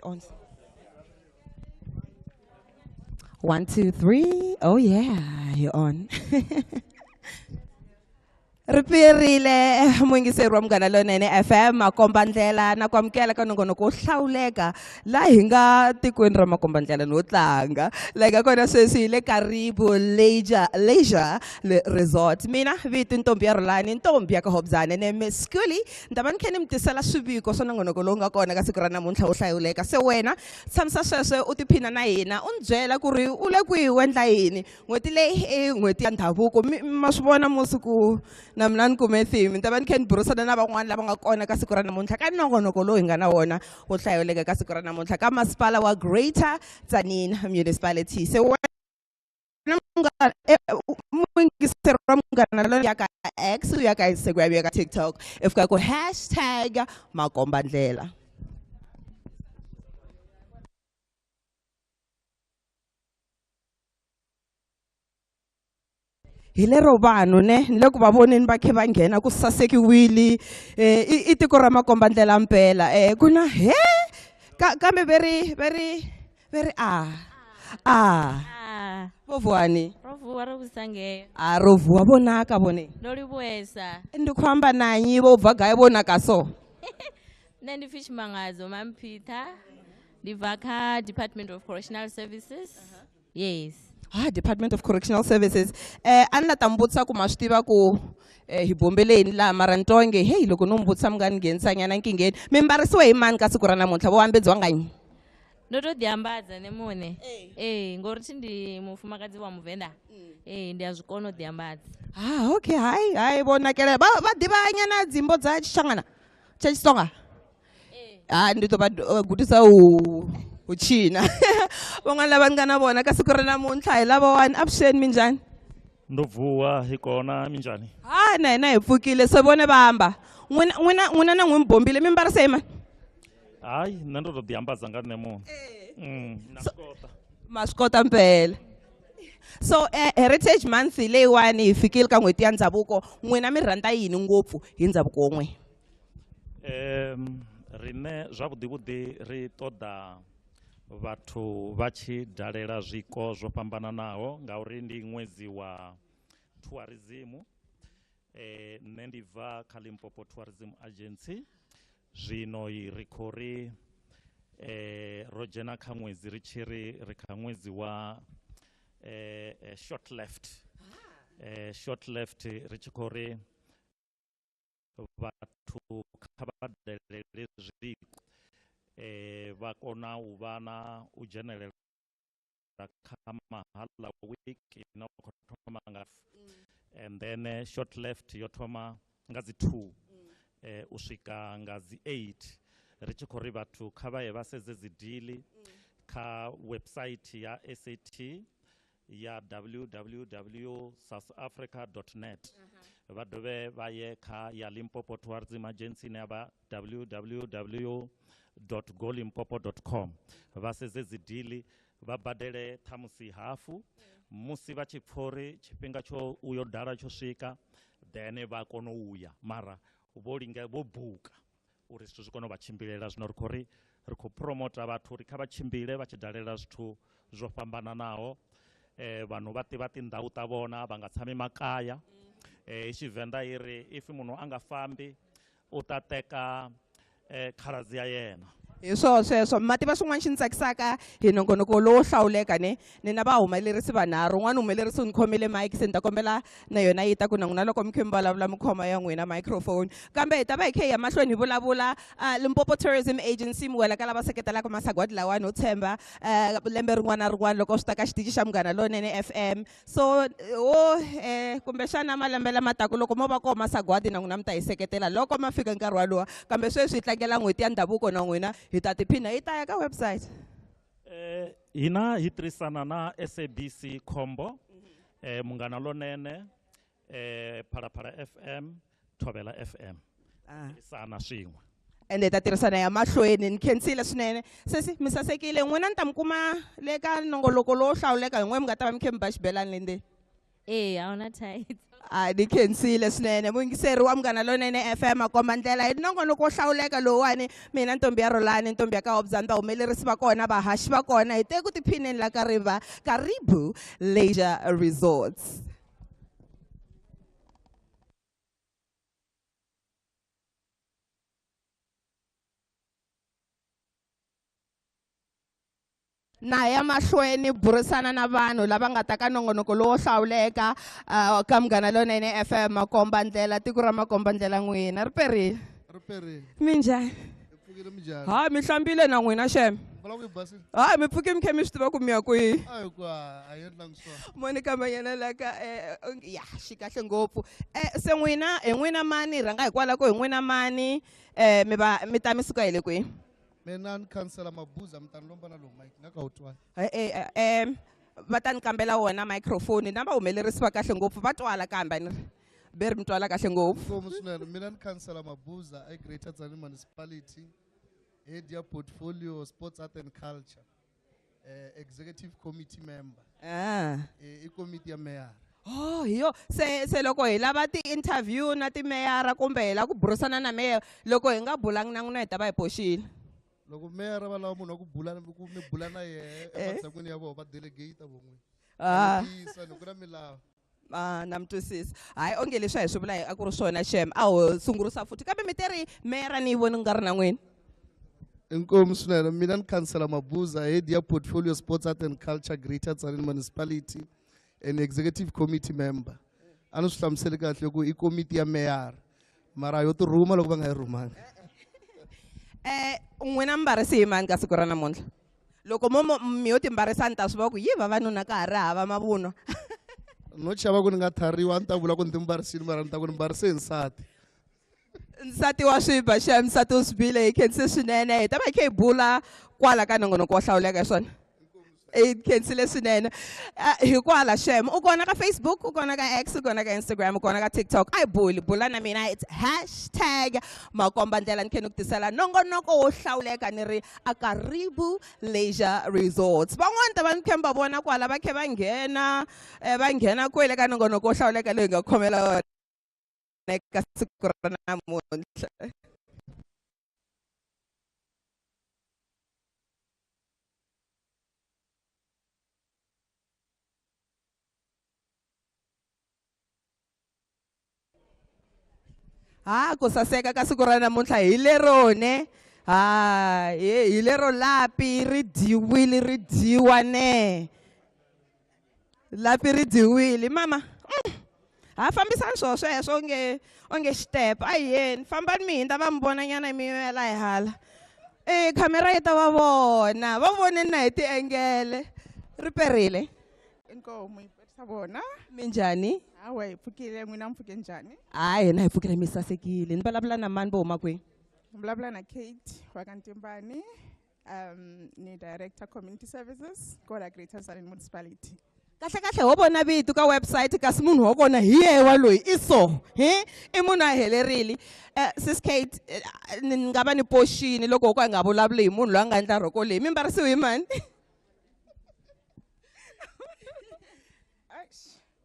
On. 1, 2, 3. Oh yeah, you're on. Ri perile muyingiseri wa Munghana Lonene FM, makomba ndlela na ku amukela ka nongonoko wo hlawuleka laha hi nga tikweni ra makomba ndlela no tlanga laha hi nga kona sweswi hi le Karibu Leisure Resort. Mina vito Ntombi ya Rhulani, Ntombi ya ka Hobzane ne Miss Skuli, ni ta va ni kha ni mi tisela swiviko swa nongonoko lowu nga kona ka siku ra namuntlha wo hlawuleka. Se wena tshamisa sweswo u tiphina na hina, u ni byela ku ri u le kwihi, u endla yini. N'hweti leyi i n'hweti ya ndhavuko. Ma swi vona musi ku na mina ni kume theme. Ni ta va ni kha ni burisana na van'wani lava nga kona ka siku ra namuntlha ka nongonoko lowu hi nga na wona wo hlawuleka ka siku ra namuntlha ka masipala wa Greater Tzaneen Municipality. Se wena muyingiseri wa Munghana Lonene, ya ka X, ya ka Instagram, ya ka TikTok, i fika ku hashtag makomba ndlela. Hi lero vanhu ne ni le ku va voneni va khe va nghena ku sasekiwile, i tiko ra makomba ndlela mpela. Ku na he kambe veri veri veri a a vo vuwani? Ro vuwa, ro vhusa ngeo. A ro vuwa vonaka vone. Ndo livhuwesa. Ndi khou amba na nnyi vho bva gai vonaka so? Nṋe ndi pfi Tshimangadzo Mamphitha, ndi bva kha Department of Correctional Services. Yes. Department of Correctional Services. A ni la ta mi vutisa ku ma swi tiva ku hi bombeleni laha mara ni twa onge hey loko no mi vutisa mi nga ni nghenisanyana nkingheni. Mi mbarisiwe hi mani ka siku ra namuntlha? Vo ambedziwa nga nnyi? Ndo to ḓiambadza nṋe muṋe. Ngori thi ndi mufumakadzi wa Muvenḓa. Ndi a zwi kona u ḓiambadza. Okay, hai, hai, vhonakele. Vha ḓivha nyana dzimbo dza Tshitsongana? Tsha Xitsonga? Ndi ḓo vha gudisa u tshina. Van'wana lava ni nga na vona ka siku ra namuntlha hi lavawani. Avuxeni, minjhani? Ndo vuwa hi kona, minjhani? Na hina hi pfukile, se vone va amba. N'wina, n'wina, n'wina na n'wi mi bombile, mi mbarise hi mani? Hayi, nṋe ndo to ḓiambadza nga nṋe muṋe. Na swi kota. Ma swi kota mpela. So Heritage Month leyiwani hi fikile ka n'hweti ya ndhavuko, n'wina mi rhandza yini ngopfu hi ndhavuko wa n'wina? Riṋe zwavhuḓi vhuḓi ri ṱoḓa vhathu vha tshi dalela zwiko zwo fhambananaho ngauri ndi ṅwedzi wa tourism. Nṋe ndi bva kha Limpopo Tourism Agency. Zwino ri khou ri ro dzhena kha ṅwedzi ri tshi ri ri kha ṅwedzi wa short left. Short left ri tshi khou ri vhathu kha vha dalele zwiko, vha kona u vha na u dzhenelela kha Mahala Week ino khou thoma nga and then short left yo thoma nga dzi 2 u swika nga dzi 8. Ri tshi khou ri vhathu kha vha ye vha sedze dzi deal kha website ya SAT ya w w w south africa dot net. Vha dovhe vha ye kha ya Limpopo Tourism Agency ine ya vha w w w dot go limpopo dot com. Vha sedze dzi deal, vha badele ṱhamusi hafu. Musi vha tshi pfa uri tshifhinga tsho uyo dala tsho swika, then vha kona uya, mara vho linga, vho buka uri zwithu zwi kone u vha tshimbilela. Zwino ri khou ri ri khou promota vhathu uri kha vha tshimbile vha tshi dalela zwithu zwo fhambananaho. Vanhu va tiva tindhawu ta vona, va nga tshami makaya. Hi Xivenda yi ri if munhu a nga fambi u ta teka khaladzi ya yena. Hi swoho sweswo. Ma tiva swin'wana xi ni tsakisaka hi nongonoko lowo hlawuleka ne? Ni na vahumelerisi vanharhu. Un'wana humelerisi u ni khomile mic, se ni ta kombela na yona yi ta ku na n'wina loko mi kha mi vulavula mi khoma ya n'wina microphone. Kambe hi ta va hi kha hi ya mahlweni hi vulavula. Limpopo Tourism Agency mi wela ka lava seketelaka masagwadi lawani ho tshemba, lembe rin'wana na rin'wana loko swi ta ka xitichi xa Munghana Lonene FM. So kumbexana malembe lama taka loko mo va kona masagwadi na n'wina mi ta hi seketela loko ma fika nkarhi walowo. Kambe sweswi hi tlangela n'hweti ya ndhavuko na n'wina hi ta tiphina, hi ta ya ka website. Hina hi tirhisana na SABC Combo, Munghana Lonene, Phalaphala FM, Thobela FM. Tirhisana swin'we. Ende hi ta tirhisana ya mahlweni. Ni khensile swinene. Sesi, mi sasekile. N'wina ni ta mi kuma le ka nongoloko lowo hlawuleka hi n'we mi nga ta va mi kha mi ba xibelani le ndzeni. A wu na tights. A ni khensile swinene muyingiseri wa Munghana Lonene FM makomba ndlela hi nongonoko wo hlawuleka lowuwani mina ntombi ya Rolani ntombi ya ka Hobzani vahumelerisi va kona vahaxi va kona hi te ku tiphineni la ka Riva Karibu Leisure Resorts. Na ya mahlweni burisana na vanhu lava nga ta ka nongonoko lowo hlawuleka ka Munghana Lonene FM makomba ndlela tiko ra makomba ndlela n'wina ri perile. Ri perile. Minjhani? Hi pfukile minjhani? Ha mi hlambile na n'wina xem. Vula ku yi basile. Ha mi pfuke mi khe mi swi tiva ku mi ya kwihi. A hi ku a hi endlangi swona. Monica Manyana la ka ya xi kahle ngopfu. Se n'wina hi n'wina mani rhanga hikwalaho ko hi n'wina mani mi va mi ta mi suka hi le kwihi? Mina ni khansela Mabuza mi ta ni lomba na lowu mic nga ka wu twali. Va ta ni kambela wona microphone na vahumelerisi va kahle ngopfu va twala kambe ni ri ve ri mi twala kahle ngopfu. Inkomu swinene mina ni khansela Mabuza e Greater Tzaneen Municipality head ya portfolio sports art and culture executive committee member. I committee ya mayor. Oh hiyo se loko hi lava ti-interview na timeyara kumbe hi lava ku burisana na mayor loko hi nga bulangi na n'wina hi ta va hi boxile. Loko mayor va lava munhu wa ku bula ku mi bula na yehe ematshan'wini ya vona va delegate von'wini. Vutisa ni ku na milawu. Na mi twisisa. Hayi onge leswi a hi swi vula a ku ri swona xem a ho sungurisa futhi kambe mi te ri mayor ni yi voni ku nga ri na n'wina. Inkomu swinene mina ni khansela Mabuza head ya portfolio sports art and culture Greater Tzaneen Municipality and executive committee member. A ni swi hlamuseli kahle ku i committee ya mayor mara yo ti rhuma loko va nga yi rhumanga. N'wina mi mbarisi hi mani ka siku ra namuntlha? Loko mo mi yo timbarisa ni ta swi vona ku yi vavanuna ka ha ri hava mavunwa. No chava ku ni nga thariwa a ni ta vula ku ni timbarisile mara ni ta ku ni mbarise hi nsati. Nsati wa swiba xem nsati u swi bile hi khense swinene hi ta va hi kha hi bula kwala ka nongonoko wo hlawuleka hi swona. Hi khensile swinene. Hikwala xem u kona ka Facebook u kona ka X u kona ka Instagram u kona ka TikTok a hi buli bula na mina it's hashtag makomba ndlela ni khe ni ku tisela nongonoko wo hlawuleka ni ri a Karibu Leisure Resorts. Van'wani ta va ni khe mi va vona kwala va khe va nghena va nghena kwele ka nongonoko wo hlawuleka loyi hi nga khomela wona eka siku ra namuntlha. Ha ku saseka ka siku ra namuntlha hi lerone ha hi lero lapi ri dyiwile ri dyiwa ne lapi ri dyiwile mama. Ha fambisani swo sweswo onge xitepe a hi yeni fambani mi hindza va mi vona nyana mi yimela hi hala. Khamera yi ta va vona va voneni na hi tiengele ri perile. Inkomu yi perisa vona. Minjhani? Hawa hi pfukile n'wina mi pfuke njhani? Hayi hina hi pfukile mi sasekile. Ni vulavula na mani vo huma kwihi? Ni vulavula na Kate wa ka Ntimbani, ni director community services kwala Greater Tzaneen Municipality. Kahle kahle ho vona vito ka website kasi munhu wa kona hi yehe wa loyi i so he i munhu a helerile. Sis Kate ni nga va ni poxini loko ho ka hi nga vulavuli hi munhu loyi a nga endla rhoko leyi mi mbarisiwe hi mani?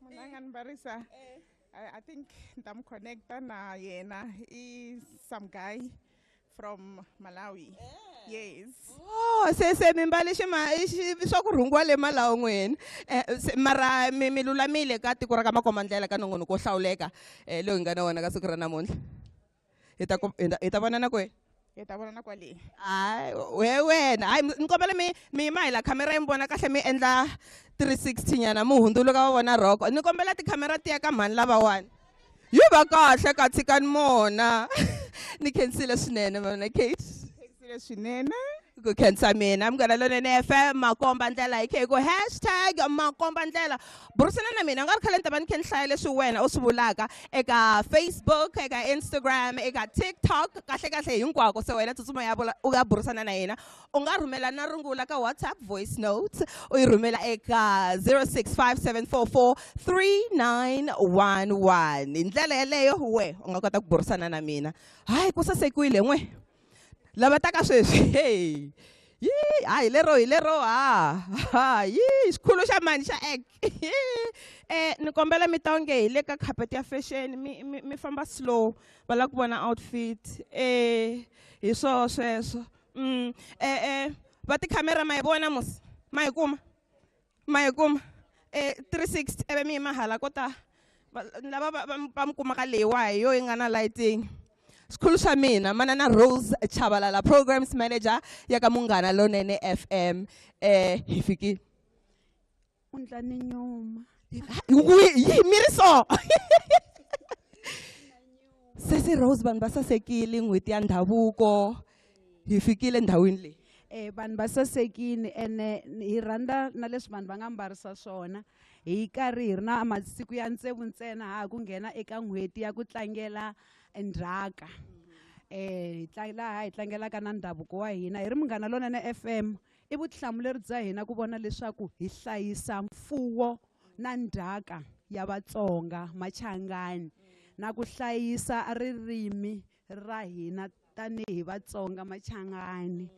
Munhu a nga ni mbarisa I think ni ta mi connecta na yena i some guy from Malawi. Yes. Oh, se mi mbale swa ku rhungiwa le Malawi n'wini. Mara mi lulamile ka tiko ra ka makomba ndlela ka nongonoko wo hlawuleka lowu hi nga na wona ka siku ra namuntlha. Hi ta hi ta vonana kwihi? Hi ta vonana kwale. Hayi, we wena. Hayi, ni kombela mi yima hi la khamera yi mi vona kahle mi endla 360 nyana mi hundzuluka va vona rhoko. Ni kombela tikhamera ti ya ka mhani lavawani. Yi va kahle ka tshikani mona. Ni khensile swinene mana Kate. Khensile swinene. Ku khensa mina Munghana Lonene FM makomba ndlela hi khe hi ku hashtag makomba ndlela. Burisana na mina nga ri khale ni ta va ni khe ni hlaya leswi wena u swi vulaka eka Facebook, eka Instagram, eka TikTok, kahle kahle hinkwako. Se wena tsutsuma ya vula u ya burisana na yena. U nga rhumela na rungula ka WhatsApp voice note u yi rhumela eka 0657443911. Hi ndlela yeleyo we u nga kota ku burisana na mina. Hayi ku sasekile n'we. Lava taka sweswi, hey. Yi hayi lero hi lero ha ha yi xikhulu xa mani xa ek. Ni kombela mi ta onge hi le ka carpet ya fashion mi famba slow va lava ku vona outfit. Hi swo sweswo. Va tikhamera ma yi vona mos ma yi kuma ma yi kuma 360 eve mi yima hala ko ta lava va mi kumaka leyiwa hi yo yi nga na lighting. Sikhulu xa mina manana Rose Chabalala, programs manager ya ka Munghana Lonene FM. Hi fikile. U ndla ni nyuma. Yi mi ri so. Sesi Rose, vanhu va sasekile n'hweti ya ndhavuko. Hi fikile ndhawini leyi. Vanhu va sasekile ene hi rhandza na leswi vanhu va nga mbarisa swona. Hi karhi hi ri na masiku ya tsevu ntsena ha ku nghena eka n'hweti ya ku tlangela ndzhaka. Laha hi tlangelaka na ndhavuko wa hina hi ri Munghana Lonene FM. I vutihlamuleri bya hina ku vona leswaku hi hlayisa mfuwo na ndzhaka ya Vatsonga Machangani na ku hlayisa ririmi ra hina tanihi Vatsonga Machangani.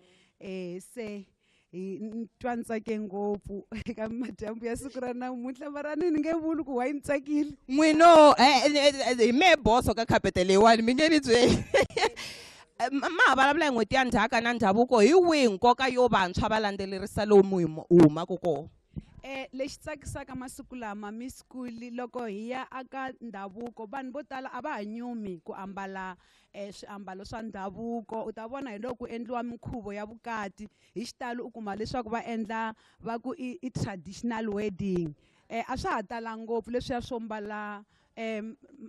Se hi twa ni tsake ngopfu eka madyambu ya siku ra namuntlha, mara ni nge vuli ku why ni tsakile. N'wino hi mehe boso ka khapete leyiwani mi nge ni byeli. Ma ha vulavula hi n'hweti ya ndzhaka na ndhavuko, hi wihi nkoka yo vantshwa va landzelerisa lowu mi humaka kona? Lexi tsakisaka masiku lama Miss Kuli, loko hi ya aka ndhavuko vanhu vo tala a va ha nyumi ku ambala swiambalo swa ndhavuko. U ta vona hi loko ku endliwa minkhuvo ya vukati hi xitalo u kuma leswaku va endla va ku i traditional wedding. A swa ha tala ngopfu leswiya swo mbala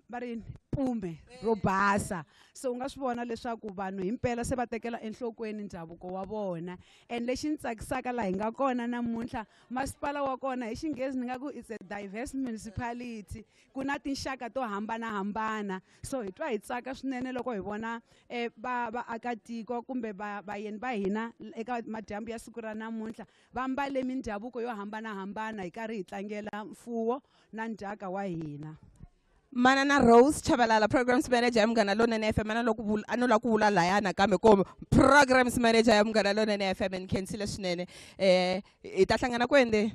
va ri pume ro basa. So u nga swi vona leswaku vanhu himpela se va tekela enhlokweni ndhavuko wa vona. And lexi ni tsakisaka laha hi nga kona namuntlha, masipala wa kona hi xinghezi ni nga ku it's a diverse municipality, ku na tinxaka to hambanahambana. So hi twa hi tsaka swinene loko hi vona vaakatiko kumbe vayeni va hina eka madyambu ya siku ra namuntlha va mbale mindhavuko yo hambanahambana hi karhi hi tlangela mfuwo na ndzhaka wa hina. Manana Rose Chabalala, programs manager ya Munghana Lonene FM. A no la ku vula laya nakambe ko programs manager ya Munghana Lonene FM. Ni khensile swinene. Hi ta hlangana kwende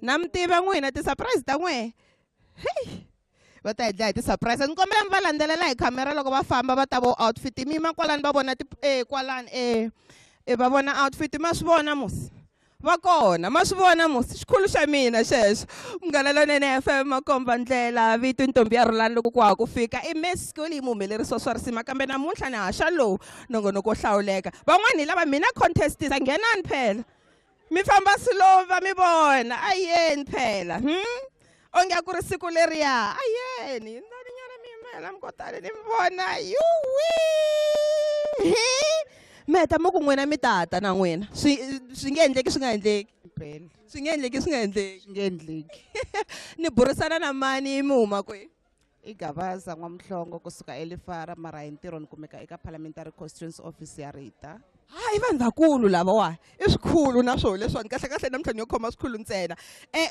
na mi tiva n'wina ti-surprise ta n'we. Hey, va ta hi dlaya hi ti-surprise. Ni kombela mi va landzelela hi khamera loko va famba va ta vo outfit mi yima kwalani va vona kwalani va vona outfit ma swi vona musi. Va kona ma swi vona musi xikhulu xa mina xexo. Munghana Lonene FM makomba ndlela vito ntombi ya Rhulani loko ku ha ku fika i Miss Kuli muhumelerisi swa risima, kambe namuntlha ni haxa lowu nongonoko wo hlawuleka. Van'wani hi lava mina contest ta nghenani phela mi famba slow va mi vona ayeni phela. Onge a ku ri siku leriya ayeni ndani nyana mi yimela mi kotani ni mi vona yuwi. Mi heta mi ku n'wina mi tata na n'wina swi nge endleki swi nga endleki. Swi nge endleki swi nga endleki. Swi nge endleki. Ni burisana na mani mi huma kwihi? I Gabaza N'wamhlongo kusuka eLifara, mara hi ntirho ni kumeka eka Parliamentary Constituency Office ya Rita. Hayi vanhu vakulu lavawa i swikhulu na swona leswiwani kahle kahle namuntlha ni yo khoma swikhulu ntsena.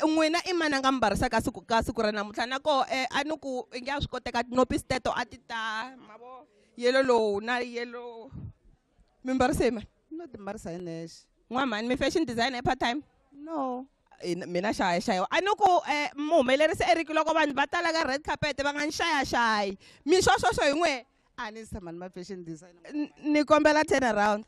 N'wina i mani a nga mi mbarisa ka siku ka siku ra namuntlha? Na koho a ni ku i nge a swi koteka tinopisi teto a ti ta mavo yellow lowu na yellow. Mi mbarise hi mani? No ti mbarisa hi nexe. N'wamhani mi fashion designer part time? No. Mina xaya xaya. A ni ku muhumelerisi Eric loko vanhu va tala ka red carpet va nga ni xaya xayi. Mi xoxoxo hi n'we? A ni tshama ni ma fashion designer. Ni kombela turn around.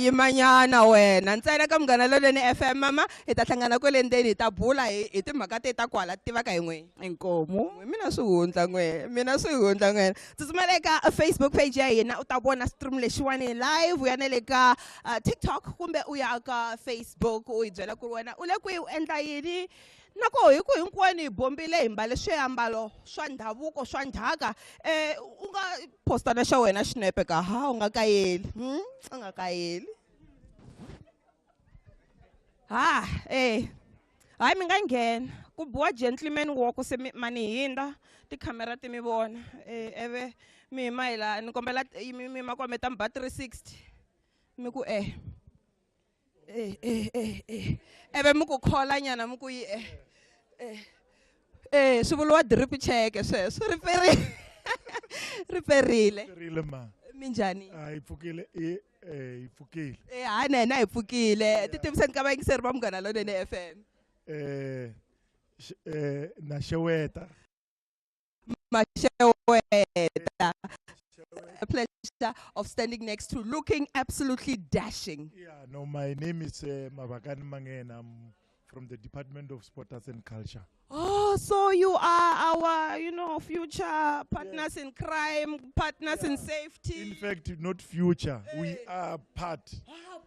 Yimanyana wena ntsena ka Munghana Lonene FM mama hi ta hlangana kwele ndzeni hi ta bula hi timhaka te ta kwala tivaka hi n'we. Inkomu. Mina swi hundla n'we, mina swi hundla n'we. Tsutsumela eka Facebook page ya hina u ta vona stream lexiwani live, u ya na le ka TikTok kumbe u ya ka Facebook u hi byela ku ri wena u le kwihi u endla yini. Na koho hi ku hinkwenu hi bombile hi mbale swiambalo swa ndhavuko swa ndzhaka. U nga posta na xa wena xinepe ka ha u nga kayeli. U nga kayeli. Ha hayi mi nga nghena ku biwa gentleman walk se mani hindza tikhamera ti mi vona. Eve mi yima hi laha ni kombela mi yima kwame ta mi ba 360 mi ku eve mi ku khola nyana mi ku yi swi vuriwa drip check sweswo ri perile. Ri perile. Perile ma. Minjhani? Hi pfukile hi pfukile. Hayi na hina hi pfukile. Ti tiviseni ka vayingiseri va Munghana Lonene FM. Na xeweta. Masheweta. A pleasure of standing next to, looking absolutely dashing. Yeah, no, my name is Mabakani Mangena. I'm from the Department of Sport, Arts and Culture. Oh, so you are our, future partners in crime, partners in safety. In fact, not future. We are part.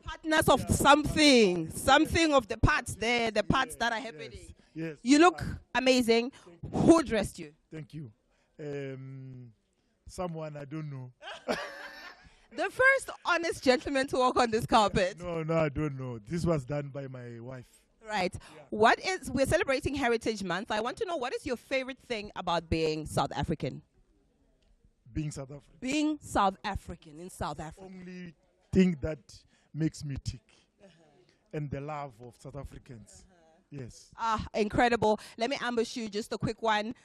Partners of something. Something of the parts there, the parts that are happening. Yes. You look amazing. Who dressed you? Thank you. Someone I don't know. The first honest gentleman to walk on this carpet. No, I don't know. This was done by my wife. Right. Yeah. We're celebrating Heritage Month. I want to know, what is your favorite thing about being South African? Being South African. Being South African in South Africa. Only thing that makes me tick. And the love of South Africans. Yes. Ah, incredible. Let me ambush you, just a quick one.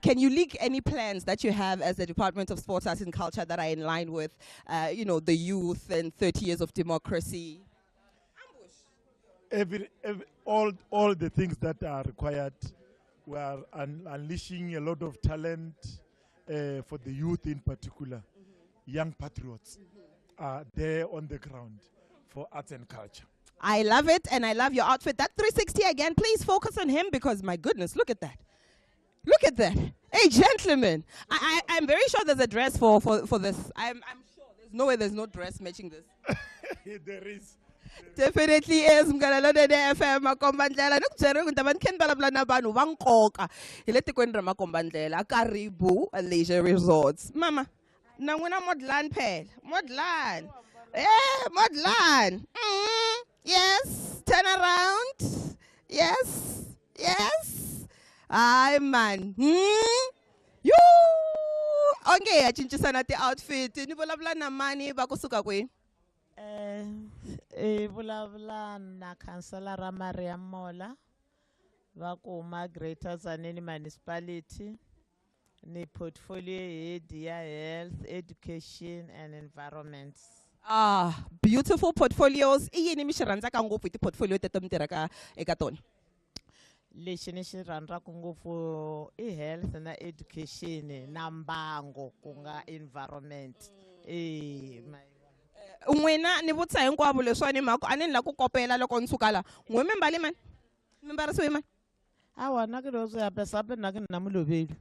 Can you leak any plans that you have as the Department of Sports, Arts and Culture that are in line with, the youth and 30 years of democracy? All the things that are required. We are unleashing a lot of talent for the youth in particular. Young patriots are there on the ground for arts and culture. I love it, and I love your outfit. That 360 again, please focus on him because, my goodness, look at that. Look at that. Hey, gentlemen, I'm very sure there's a dress for this. I'm sure there's no way there's no dress matching this. There is. Definitely is. Munghana Lonene FM Makombandlela. Ni ku byela ku ni ta va ni kha ni vulavula na vanhu va nkoka hi le tikweni ra Makombandlela, Karibu Leisure Resorts. Mama, na n'wina modlani phela. Modlani. Modlani. Yes, turn around. Yes, yes. Hayi man. Yo! Onge ya cincisana ti-outfit. Ni vulavula na mani va kusuka kwihi? Vulavula na Councillor Maria Mola va kuma Greater Tzaneen Municipality ni portfolio head ya Health, Education and Environment. Ah, beautiful portfolios. I yini mi xi rhandzaka ngopfu hi ti-portfolio teto mi tirhaka eka tona? Lexi ni xi rhandzaka ngopfu i health na education na mbango ku nga environment. N'wina ni vutisa hinkwavo leswiwani hi mhaka a ni la ku kopela loko ni suka la. N'we mi mbale mani? Mi mbarisiwe mani? Awa na ke lo tswa pesa hape nna ke nna molobedi.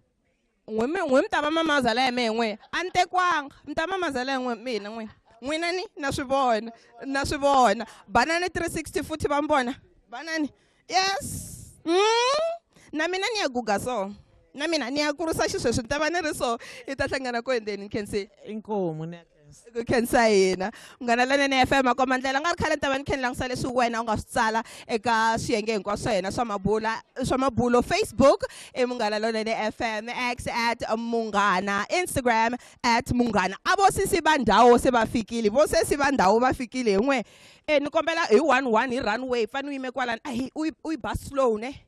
N'we mi ta va mamazala ya mehe n'we. A ni tekiwanga. Mi ta mamazala ya n'we mina n'wina. N'wina ni na swi vona. Na swi vona. Banani 360 futhi va mi vona. Banani. Yes. Na mina ni ya guga so. Na mina ni ya kurisa xisweswi ni ta va ni ri so. Hi ta hlangana ko endzeni ni khensi. Inkomu ni Ku khensa hina. Munghana Lonene FM Makombandlela nga ri khale ni ta va ni kha ni langutisa leswi wena u nga swi tsala eka swiyenge hinkwaswo swa hina swa mabula swa mabulo. Facebook i Munghana Lonene FM, X at Munghana, Instagram at Munghana. A vo sesi va ndhawu se va fikile, vo sesi va ndhawu va fikile hi n'we. Ni kombela hi 1-1 hi runway, fane u yime kwalani. Ahi, u yi ba slow ne?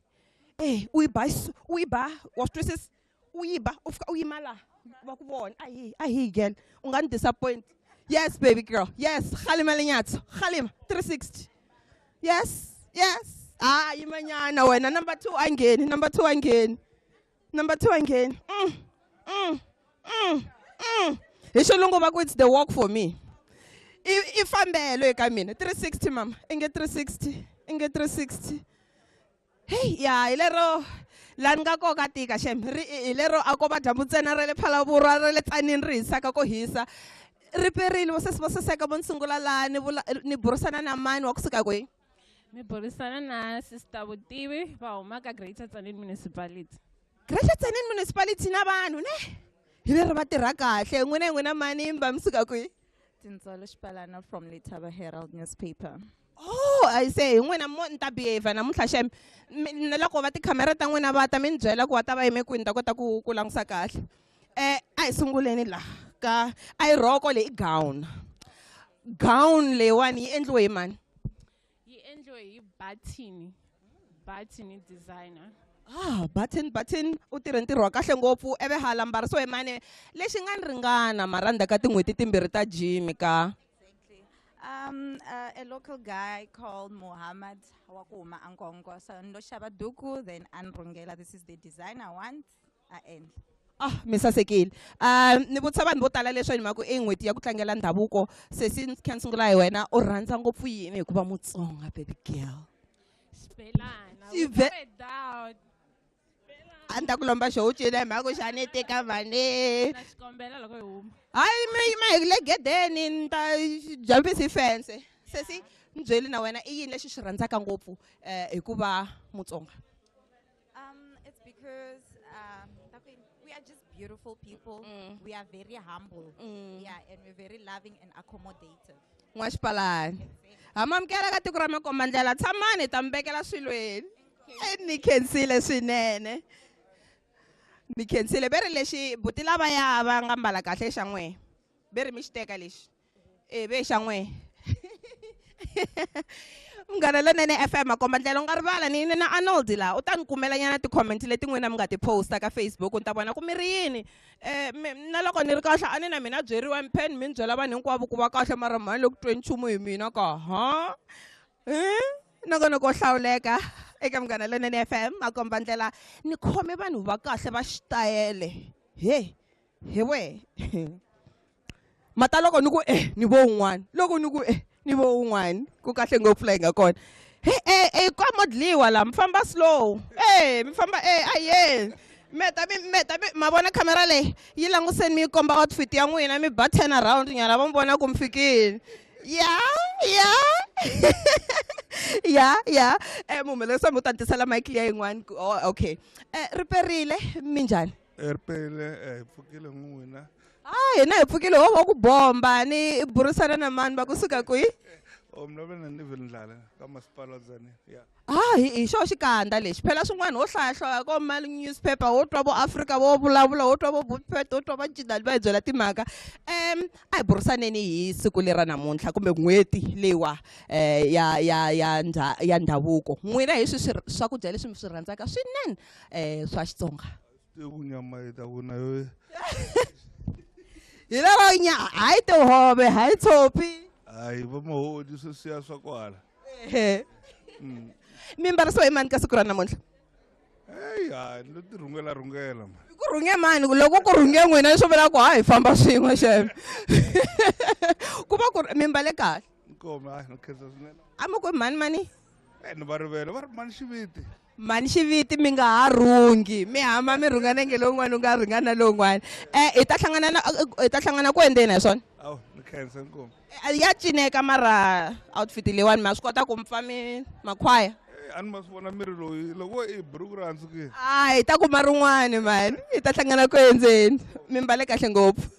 U yi ba u yi ba, wa swi twisisa? U yi ba, u fika u yima laha. Va ku vona. Ahi girl, u nga ni disappoint. Yes baby girl. Yes, kgalema lenyatso. Kgalema 360. Yes, yes. Ah, yimanyana wena. Number 2 angeni, number 2 angeni. Number 2 angeni. Hi xilungu va ku it's the walk for me. I fambelo eka mina. 360 mama. Inge 360. Inge 360. Hey, ya hi lero la ni nga koka tika xem. Hi lero a ko va dyambu ntsena ra le Phalaborwa ra le Tzaneen ri hisaka ko hisa. Ri perile vo sesi vo saseka vo ni sungula laha ni vula ni burisana na mani wa kusuka kwihi? Mi burisana na Sister Vutivi va huma ka Greater Tzaneen Municipality. Greater Tzaneen Municipality na vanhu ne? Hi leri va tirha kahle. N'wina n'wina mani mi va mi suka kwihi? Tintswalo Xipalana from Letaba Herald newspaper. Oh, I say n'wina mo ni ta behave namuntlha xem. Na loko va tikhamera ta n'wina va ta mi ni byela ku va ta va yime kwini ni ta kota ku langutisa kahle. A hi sunguleni laha ka a hi rhoko leyi i gown. Gown leyiwani yi endliwe hi mani? Yi endliwe hi Batini. Batini designer. Ah, button button u tirhe ntirho wa kahle ngopfu eve hala mbarisiwe hi mani lexi nga ni ringana maranda ka tin'hweti timbirhi ta gym ka. A local guy called Muhammad Wakuma Angongo. So ndo xava duku, then anrungela. This is the design I want. I end. Ah, mi sasekile. Ni vutisa vanhu vo tala leswi hi mhaka ku i n'hweti ya ku tlangela ndhavuko. Sesi ni kha ni sungula hi wena, u rhandza ngopfu yini hikuva Mutsonga baby girl? Xibelana. Xibe- Without a doubt. A ni ta ku lomba xo u cina hi mhaka ku xa ni tika mhani. Na xikombela loko hi huma. Hayi mi yima hi le gedeni ni ta jampisa hi fence. Sesi ni byeli na wena i yini lexi xi rhandzaka ngopfu hikuva Mutsonga? It's because we are just beautiful people. We are very humble. Yeah, and we're very loving and accommodative. N'waxipalani. Ha mamukela ka tiko ra makombandlela tshamani hi ta mi vekela swilweni. Ni khensile swinene. Ni khensile ve ri lexi buti lavaya va nga mbala kahle xa n'we. Ve ri mi xi teka lexi. E ve xa n'we. Munghana lonene FM makombandlela u nga rivala ni na Arnold la u ta ni kumela nyana ti-comment leti n'wina mi nga ti posta ka Facebook ni ta vona ku mi ri yini. Na loko ni ri kahle a ni na mina byeriwa mphen mi ni byela vanhu hinkwavo ku va kahle mara mhani loko tweni nchumu hi mina ka ha. Nongonoko wo hlawuleka eka Munghana Lonene FM makombandlela ni khome vanhu va kahle va xitayele. He he we. Mata loko ni ku ni vo un'wana loko ni ku ni vo un'wana ku kahle ngopfu la hi nga kona. He ka modliwa la mi famba slow. Mi famba aye. Meta mi meta mi ma vona camera leyi yi languseni mi yi komba outfit ya n'wina mi ba turn around nyana va mi vona ku mi fikile. Ya ya. Ya ya. Muhumelerisi wa mi u ta ni tisela mic liya yin'wana ku oh, okay. Riperile minjhani? Riperile hi pfukile n'wina. Ah, hina hi pfukile ho va ku bomba ni burisana na mani va kusuka kwihi? Oh, mina va na Neville Ndlala ka masipala wa Tzaneen. Yeah. Ah, hi xo xikandza lexi. Phela swin'wana ho hlaya ko ma newspaper ho twa vo Africa vo vulavula ho twa vo Bookpet ho twa va Cinani va hi byela timhaka. A hi burisaneni hi siku lera namuntlha kumbe n'hweti leyiwa ya ya ya ya ndhavuko. N'wina hi swi swakudya leswi mi swi rhandzaka swinene swa Xitsonga. Ku nyama hi ta ku na yo. Hi lava hayi tihove, hayi tshopi. Hayi va mahodi sweswiya swa kwala. Mi mbarisiwa hi mani ka siku ra namuntlha? Hey, hayi ni lo ti rhungela rhungela ma. Ku rhunge mani? Loko ku rhunge n'wina swo vula ku hayi famba swin'we xem. Ku va ku mi mbale kahle. Inkomu, hayi ni khensa swinene. A mi ku mani mani? Ni va rivele va ri mani xiviti. Mani xiviti mi nga ha rhungi, mi hamba mi rhunga nenge lowun'wana u nga rhunga na lowun'wana. Hi ta hlangana na hi ta hlangana ku endleni hi swona? Awu, ni khensa inkomu. Ya cineka mara outfit leyiwani ma swi kota ku mi pfa mi makhwaya? A ni ma swi vona miri loyi loko i buruku ra hansi ke. Ah, hi ta kuma rin'wani mani, hi ta hlangana ku endzeni. Mi mbale kahle ngopfu.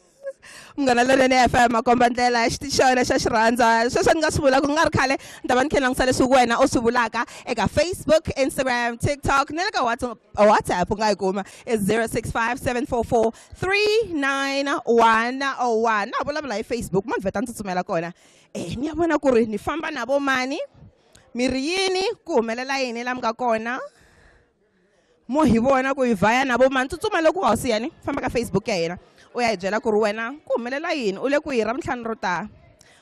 Munghana Lonene FM makomba ndlela xitichi xa wena xa xirhandza. Sweswi ni nga swi vula ku nga ri khale ni ta va ni kha ni langutisa leswi wena u swi vulaka eka Facebook, Instagram, TikTok na le ka WhatsApp u nga yi kuma i 065-744-3911. Na vulavula hi Facebook, ma ni vheta ni tsutsumela kona. Ni ya vona ku ri ni famba na vo mani, mi ri yini, ku humelela yini la mi nga kona. Mo hi vona ku hi vhaya na vo mani, tsutsuma loko u nga wu siya ni famba ka Facebook ya hina. U ya hi byela ku ri wena ku humelela yini, u le ku hi ra vutlhanu ro ta.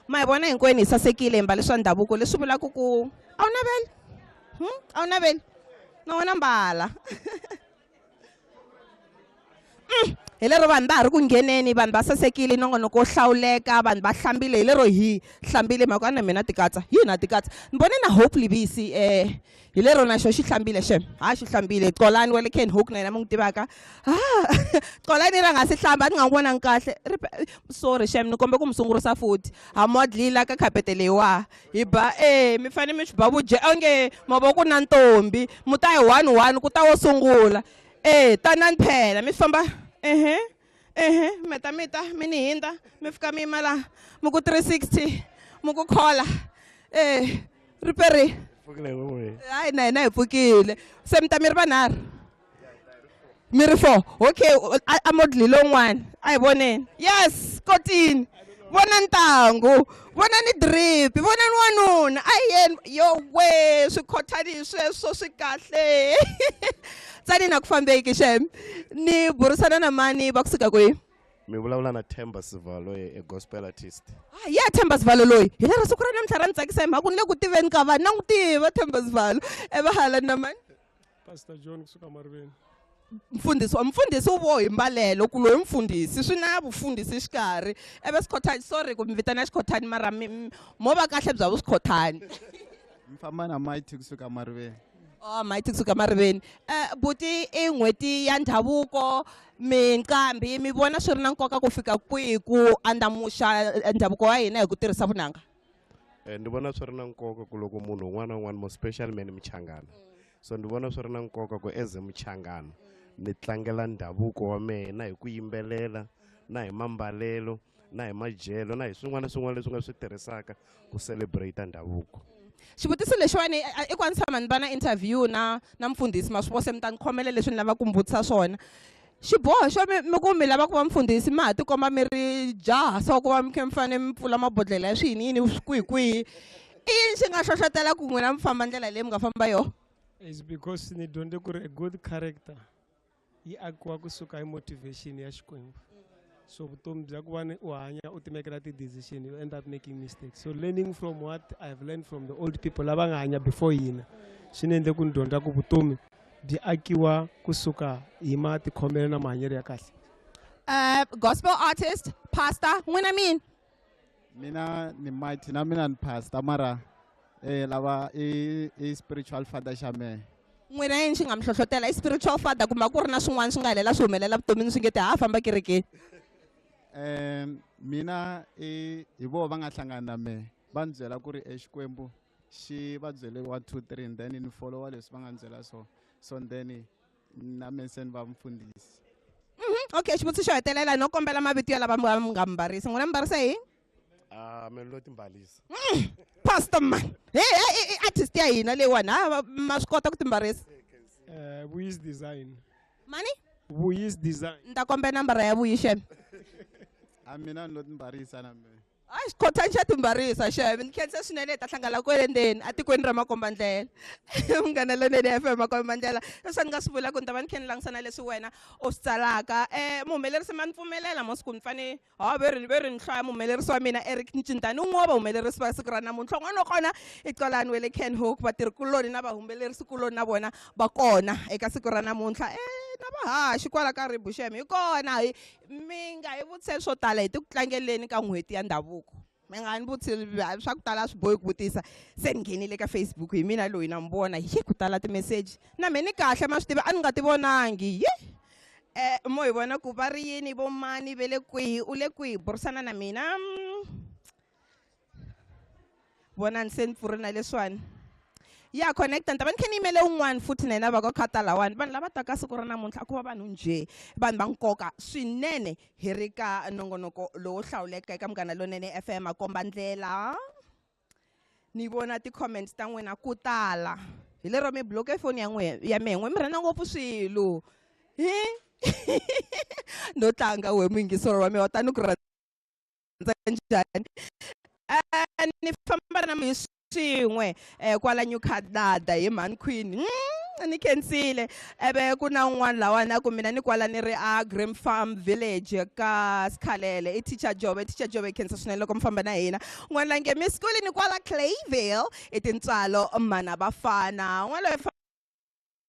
Ma hi vona hinkwenu hi sasekile hi mbale swa ndhavuko leswi vulaka ku a wu naveli. A wu naveli. Na wena mbala. Hi lero vanhu va ha ri ku ngheneni, vanhu va sasekile, nongonoko wo hlawuleka, vanhu va hlambile, hi lero hi hlambile mhaka na mina tikatsa, hi na tikatsa. Ni vone na Hope Libisi, hi lero na xo xi hlambile xem. Ha xi hlambile, Xolani wa le Ken Hook na yena mi n'wi tivaka. Xolani ra nga si hlamba, ni nga n'wi vonangi kahle. Sorry xem, ni kombe ku mi sungurisa futhi. Ha modlila ka khapete leyiwa. Hi ba, mi fanele mi swi ba vuje onge mavoko na ntombi, mu ta hi 1-1 ku ta wo sungula. Tanani phela mi famba. Meta mita mi ni hindza, mi fika mi yima laha, mi ku 360, mi ku khola. Riperi. Pfukile hi wehe. Hayi na hina hi pfukile. Se mi ta mi ri vanharhu? Mi ri 4. Okay, a modlile lowun'wana. A hi voneni. Yes, kotini. Vona ntangu, vona ni drip, vona ni wanuna. A yena yo we swikhothani sweswo swi kahle. Tsani na ku fambeki xem. Ni burisana na mani va kusuka kwihi? Mi vulavula na Themba Sivalo, a gospel artist. Ah, ya Themba Sivalo loyi. Hi lera siku ra namuntlha ra ni tsakisa hi mhaka ku ni le ku tiveni ka vanhu. Na n'wi tiva Themba Sivalo. Evahala na mani? Pastor John kusuka Mariveni. Mfundhisi wa mfundhisi u vo hi mbalelo ku loyi mfundhisi swi na vufundhisi xikarhi. Eve swikhothani, sorry ku mi vitana xikhothani mara mo va kahle bya vuswikhothani. Mi famba na Mighty kusuka Mariveni. Oh, Mighty kusuka Mariveni. Buti i n'hweti ya ndhavuko, minqambi mi vona swi ri na nkoka ku fika kwihi ku andlamuxa ndhavuko wa hina hi ku tirhisa vunanga? Ni vona swi ri na nkoka ku loko munhu un'wana na un'wana, more special man Muchangana. So ni vona swi ri na nkoka ku as Muchangana ni tlangela ndhavuko wa mina hi ku yimbelela na hi mambalelo na hi madyelo na hi swin'wana na swin'wana leswi nga swi tirhisaka ku celebrate ndhavuko. Xivutiso lexiwani i ku a ni tshama ni va na interview na mfundhisi ma swi vona se mi ta ni khomela leswi ni lavaka ku mi vutisa swona. Xiboho xo mi ku mi lava ku va mfundhisi ma ha tikomba mi ri jaha so ku va mi kha mi fanele mi pfula mabodhlele ya swiyini yini kwihi kwihi. I yini xi nga hlohlotela ku n'wina mi famba ndlela leyi mi nga famba yona? It's because ni dyondze ku ri a good character yi akiwa kusuka hi motivation ya Xikwembu. So vutomi bya ku va ni u hanya u timekela ti-decision, you end up making mistakes. So learning from what I've learned from the old people lava nga hanya before hina, swi ni endle ku ni dyondza ku vutomi byi akiwa kusuka hi matikhomelo na mahanyelo ya kahle. Gospel artist, pastor, n'wina mini? Mina ni Mighty, na mina ni pastor mara lava i spiritual father xa mehe. N'wina yini xi nga mi hlohlotela? I spiritual father kumbe ku ri na swin'wana swi nga helela swi humelela vutomini swi nge te ha famba kerekeni? Mina hi voho va nga hlangana na mehe, va ni byela ku ri Xikwembu xi va byele 1 2 3 and then ni followa leswi va nga ni byela so. So then na mehe se ni va mfundhisi. Okay, xivutiso xo hetelela no kombela mavito ya lava mi nga mbarisa. N'wina mi mbarisa hi? Me lo timbalisa. Pastor man. Hey, hey, hey, artist ya hina leyiwani, ha, ma swi kota ku timbarisa? Vuyis Design. Mani? Vuyis Design. Ni ta kombela nambara ya Vuyi xem. A mina ni lo timbarisa na mina. Ai, xikhothani xa timbarisa xem. Ni khensa swinene hi ta hlangana kwele ndzeni atikweni ra Makombandlela. Munghana Lonene FM Makombandlela. Leswi ni nga swi vula ku ni ta va ni kha ni langutisana leswi wena u swi tsalaka. Muhumelerisi ma ni pfumelela mos ku ni fane, ha, ve ri ni hlaya muhumelerisi wa mina Eric Ncindani, un'we wa vahumelerisi va siku ra namuntlha. Un'wana wa kona i Xolani wa le Kenhook, vatirhikuloni na vahumelerisikuloni na vona va kona eka siku ra namuntlha. Na vahaxi kwala ka Ribuxem hi kona, mi nga hi vutiseli swo tala hi ti ku tlangeleni ka n'hweti ya ndhavuko. Mi nga ni vutiseli swa ku tala a swi bohi ku vutisa. Se ni nghenile ka Facebook hi mina loyi na mi vona, hi ku tala ti-message. Na mehe ni kahle ma swi tiva a ni nga ti vonangi. Ye! Mo hi vona ku va ri yini vo mani ve le kwihi, u le kwihi, burisana na mina. Vonani se ni pfuri na leswiwani. Ya connecta, ni ta va ni kha ni yimele un'wana futhi na yena va ka khata lawani. Vanhu lava taka siku ra namuntlha a ku va vanhu njhe, vanhu va nkoka swinene hi ri ka nongonoko lowo hlawuleka eka Munghana Lonene FM Makombandlela. Ni vona ti-comments ta n'wina ku tala. Hi lero mi block-e foni ya n'wina ya mehe, n'we mi rhandza ngopfu swilo. Hi? No tlanga we muyingiseri wa mina, wa tani ku rhandza njhani? Ni famba na mi swin'we kwala New Canada hi Mhani Queen. Ni khensile. Eve ku na un'wana lawani a ku mina ni kwala ni ri a Grim Farm Village ka Sikhalele. I Teacher Jobe. Teacher Jobe, khensa swinene loko mi famba na hina. Un'wana la nge Miss Kuli ni kwala Clayville. I tintswalo mana bafana. Un'wana loyi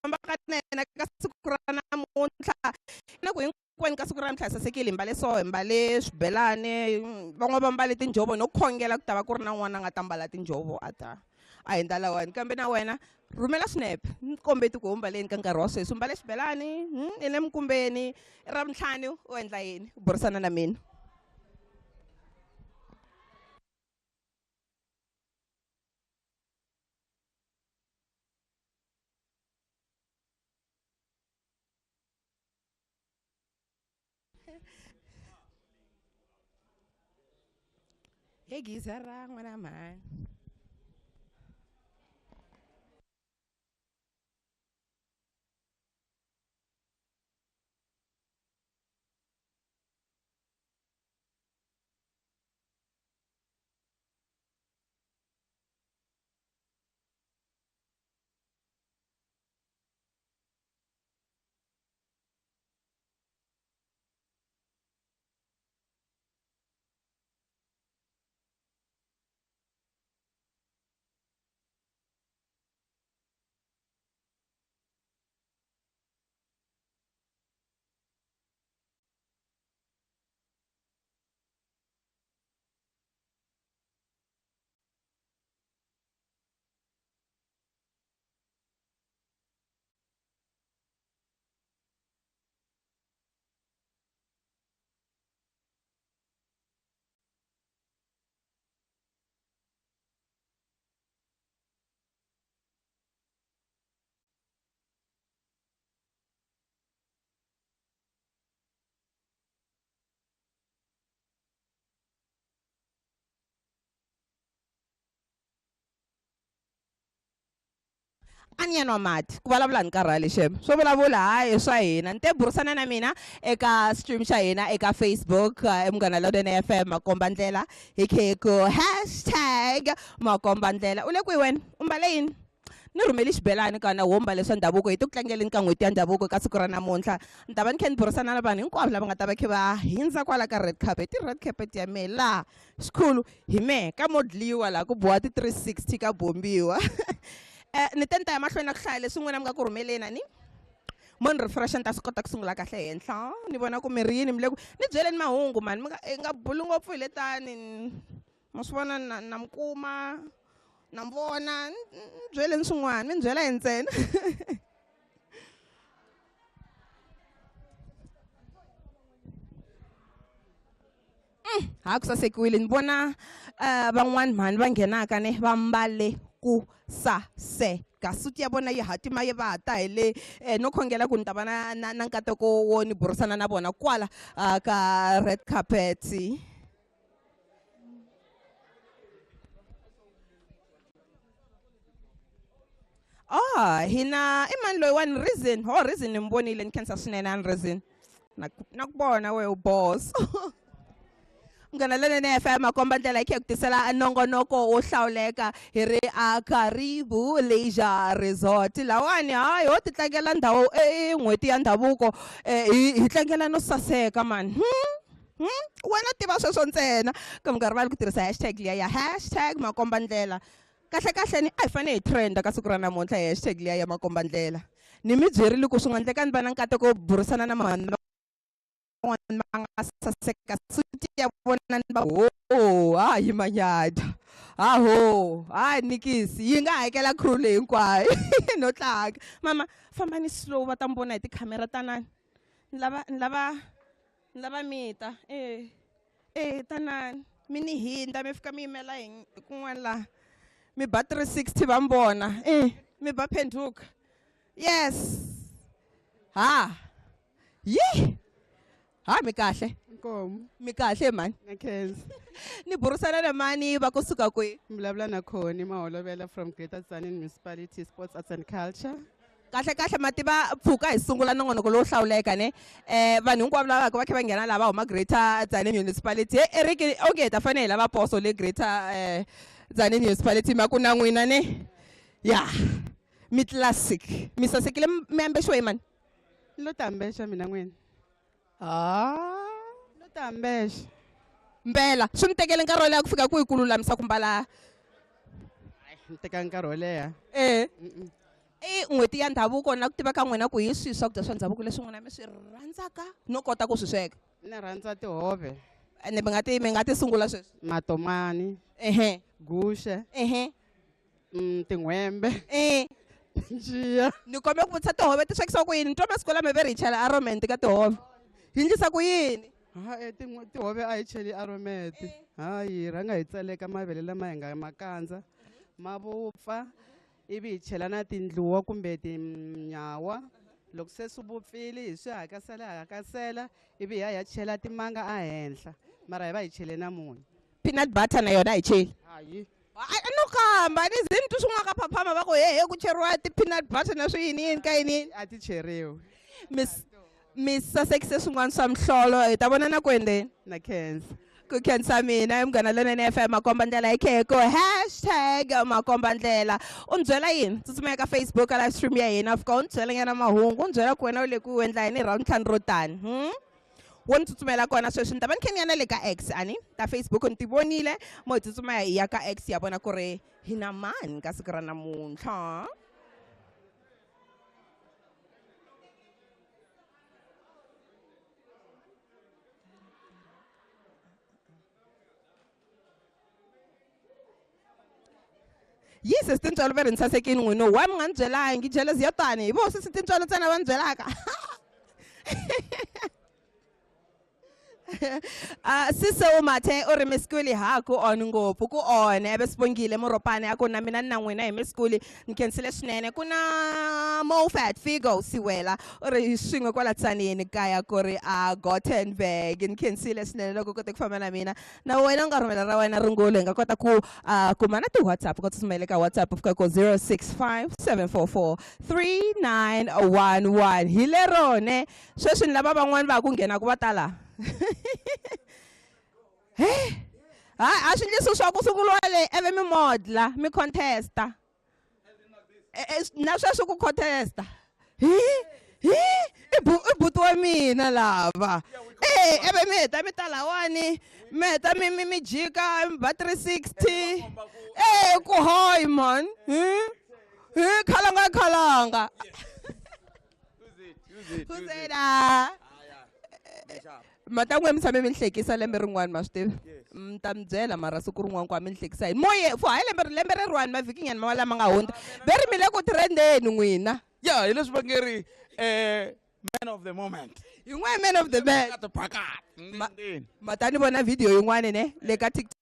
fambaka na yena ka siku ra namuntlha. Na ku hinkwenu ka siku ra namuntlha hi sasekile, hi mbale so, hi mbale swibelani, van'wana va mbale tinjhovo no khongela ku ta va ku ri na un'wana a nga ta mbala tinjhovo a ta a hundza lawani. Kambe na wena rhumela swinepe, ni kombeti ku u mbaleni ka nkarhi wa sweswi, u mbale xibelani, i le minkumbeni, i Ravutlhanu u endla yini? U burisana na mina. Hey, Gizara, n'wana mhani. A ni ya nwa mati ku vulavula ni karhali xem swo vulavula hayi swa hina ni te burisana na mina eka stream xa hina eka Facebook emunghana lonene FM makomba ndlela hi khe ku hashtag makomba ndlela u le kwihi wena u mbale yini ni rhumeli xibelani kana wo mbale swa ndhavuko hi ti ku tlangeleni ka n'hweti ya ndhavuko ka siku ra namuntlha ni ta va ni kha ni burisana na vanhu hinkwavo lava nga ta va kha va hindza kwala ka red carpet i red carpet ya mehe laha xikhulu hi mehe ka mo dliwa laha ku boha ti-360 ka bombiwa. Ni te ni ta ya mahlweni na ku hlaya leswi n'wina mi nga ku rhumeleni ni mo ni refresh ni ta swi kota ku sungula kahle henhla ni vona ku mi ri yini mi le ku ni byeleni mahungu mani mi nga i nga buli ngopfu hi le tani ma swi vona na mi kuma na mi vona ni byeleni swin'wana mi ni byela hi ntsena. Ha ku sasekiwile ni vona van'wani mhani va nghenaka ne va mbale ku saseka suti ya vona yi hatima yi va ta hi le no khongela ku ni ta va na nkateko wo ni burisana na vona kwala ka red carpet. Hina i mani loyiwani Reason ho Reason ni mi vonile ni khensa swinene ani Reason na ku vona wehe u boss. Munghana lonene FM makomba ndlela yi kha ku tisela nongonoko wo hlawuleka hi ri a Karibu Leisure Resort lawani hayi ho ti tlangela ndhawu n'hweti ya ndhavuko hi tlangela no saseka mani. Wena tiva sweswo ntsena kambe nkarhi vali ku tirhisa hashtag liya ya hashtag makomba ndlela kahle kahle ni a hi fanele hi trenda ka siku ra namuntlha hi hashtag liya ya makomba ndlela ni mi byerile ku swi nga endleka ni va na nkateko wo burisana na mhani van'wana va nga saseka suti ya vona ni va ho ha yi manyada aho ha nikisi yi nga hakela crew leyi hinkwayo no tlanga mama fambani slow va ta mi vona hi tikhamera tanani ni lava mi ta tanani mi ni hindza mi fika mi yimela hi kun'wana laha mi ba 360 va mi vona mi ba phenduka yes ha yi ha mi kahle Nkomo. Mi kahle mani Na khensa. Ni burisana na mani va kusuka kwihi? Vulavula na Khoni Maholovela from Greater Tzaneen Municipality Sports Arts and Culture. Kahle kahle mativa pfuka hi sungula nongonoko lowu hlawuleka ne vanhu hinkwavo lava va kha va nghena lava huma Greater Tzaneen Municipality Eric onge hi ta fanele hi lava poso le Greater Tzaneen Municipality ma ku na n'wina ne ya mi classic mi sasekile mi ambexiwe hi mani? Lo ta ambexa mina n'wini. Lo ta ambexa. Mpela swi mi tekele nkarhi wo leha ku fika kwihi ku lulamisa ku mbala? Ni teka nkarhi wo leha. I n'hweti ya ndhavuko na ku tiva ka n'wina ku hi swihi swakudya swa ndhavuko leswi n'wina mi swi rhandzaka no kota ku swi sweka? Ni rhandza tihove. Ene mi nga ti sungula sweswi? Matomani. Guxe. Tin'hwembe. Njiya. Ni kombe ku vutisa tihove ti swekisiwa ku yini? Ni twa masiku lama ve ri hi chela aromat ka tihove. Hi endlisa ku yini? Ha, tihove a hi cheli aromat. Hayi, rhanga hi tseleka mavele lama hi nga ma kandza, ma vupfa, ivi hi chela na tindluwa kumbe tinyawa. Loko se swi vupfile hi swi hakasela hakasela, ivi hi ya hi ya chela timanga ehenhla, mara hi va hi chele na munyu. Peanut butter na yona hi cheli? Hayi. A no kamba ni ze ni twi swin'wana ka phaphama va ku he he ku cheriwa ti-peanut butter na swi yini yini ka yini yini. A ti cheriwi. Mi sasekise swin'wana swa mihlolo hi ta vona na ku endleni. Na khensa. Ku khensa mina i Munghana Lonene FM makomba ndlela hi kheko hashtag makomba ndlela. U ni byela yini? Tsutsuma ka Facebook ka live stream ya hina fika u ni byela nyana mahungu u ni byela ku wena u le ku endla yini hi ra ntlhanu ro tani. Wo ni tsutsumela kona sweswi ni ta va ni kha ni ya na le ka X ani ta Facebook ni ti vonile mo hi tsutsuma hi ya ka X ya vona ku ri hi na mani ka siku ra namuntlha. Yi sesi tintswalo va ri ni sasekile n'wina why mi nga ni byelangi jealous ya tani hi vo sesi tintswalo ntsena va ni byelaka. Sise umathe u ri miskuli ha ku on ngopfu ku on ebe sibongile Moropane a ku na mina na n'wina hi miskuli ni khensile swinene ku na Mofat Figo Siwela u ri swin'we kwala Tzaneen kaya ku ri a Gothenburg ni khensile swinene loko u kote ku famba na mina na wena u nga rhumela ra wena rungula hi nga kota ku kuma na ti-WhatsApp ku tsutsumela ka WhatsApp fika ku 065 744 3911 hi lero ne sweswi ni lava van'wani va ku nghena ku va tala. Hey, a swi endlisi swa ku sunguriwa leyi eve mi modla mi contesta na sweswi ku contesta hi hi i buti wa mina lava eve mi heta mi ta lawani mi heta mi mi mi jika mi ba 360 ku hoy man hi khalanga khalanga. Who's it? Matangu mi tshame mi ni hlekisa lembe rin'wana ma swi tivi mi ta mi byela mara siku rin'wana ku a mi ni hlekisa yini moye for hayi lembe lembe reriwani mavhikinyana ma lama nga hundza ve ri mi le ku trendeni n'wina. Ya hi leswi va nge ri man of the moment. Yin'wana man of the man. Ma ta ni vona video yin'wana ne le ka TikTok.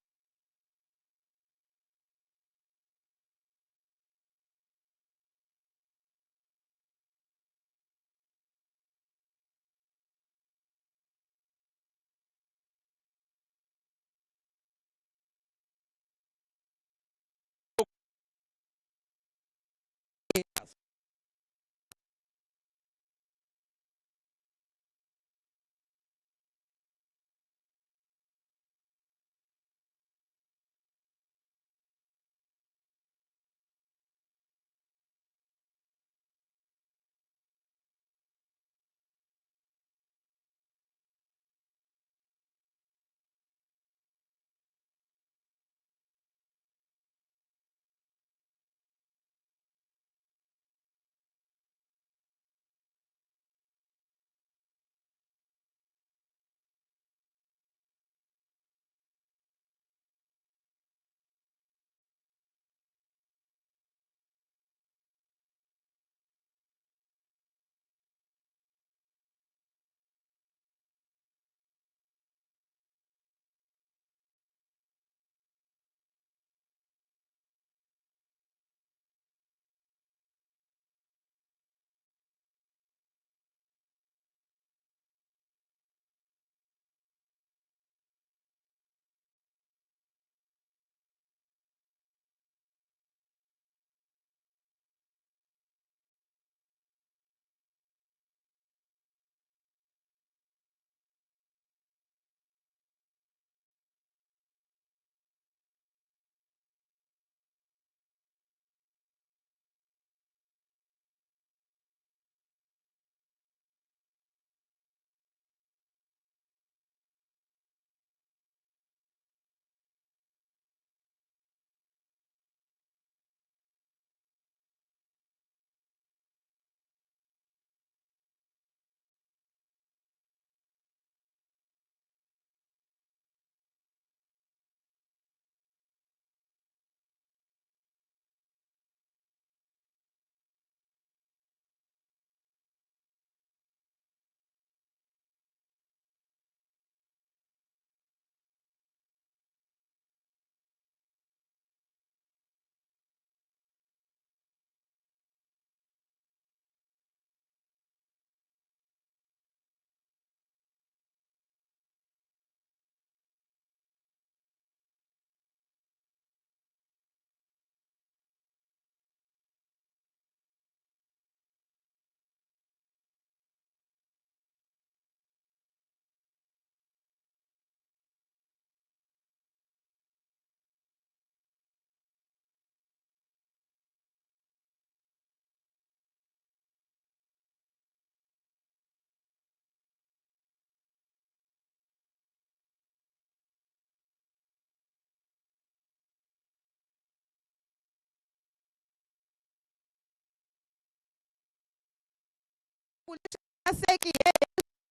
Seki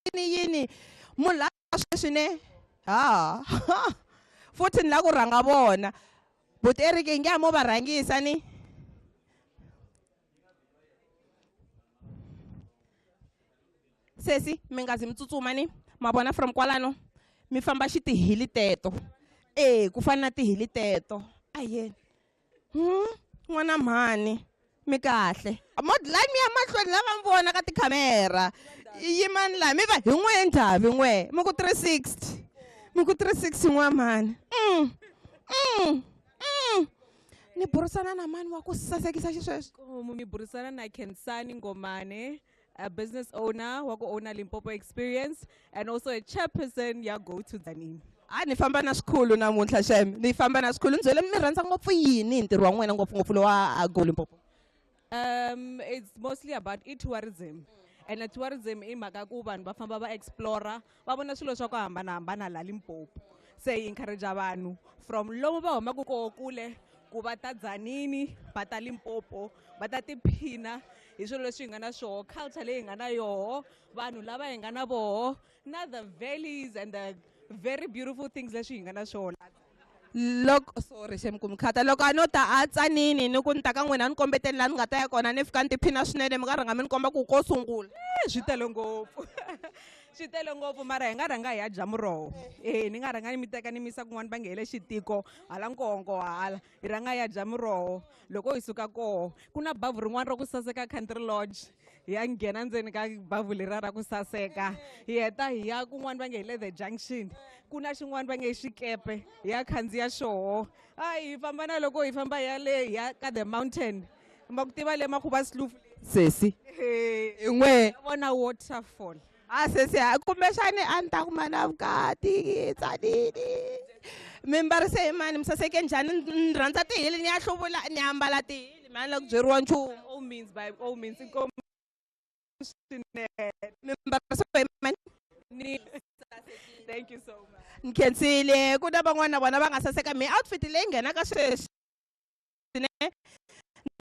yini yini munhu la sweswi ne ha futhi ni la ku rhanga vona but Eric nge mo va rhangisa ni sesi mi nga zi mi tsutsuma ni ma vona from kwalano Mi famba xitihili teto. E ku fana na tihili teto. Ayeni. N'wana mhani mi kahle. Modlani mi ya mahlweni lava mi vona ka tikhamera. Yimani laha mi va hi n'we ndhavi n'we. Mi ku 360. Mi ku 360 n'wa mhani. Ni burisana na mani wa ku sasekisa xisweswo. Mi burisana na Khensani Ngomane, a business owner wa ku owner Limpopo Experience and also a chairperson ya Go to Tzaneen. A ni famba na swikhulu namuntlha xem. Ni famba na swikhulu. Ni byele mi rhandza ngopfu yini hi ntirho wa n'wina ngopfungopfu lowa Go Limpopo? It's mostly about e-tourism. And a tourism i mhaka ku vanhu va famba va explora, va vona swilo swa ku hambanahambana la Limpopo. Se yi encourage vanhu from lomu va humaka koho kule ku va ta Tzaneen, va ta Limpopo, va ta tiphina hi swilo leswi hi nga na swoho, culture leyi hi nga na yoho, vanhu lava hi nga na voho, na the valleys and the very beautiful things leswi hi nga na swona. Loko sorry xem ku mi khata, loko a no ta a Tzaneen ni ku ni ta ka n'wina ni kombeteli laha ni nga ta ya kona ni fika ni tiphina swinene, mi nga rhanga mi ni komba ku ko sungula. Swi tele ngopfu. Swi tele ngopfu, mara hi nga rhanga hi ya dya muroho. Ni nga rhanga ni mi teka ni mi yisa kun'wana va nge hi le xitiko, hala Nkonko hala. Hi rhanga hi ya dya muroho. Loko hi suka koho, ku na bavhu rin'wana ra ku saseka Country Lodge. Hi ya nghena ndzeni ka bavhu leriya ra ku saseka. Hi heta hi ya kun'wana va nge hi le The Junction. Ku na xin'wana va nge i xikepe, hi ya khandziya xoho. Hayi, hi famba na loko hi famba hi ya le, hi ya ka The Mountain. Ma ku tiva le Makhuva Sloof? Sesi. N'we. Vona waterfall. A sesi, a kumbexani a ni ta kuma na vukati Tzaneen. Mi mbarise hi mani, mi saseke njhani? Ni rhandza tihili, ni ya hluvula, ni ambala tihili, mi a ni la ku byeriwa nchumu. By all means, by all means, inkomu swinene. Mi mbarise hi mani? Ni Thank you so much. Ni khensile. Ku na van'wana na vona va nga saseka. Mi outfit leyi nghenaka sweswi ne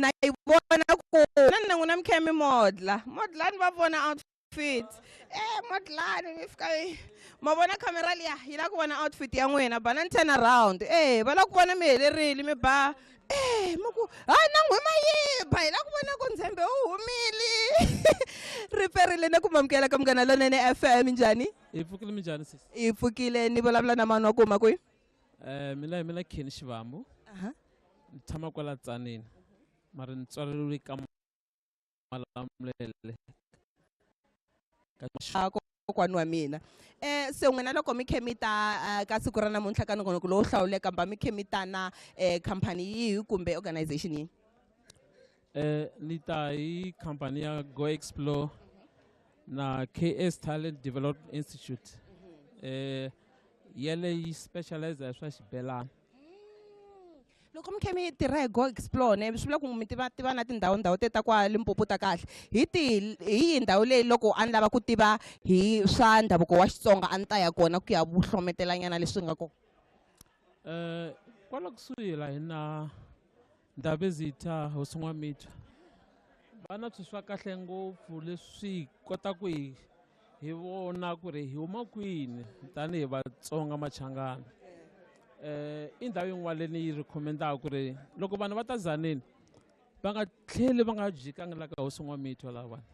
na yi vona ku na na n'wina mi kha mi modla. Modlani va vona outfit. Modlani mi fika yi ma vona camera liya yi lava ku vona outfit ya n'wina, banani turn around. Va lava ku vona mi helerile mi ba. Mi ku hayi na n'we ma yi ba, hi lava ku vona ku ndzhembe wu humile. Ri perile na ku mamukela ka Munghana Lonene FM. Minjhani? Hi pfukile, minjhani sesi? Hi pfukile. Ni vulavula na mani wa ku huma kwihi? Mina hi mina Kenny Shivambu. Ni tshama kwala Tzaneen. Mara ni tswaleriwe ka Malamulele. Ka Kokwani wa mina. Se n'wina loko mi khe mi ta ka siku ra namuntlha ka nongonoko lowo hlawuleka, mba mi khe mi ta na khampani yihi kumbe organization yihi? Ni ta hi khampani ya Go Explore na KS Talent Development Institute. Yele yi specialize hi swa xibelani. Loko mi khe mi tirha hi Go Explore ne, swi vula ku mi tiva na tindhawu ndhawu te ta kwa Limpopo ta kahle. Hi tihi, hi yihi ndhawu leyi loko a ni lava ku tiva hi swa ndhavuko wa Xitsonga a ni ta ya kona ku ya vuhlometelanyana leswi nga kona? Kwala kusuhi la hi na Ndabezitha Hosi N'wamitwa. Va na swilo swa kahle ngopfu leswi kota ku hi vona ku ri hi huma kwini tanihi Vatsonga Machangana. I ndhawu yin'wana leyi ni yi recommendaka ku ri loko vanhu va ta Tzaneen va nga tlheli va nga jikangi la ka Hosi N'wamitwa lavawani.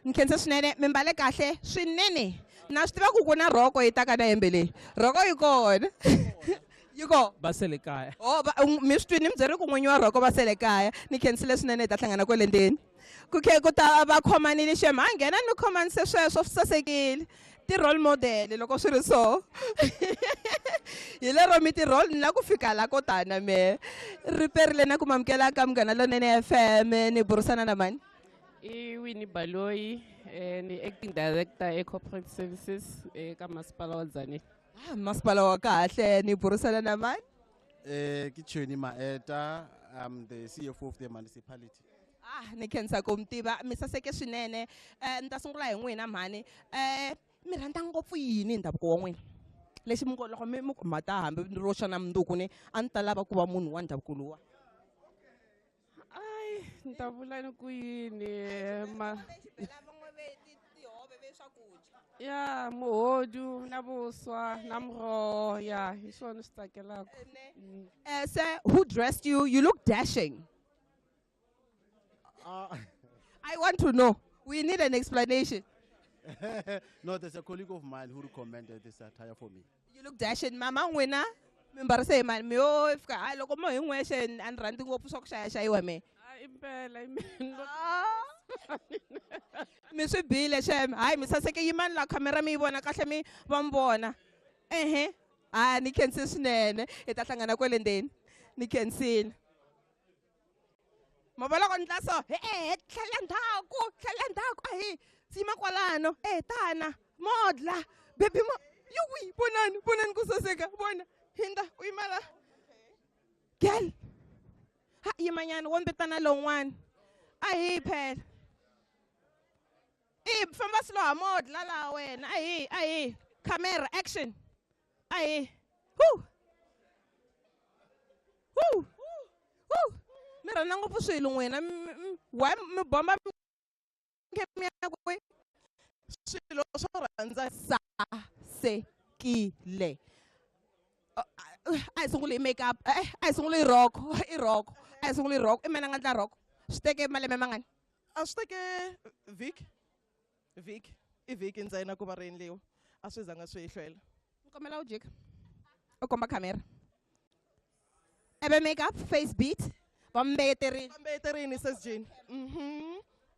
Ni khensa swinene, mi mbale kahle swinene. Na swi tiva ku ku na rhoko yi taka na hembe leyi. Rhoko yi kona. Yi kona. Va sele kaya. Oh, mi swi twini, mi byeri ku n'winyi wa rhoko va sele kaya. Ni khensile swinene, hi ta hlangana kwele ndzeni. Ku khe ku ta va khomanile xem, ha nghena ni khomanise sweswo swi sasekile. Ti role model loko swi ri so. Hi lero mi ti role, ni la ku fika la ko tana me. Ri perile na ku mamukela ka Munghana Lonene FM, ni burisana na mani? I Winnie Baloyi, ni acting director e corporate services eka masipala wa Tzaneen. Masipala wa kahle, ni burisana na mani? Ke Chweni Maeta, I'm the CFO of the municipality. Ni khensa ku mi tiva, mi saseke swinene. Ni ta sungula hi n'wina mhani. Mi rhandza ngopfu yini hi ndhavuko wa n'wina? Lexi mi ngo loko mi ku mhata hambi ni ro xana mundzuku ni a ni ta lava ku va munhu wa ndhavuko luwa. Ai, ni ta vula ni ku yini, ma Ya, muhodu na vuswa na muroho, ya, hi swona swi tsakelaka. Sir, who dressed you? You look dashing. I want to know. We need an explanation. No, there's a colleague of mine who recommended this attire for me. You look dashing, mama n'wina. Mi mbarise hi mani? Mi yo fika hayi loko mo hi n'wexe a ni rhandzi ngopfu swa ku xayaxayiwa me. Impela impela. Mi swi bile xem. Hayi mi saseke yimani la khamera mi yi vona kahle mi va mi vona. Ehe. Ah, ni khensi swinene. Hi ta hlangana kwele ndzeni. Ni khensile. Ma vona loko ni ndla so, he tlhela ndzhaku, tlhela ndzhaku. Ahi, yima kwalano. Eh, tana, modla. Baby mo, yuwi, vonani, vonani ku saseka, vona. Hinda, u yima la. Girl. Ha, yimanyana, wo mbitana lowun'wana. Ahi phela. I famba slow ha modla laha wena. Ahi, ahi. Camera action. Ahi. Woo. Woo. Woo. Mi rhandza ngopfu swilo n'wina. Why mi bomba mi ya kwihi? Swilo swo rhandza sasekile. A hi sunguli hi makeup, a hi sunguli hi rhoko, i rhoko. A hi sunguli hi rhoko. I mani a nga ndla rhoko? Swi teke malembe mangani? A swi teke vhiki. Vhiki. I vhiki ntsena ku va ri endliwa. A swi zanga swi hlwela. Ni kombela u jika. U komba khamera. Ebe makeup, face beat. Va mbeyeterini. Va mbeyeterini, sis Jean.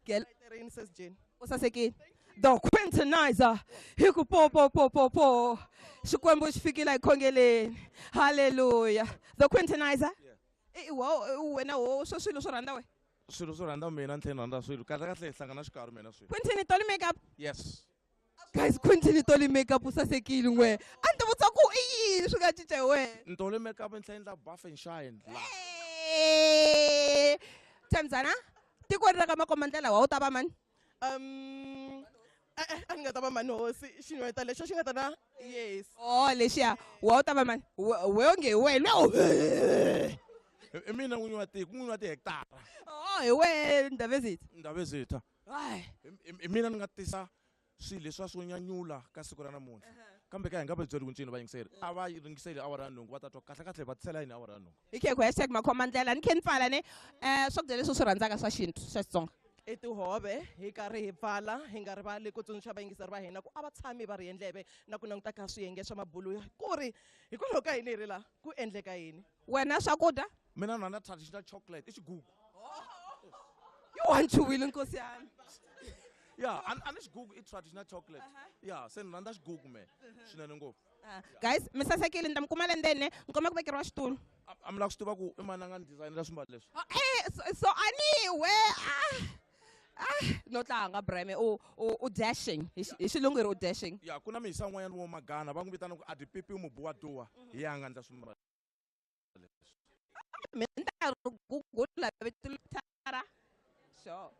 Girl. Mbeyeterini, sis Jean. U sasekile. The Quintinizer. Hi ku po po po po po. Xikwembu xi fikile hi khongeleni. Hallelujah. The Quintinizer. Yeah. I wo wena wo swo swilo swo rhandza we. Swilo swo rhandza mina ni tlhela ni rhandza swilo. Kahle kahle hi hlangana xikarhi mina swilo. Quintin toli makeup. Yes. Guys, Quintin toli makeup u sasekile n'we. A ni ti vutisa ku i yini swi nga cinca hi wena. Ntoli makeup ni tlhela ni endla buff and shine la. Thamzana, tikweni ra ka Makombandlela wa wu ta va mani? A ni nga ta va mani hosi, xinhweta lexo xi nga ta na yes. Oh, lexiya, wa wu ta va mani? We onge hi wena. I mina n'winyi wa tiko, n'winyi wa tihektara. Oh, hi wehe Ndabezitha. Ndabezitha. Hayi. I mina ni nga tisa swilo leswiya swo nyanyula ka siku ra namuntlha. Kambe ka hi nga va byeli ku ncini vayingiseri. A va ringiseli awara ya nhungu va ta twa kahle kahle va tisela yini awara ya nhungu. Hi khe ku hashtag Makombandlela ni khe ni pfala ne. Swakudya leswi u swi rhandzaka swa xintu swa Xitsonga. I tihove hi karhi hi pfala hi nga rivali ku tsundzuxa vayingiseri va hina ku a va tshami va ri endleve na ku languta ka swiyenge swa mabulu ku ri hikwalaho ka yini hi ri la ku endleka yini. Wena swakudya? Mina ni rhandza traditional chocolate i xigugu. Yi wanchuwile nkosi yami. Yeah, a ni xigugu i traditional chocolate. Yeah, se ni rhandza xigugu me swinene ngopfu. Guys, mi sasekile ni ta mi kuma le ndzeni ne ni komba ku vekeriwa xitulu. A mi lava ku swi tiva ku i mani a nga ni designela swimbalo leswi? So a ni we no tlanga Breme u dashing hi xilungu hi ri u dashing. Yeah, ku na mihisa un'wanyana wo Magana va n'wi vitana ku a di pipi mubu wa duwa hi ya nga endla swimbalo leswi. Mi ni ta ri Google vito Tara. Sure.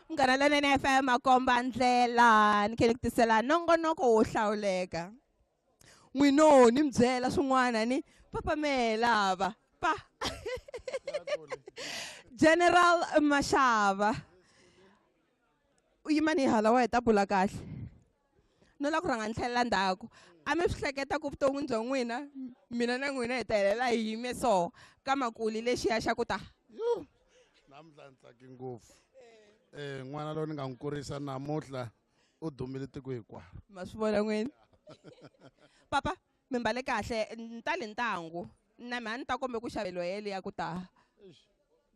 Munghana Lonene FM Makombandlela ni khe ni ku tisela nongonoko wo hlawuleka. N'wino ni mi byela swin'wana ni papa mehe lava pa General Mashava u yima ni hala wa hi ta bula kahle no lava ku rhanga ni tlhelela ndzhaku a mi swi hleketa ku vuton'wini bya n'wina mina na n'wina hi ta helela hi yime so ka makuli lexiya xa ku ta. Namuntlha ni tsake ngopfu. N'wana loyi ni nga n'wi kurisa namuntlha u dumile tiko hinkwaro. Ma swi vona n'wini? Papa, mi mbale kahle ni ta le ntangu na mina ni ta kombe ku xaveliwa yele ya ku ta.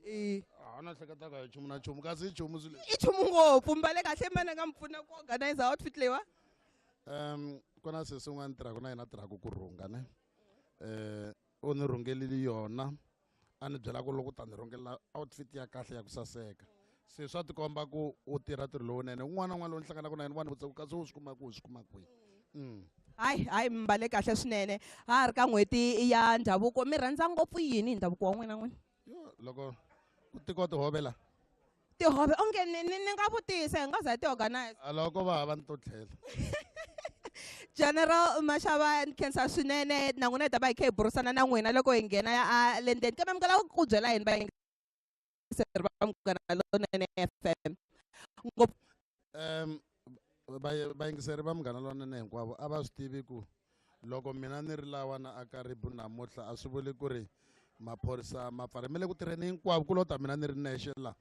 A na hleketaka hi nchumu na nchumu kasi i nchumu swilo leswi. I nchumu ngopfu mbale kahle mani a nga mi pfuna ku organize outfit leyiwa. Ku na sesi un'wana ni tirhaka na yena a tirhaka ku rhunga ne. U ni rhungelile yona. A ni byela ku loko ta ni rhungela outfit ya kahle ya ku saseka. Se swa tikomba ku u tirha ntirho lowunene. Un'wana na un'wana lowu ni hlanganaka na yena wa ni vutisa ku kasi u swi kuma kwihi, u swi kuma kwihi. Hayi, hayi, mi mbale kahle swinene. Ha ri ka n'hweti ya ndhavuko, mi rhandza ngopfu yini hi ndhavuko wa n'wina n'wina? Yo, loko ku tikiwa tihove la. Tihove, onge ni nga vutisa, hi nga za hi ti organize. A loko va hava ni to tlhela. General Mashaba, ni khensa swinene. Na n'wina hi ta va hi kha hi burisana na n'wina loko hi nghena a le ndzeni. Kambe mi nga lava ku byela yini vayingiseri va Munghana Lonene FM? Ngopfu. Vayingiseri va Munghana Lonene hinkwavo a va swi tivi ku loko mina ni ri lawa na aka Ribu namuntlha a swi vuli ku ri maphorisa ma pfala. Me le ku tirheni hinkwavo, ku lo ta mina ni ri nexe la.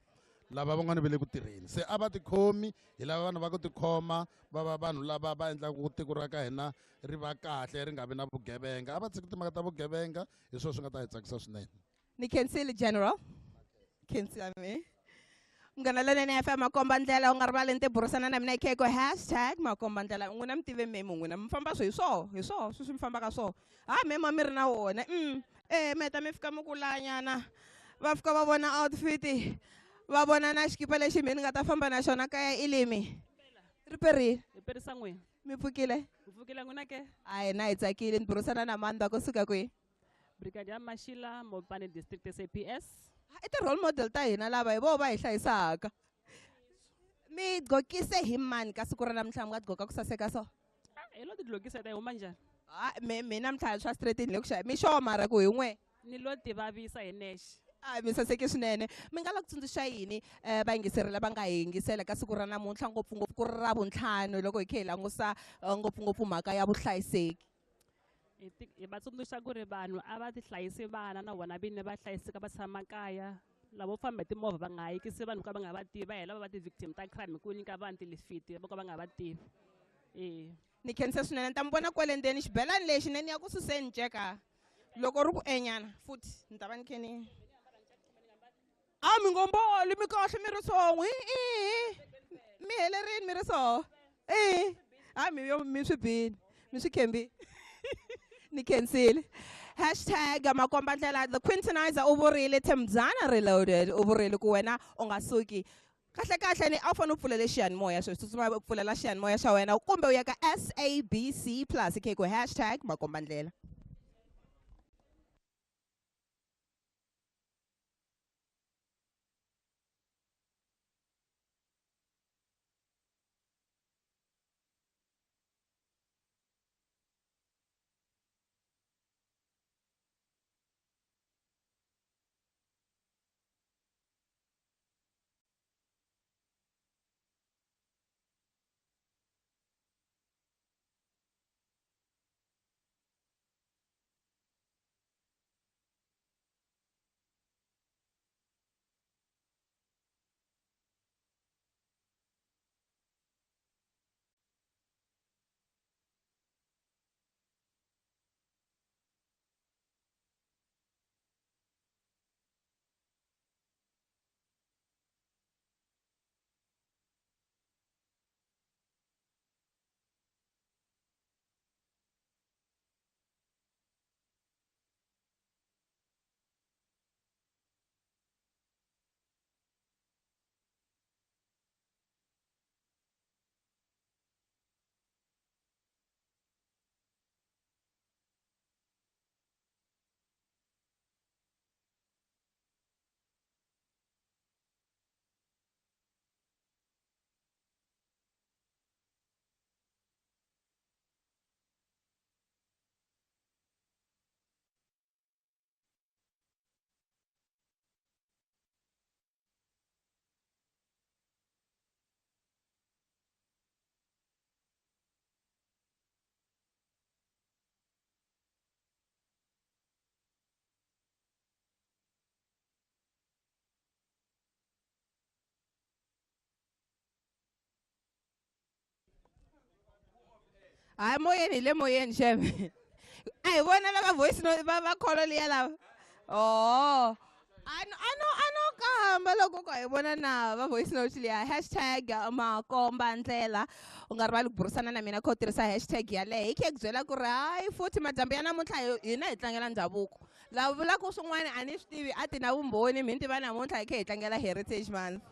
Lava van'wana va le ku tirheni. Se a va tikhomi, hi lava vanhu va ku tikhoma, va va vanhu lava va endlaka ku tiko ra ka hina ri va kahle, ri nga vi na vugevenga. A va tshiki timhaka ta vugevenga, hi swona swi nga ta hi tsakisa swinene. Ni khensile General. Khensile me. Munghana Lonene FM, Makomba Ndlela, u nga rivali ni ti burisana na mina hi kheko hashtag Makomba Ndlela. N'wina mi tive memo, n'wina mi famba swi hi swoho, hi swoho, sweswi mi fambaka swoho. Ha memo a mi ri na wona. Mi heta mi fika mi ku lanyana. Va fika va vona outfit, va vona na xikipa lexi mina ni nga ta famba na xona kaya i limi. Ri perile. Hi perisa n'wina. Mi pfukile? Mi pfukile n'wina ke? A hina hi tsakile, ni burisana na mani va kusuka kwihi? Brigadier Mashila, Mopani District SAPS. I ti-role model ta hina lava, hi voho va hi hlayisaka. Mi gqokise hi mani ka siku ra namuntlha mi nga gqoka ku saseka so? Hi lo ti gqokisa ta hi huma njhani? Mi namuntlha swa straight ni le ku xava. Mi sure mara ku hi n'we? Ni lo ti vavisa hi nexe. Mi saseke swinene. Mi nga lava ku tsundzuxa yini vayingiseri lava nga hi yingisela ka siku ra namuntlha, ngopfungopfu ku ri ra vuntlhanu loko hi kha hi langusa ngopfungopfu mhaka ya vuhlayiseki? Hi va tsundzuxa ku ri vanhu a va ti hlayisi vana na vona vini va hlayiseka va tshama kaya. Lavo famba hi timovha va nga hayikisi vanhu ka va nga va tivi, va hela va va ti-victim ta crime hi ku nyika vanhu tilifiti vo ka va nga va tivi. Ni khensa swinene, ni ta mi vona kwale ndzeni. Xibelani lexi ne ni ya ku suseni nceka loko ri ku enyana futhi ni ta va ni khe ni a mi ngo mboli, mi kahle mi ri so n'wi, i mi helerini mi ri so. A mi yo mi swi bini, mi swi khembi. Ni khensile. Hashtag Makomba Ndlela. The Quintinizer u vurile, Themzana Reloaded u vurile ku wena u nga suki. Kahle kahle ni a wu fanele u pfulele xiyanimoya sweswi, tsutsuma u pfulela xiyanimoya xa wena kumbe u ya ka SABC Plus khe ku hashtag Makomba Ndlela. Hayi, moyeni hi le moyeni xeme. A hi vona lava voice note va kholo liya lava. Oh. Ano kamba loko ku hi vona na va voice note liya hashtag makomba ndlela u nga rivali ku burisana na mina kha u tirhisa hashtag yaleyo hi khe ku byela ku ri hayi futhi madyambu ya namuntlha hina hi tlangela ndhavuko lava vulaka swin'wana a ni swi tivi a ti na vumbhoni mi ni tiva namuntlha hi khe hi tlangela Heritage Month.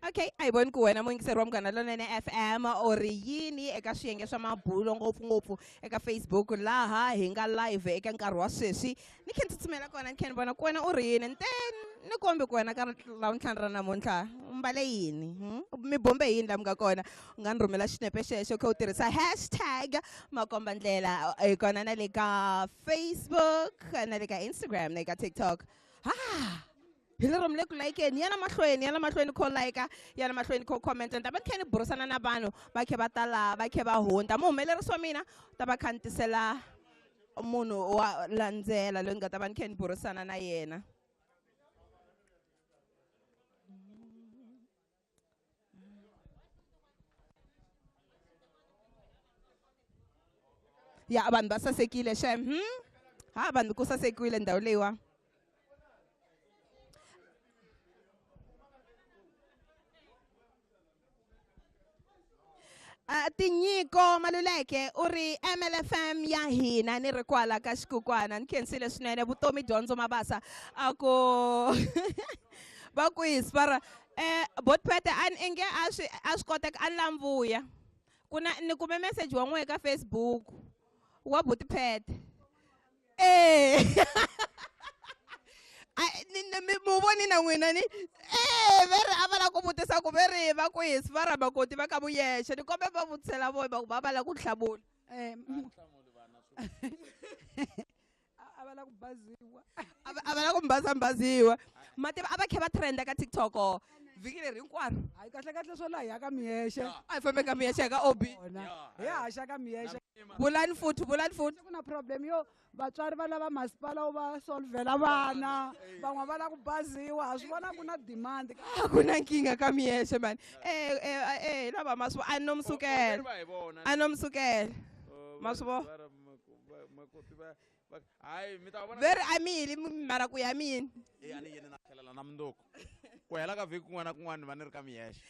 Okay, a hi voni ku wena muyingiseri wa Munghana Lonene FM u ri yini eka swiyenge swa mabulo ngopfungopfu eka Facebook laha hi nga live eka nkarhi wa sweswi. Ni khe ni tsutsumela kona ni khe ni vona ku wena u ri yini nten ni kombi ku wena ka ravuntlhanu ra namuntlha u mbale yini, Mi bombe yini laha mi nga kona. U nga ni rhumela xinepe xexo kha u tirhisa hashtag makombandlela hi kona na le ka Facebook na le ka Instagram na le ka TikTok. Hi lero mi le ku like-eni yana mahlweni yana mahlweni kho like yana mahlweni kho comment ni ta va ni kha ni burisana na vanhu va khe va ta laha va khe va hundza muhumelerisi wa mina u ta va kha ni tisela munhu wa landzela loyi ni nga ta va ni khe ni burisana na yena. Ya vanhu va sasekile xem, Ha vanhu ku sasekile ndhawu leyiwa. Tinyiko Maluleke u ri MLFM ya hina ni ri kwala ka xikukwana ni khensile swinene vutomi dyondzo mabasa a ku va ku hi sipara botpete a ni inge a swi a swi koteka a ni lamvuya ku na ni kume message wa n'we ka Facebook wa botpete mu voni na n'wina ni ve ri a va lava ku vutisa ku ve ri va ku hi sivara makoti va ka vuyexe ni kombe va vutisela vona va ku va va lava ku hlamula. A va lava ku baziwa. A va lava ku mbazambaziwa. Mativa a va khe va trenda ka TikTok o vhiki leri hinkwaro. Hayi kahle kahle swo laha hi ya ka Miyexe. A hi fambe ka Miyexe ka OB. Hi ya haxa ka Miyexe. Vulani futhi, vulani futhi. Ku na problem yo vatswari va lava masipala wu va solvela vana, van'wana va lava ku baziwa, ha swi vona ku na demand. A ku na nkingha ka Miyexe mani. Lava ma swi vo, a no mi sukela. A no mi sukela. Ma swi vo? Hayi, mi ta vona Ve ri a mi yili mara ku ya mini? A ni yeni na tlhelela na mundzuku. Ku hela ka vhiki kun'wana na kun'wana ni va ni ri ka Miyexe.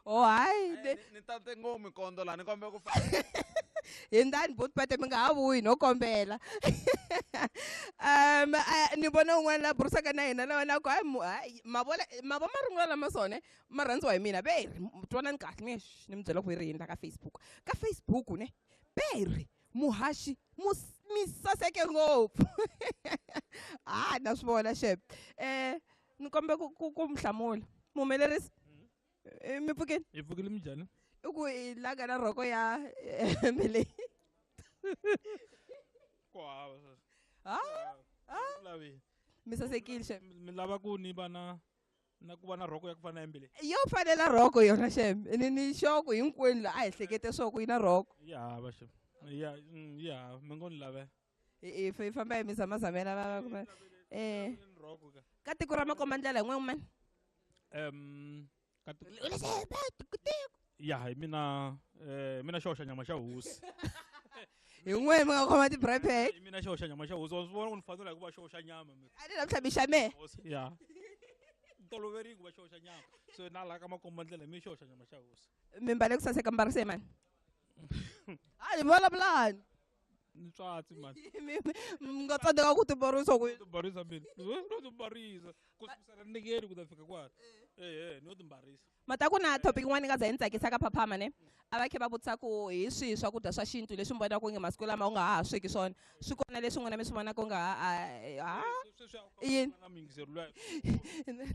Oh, hayi, Ni tate ngopfu mikondzo laha ni kombela ku fa. Hindani botpete mi nga ha vuyi no kombela. Ni vona un'wana la burisaka na hina lawa na ku hayi, hayi, mavola, mavo ma rungula lama swona ma rhandziwa hi mina. Ve ri, twanani kahle, ni ni mi byela ku yi ri yini la ka Facebook. Ka Facebook ne, ve ri muhaxi mi saseke ngopfu. Na swi vona xep. Ni kombe ku mi hlamula. Muhumelerisi? Mi pfukile? Hi pfukile minjhani? I ku i langa na rhoko ya hembe leyi. Ku hava sweswo. Lavi. Mi sasekile xem. Mi lava ku ni va na na ku va na rhoko ya ku fana na hembe leyi? Yo fanela rhoko yona xem. Ni sure ku hinkwenu la a hi hlekete swo ku yi na rhoko. Ya hava xem. Ya, ya hava. Mi ngo ni lavela. Hi famba hi mizamazamela va va ku, Rhoko ka. Ka tiko ra makombandlela hi n'we mani? Ka tiko U le xebe, tiko, tiko. Ya, hi mina, mina xo xa nyama xa hosi. Hi n'we mi nga khoma ti-braai pack. Hi mina xo xa nyama xa hosi. Wa swi vona ku ni fanela hi ku va xo xa nyama mina. A ni la ku hlambisa mehe. Hosi, ya. Ni toloverile ku va xo xa nyama. So na laha ka makombandlela hi mina xo xa nyama xa hosi. Mi mbale ku saseka mbarise mani? A ni vulavulani. Ni tswatsi mani. Mi nga tsandzeka ku tibarisa ku Tibarisa mina. No tibarisa. Ku sukusela ningeni ku ta fika kwala. No timbarisa. Mata ku na topic yin'wana yi nga za yi ni tsakisa ka Phaphama ne? A va khe va vutisa ku hi swihi swakudya swa xintu leswi mi vonaka onge masiku lama u nga ha sweki swona. Swi kona leswi n'wina mi swi vonaka u nga ha, ha, ha? Sweswi a ku Yini? na muyingiseri luya.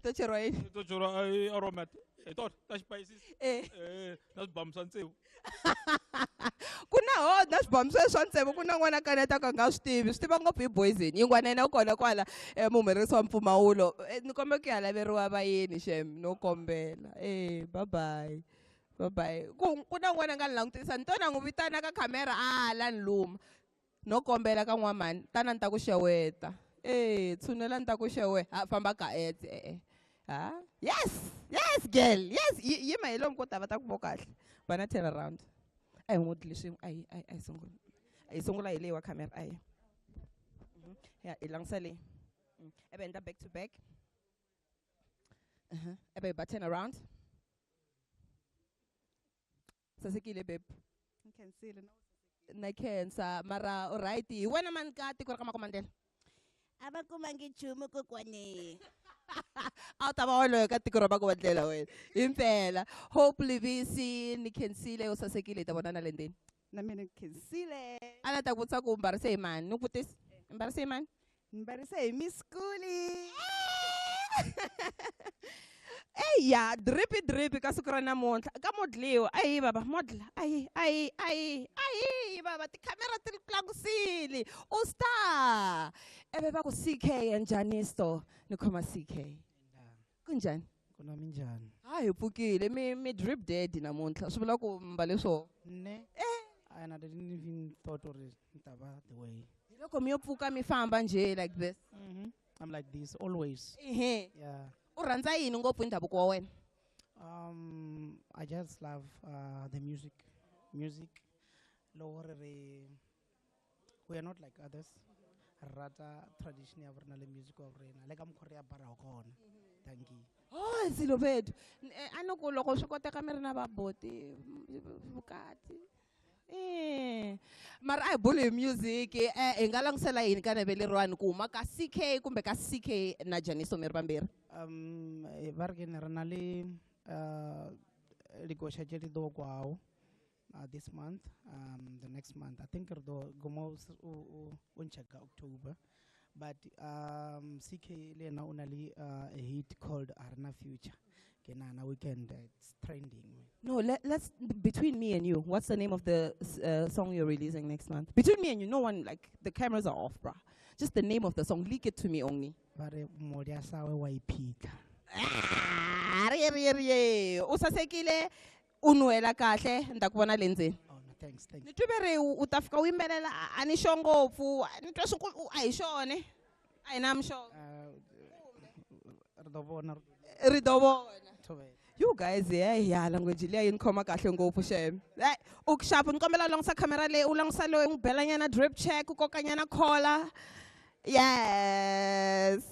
To cheriwa yini? To cheriwa, aromat. Hi tona, ta xipayisisi. Na swibamu swa tsevu. Ku na ho, na swibamu sweswo swa tsevu, ku na n'wana kaneta ka nga swi tivi. Swi tiva ngopfu hi poison. Yingwana yena u kona kwala, muhumelerisi wa mpfumawulo. Ni kombela ku ya laveriwa vayeni xem, no kombela. Bye bye. Bye bye. Ku na n'wana nga ni langutisa, ni to na n'wi vitana ka khamera, a la ni luma. No kombela ka n'wamani, tana ni ta ku xeweta. Eh, tshunela ni ta ku xewe. Ha famba ka eh. Ha? Yes. Yes, girl. Yes, yima hi lomu ko ta va ta ku vo kahle. Vana turn around. A hi modli swin'we. A hi a hi sungula. Hi sungula hi leyi wa camera. A hi. Ya, hi langutisa leyi. Ebe endla back to back. Ebe ba turn around. Sasekile babe. Nkhensile na Na khensa mara all right. Hi wena mani ka tiko ra ka Makomandela? A va kumangi nchumu kokwane. A wu ta va wolowo ka tiko ra Makomandlela wena. Himpela. Hope Livisi ni khensile u sasekile hi ta vonana le ndzeni. Na mina ni khensile. A na ta ku vutisa ku u mbarise hi mani? Ni ku vutisa. U mbarise hi mani? Ni mbarise hi Miss Kuli. Eya, dripi dripi ka siku ra namuntlha. Ka modliwa. Ayi baba, modla. Ayi, ayi, ayi, ayi baba, tikhamera ti tlakusile. U star. Ebe va ku CK and Janisto. Ni khoma CK. Kunjani? Kuna minjhani? Ha hi pfukile mi drip daddy namuntlha. Swi vula ku mbale swona. Ne. And I didn't even thought or ni ta va the way. Hi loko mi yo pfuka mi famba nje like this. I'm like this always. Ehe. Yeah. U rhandza yini ngopfu hi ndhavuko wa wena? I just love the music. Music. Loko ri ri we are not like others. Re rata tradition ya rona le music wa rena. Le ka mokgwa re aparago ka gona. Thank you. Oh, Silobedu. A ni ku loko swi koteka mi ri na vaboti vukati. Mara a hi buli hi music, hi nga langutisela yini ka neve leriwani ku huma ka CK kumbe ka CK na Janiso mi ri vambirhi? Va ri ke ni ri na le dikoša tše di do kwago this month, the next month. I think re do goma o ntšha ka October. But CK le yena o na le a hit called Arena Future. Ke nahana weekend, it's trending. No, let's between me and you. What's the name of the song you're releasing next month? Between me and you, no one, like the cameras are off, bruh. Just the name of the song. Leak it to me only. Ba re modi a sawe wa iphitlha. Ah, re, re, re. O sasekile, o nwela kahle, ni ta ku vona le ndzeni. Oh, no, thanks, thanks. Ni twe ve ri u ta fika u yimbelela, a ni sure ngopfu, ni twa swi ku, a hi xone. A hi na mixo. Ri do vona, Ri do vona. Thobela. You guys, yeah, yeah, language leyi yi ni khoma kahle ngopfu xem. U ku xapu, ni kombela u langutisa camera leyi, u langutisa loyi, u n'wi bela nyana drip check, u koka nyana collar. Yes.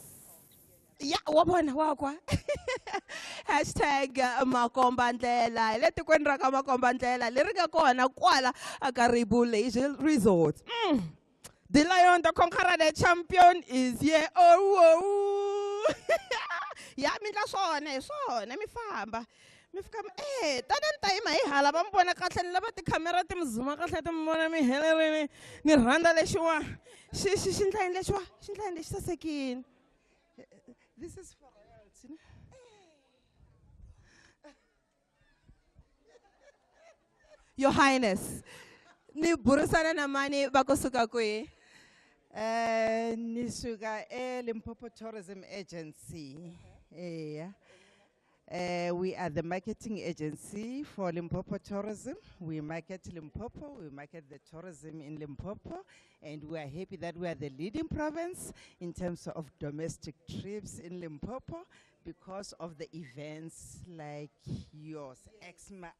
Ya, wa vona, wa kwa. Hashtag Makombandlela. Hi le tikweni ra ka Makombandlela, leri nga kona kwala aka Ribu Leisure Resort. The Lion, the Conqueror, the champion is here. Oh, oh. Ya, mi ndla swona, hi swona, mi famba. Mi fika mi, tani ni ta yima hi hala, va mi vona kahle, ni lava tikhamera ti mi zuma kahle, ti mi vona mi helerile. Ni rhandza lexiwa. Xi ndla yini lexiwa? Xi ndla yini lexi sasekile? This is for royalty, ne? Your Highness, ni burisana na mani va kusuka kwihi? Ni suka e Limpopo Tourism Agency. Yeah. We are the marketing agency for Limpopo Tourism. We market Limpopo, we market the tourism in Limpopo, and we are happy that we are the leading province in terms of domestic trips in Limpopo because of the events like yours, Exma.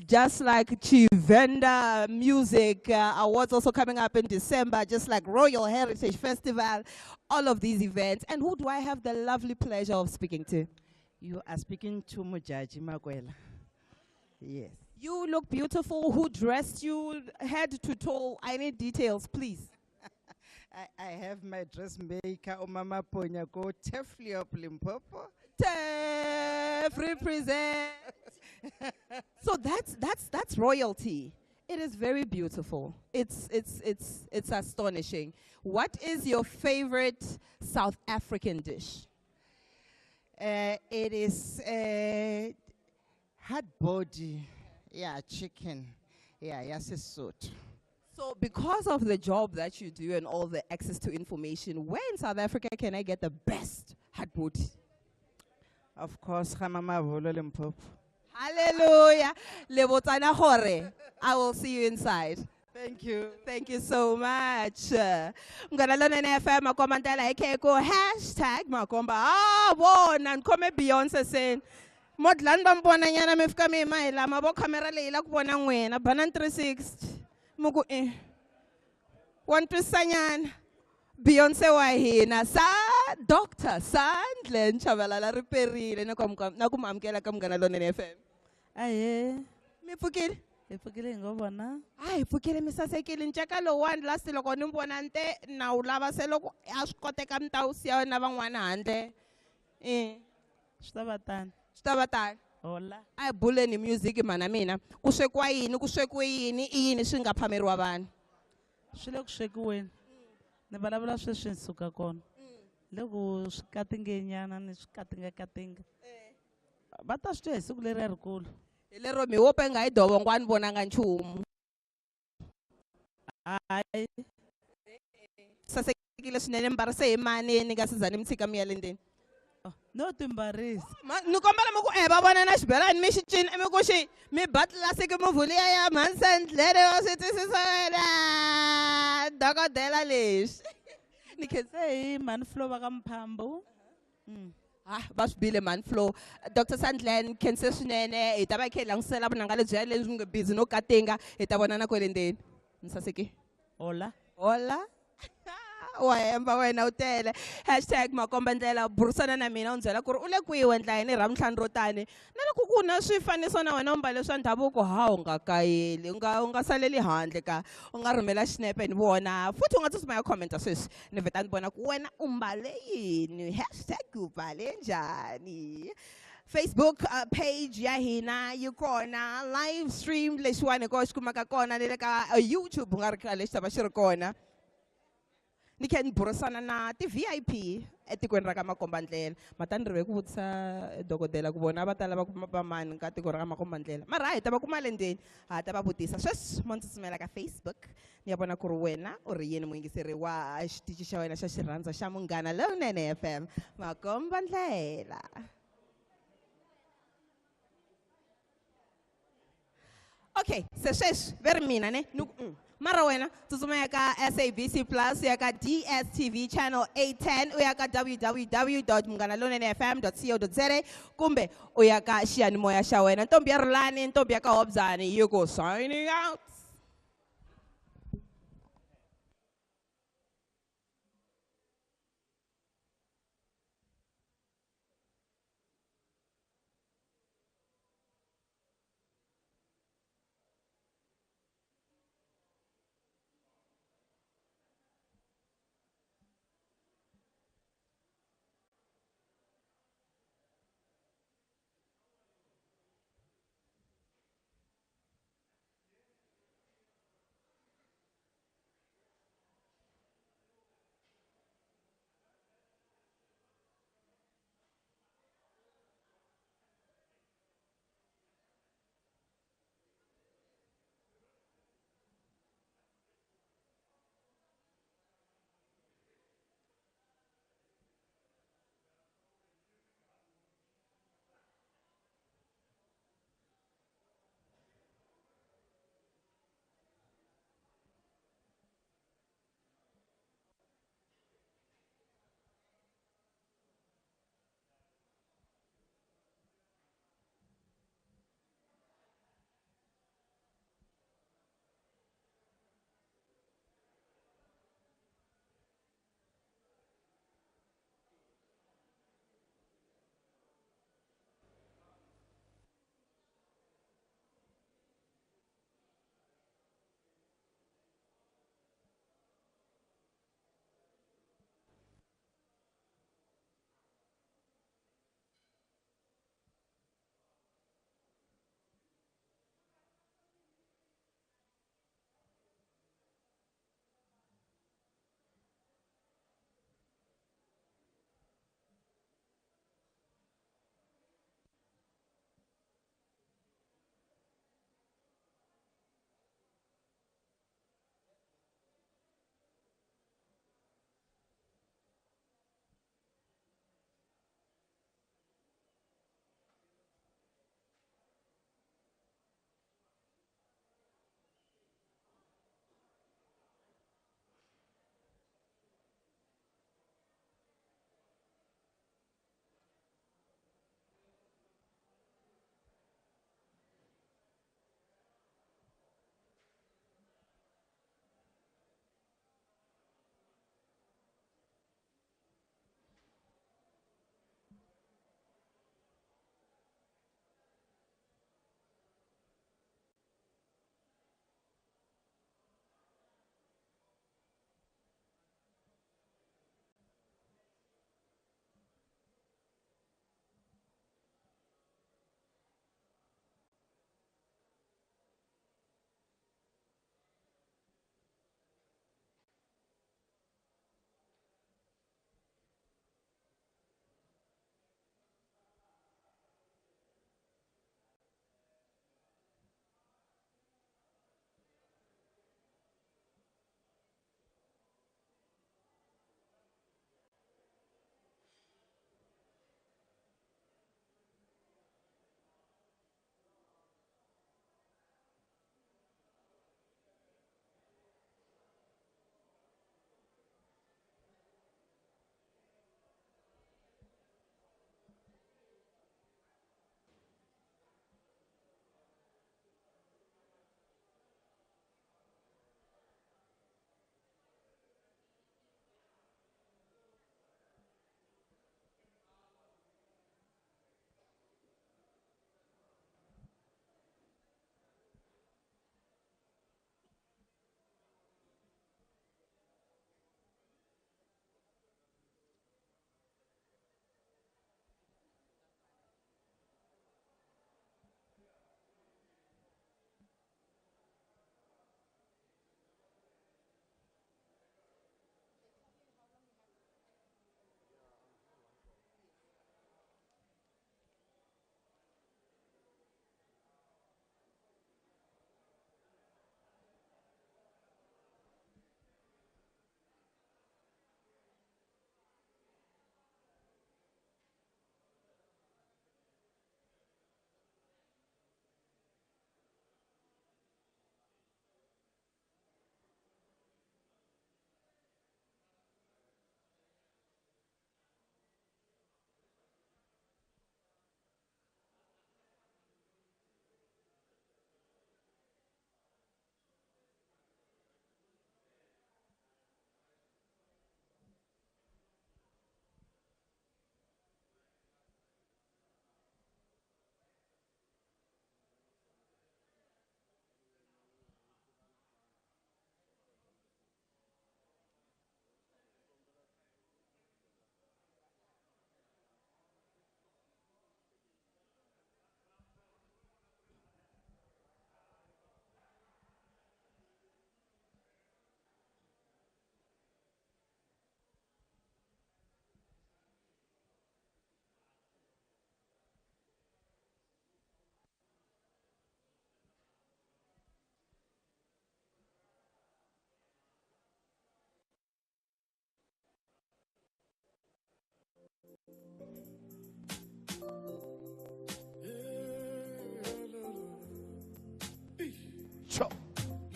Just like Tshivenda Music Awards also coming up in December, just like Royal Heritage Festival, all of these events. And who do I have the lovely pleasure of speaking to? You are speaking to Mujaji Makwela. Yes. You look beautiful. Who dressed you head to toe? I need details, please. I have my dressmaker, Omama Ponya, go Tefliop Limpopo. Tef represent. So that's royalty. It is very beautiful. It's astonishing. What is your favorite South African dish? It is hard body, yeah, chicken, yeah, yes, Sesotho. So because of the job that you do and all the access to information, where in South Africa can I get the best hard body? Of course, Gamamabolo Limpopo. Hallelujah. Lebotsana hore. I will see you inside. Thank you. Thank you so much. Munghana Lonene FM makomba ndlela hi khe ku hashtag makomba. Ah, vona ni khome Beyonce seni. Modlani va mi vona nyana mi fika mi yima hi lama vo khamera leyi la ku vona n'wina banani 360 mi ku i wa ni twisisa nyana Beyonce wa hina sa Dr. Sandlen Chabalala ri perile na ku na ku mi amukela ka Munghana Lonene FM. Ahee. Mi pfukile? Hi pfukile hi ngo vona. A hi pfukile mi sasekile nceka lowuwani last loko ni vona ni te na wu lava se loko a swi koteka mi ta wu siya na van'wana handle. Swi ta va tani. Swi ta va tani. Hola. A hi buleni music mhana mina. Ku swekiwa yini, ku swekiwe yini, i yini swi nga phameriwa vanhu? Swi le ku swekiweni. Ni vulavula sweswi ni suka kona. Le ku swi katingenyana ni swi katingakatinga. Va ta swi twa hi siku leriya rikulu. Hi lero mi wo penga hi dovongo a ni vonanga nchumu. Hayi. Sasekile swinene mi mbarise hi mani ni nga se za ni mi tshika mi ya le ndzeni? No timbarisi. Ni kombela mi ku va vona na xibelani mi xi cina mi ku xi mi ba classic move liya ya Mhansandlele wa swi twisisa wena dokodela lexi. Ni khensa hi Mhani Flo va ka Mphambu. Ah, va swi bile Mhani Flo. Dr. Sandlen khense swinene hi ta va hi kha hi langutisela vunanga lebyiya lebyi nga busy no katinga hi ta vonana kwele ndzeni. Ni saseke. Hola. Hola. Wa hemba wena u tele. Hashtag makomba ndlela burisana na mina u ni byela ku ri u le kwihi u endla yini hi Ravutlhanu ro tani. Na loko ku na swifaniso na wena u mbale swa ndhavuko ha u nga kayeli u nga saleli handle ka u nga rhumela xinepe ni vona futhi u nga tsutsuma ya commenta sweswi ni vheta ni vona ku wena u mbale yini. Hashtag u mbale njhani. Facebook page ya hina yi kona live stream lexiwani ko xi kumaka kona ni le ka YouTube u nga ri khale xi ta va xi ri kona. Ni khe ni burisana na ti-VIP etikweni ra ka Makombandlela. Mata ni rive ku vutisa dokodela ku vona va ta lava ku va mani ka tiko ra ka Makombandlela. Mara hi ta va kuma le ndzeni, ha ta va vutisa. Sweswi mo ni tsutsumela ka Facebook ni ya vona ku ri wena u ri yini muyingiseri wa xitichi xa wena xa xirhandza xa Munghana Lonene FM Makombandlela. Okay, se sweswi ve ri mina ne ni ku mara wena tsutsuma ya ka SABC Plus ya ka DSTV channel 810 u ya ka www.munghanalonenefm.co.za kumbe u ya ka xiyanimoya xa wena. Ntombi ya Rhulani, ntombi ya ka Hobzani yi ku signing out.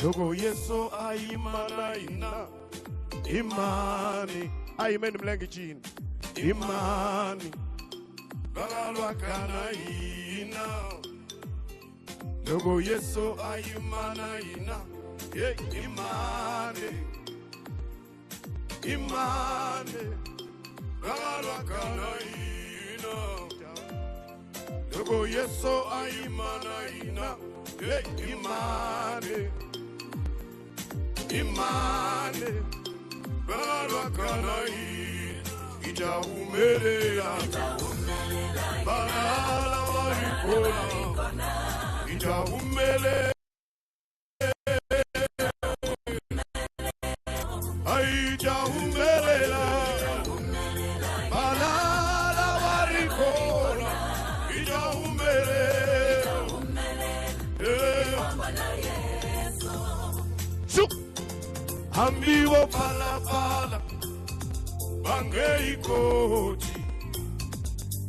Loko Yesu a yima na hina i mani a yimeni milenge cini i mani va nga lwaka na hina loko Yesu a yima na hina ye i mani i mani va nga lwaka na hina loko Yesu a yima na hina ye i mani imane balwakana itahumelela balala barikona itahumelela aitahumelela balala barikona itahumelela hambi vo phalaphala va nge yi koti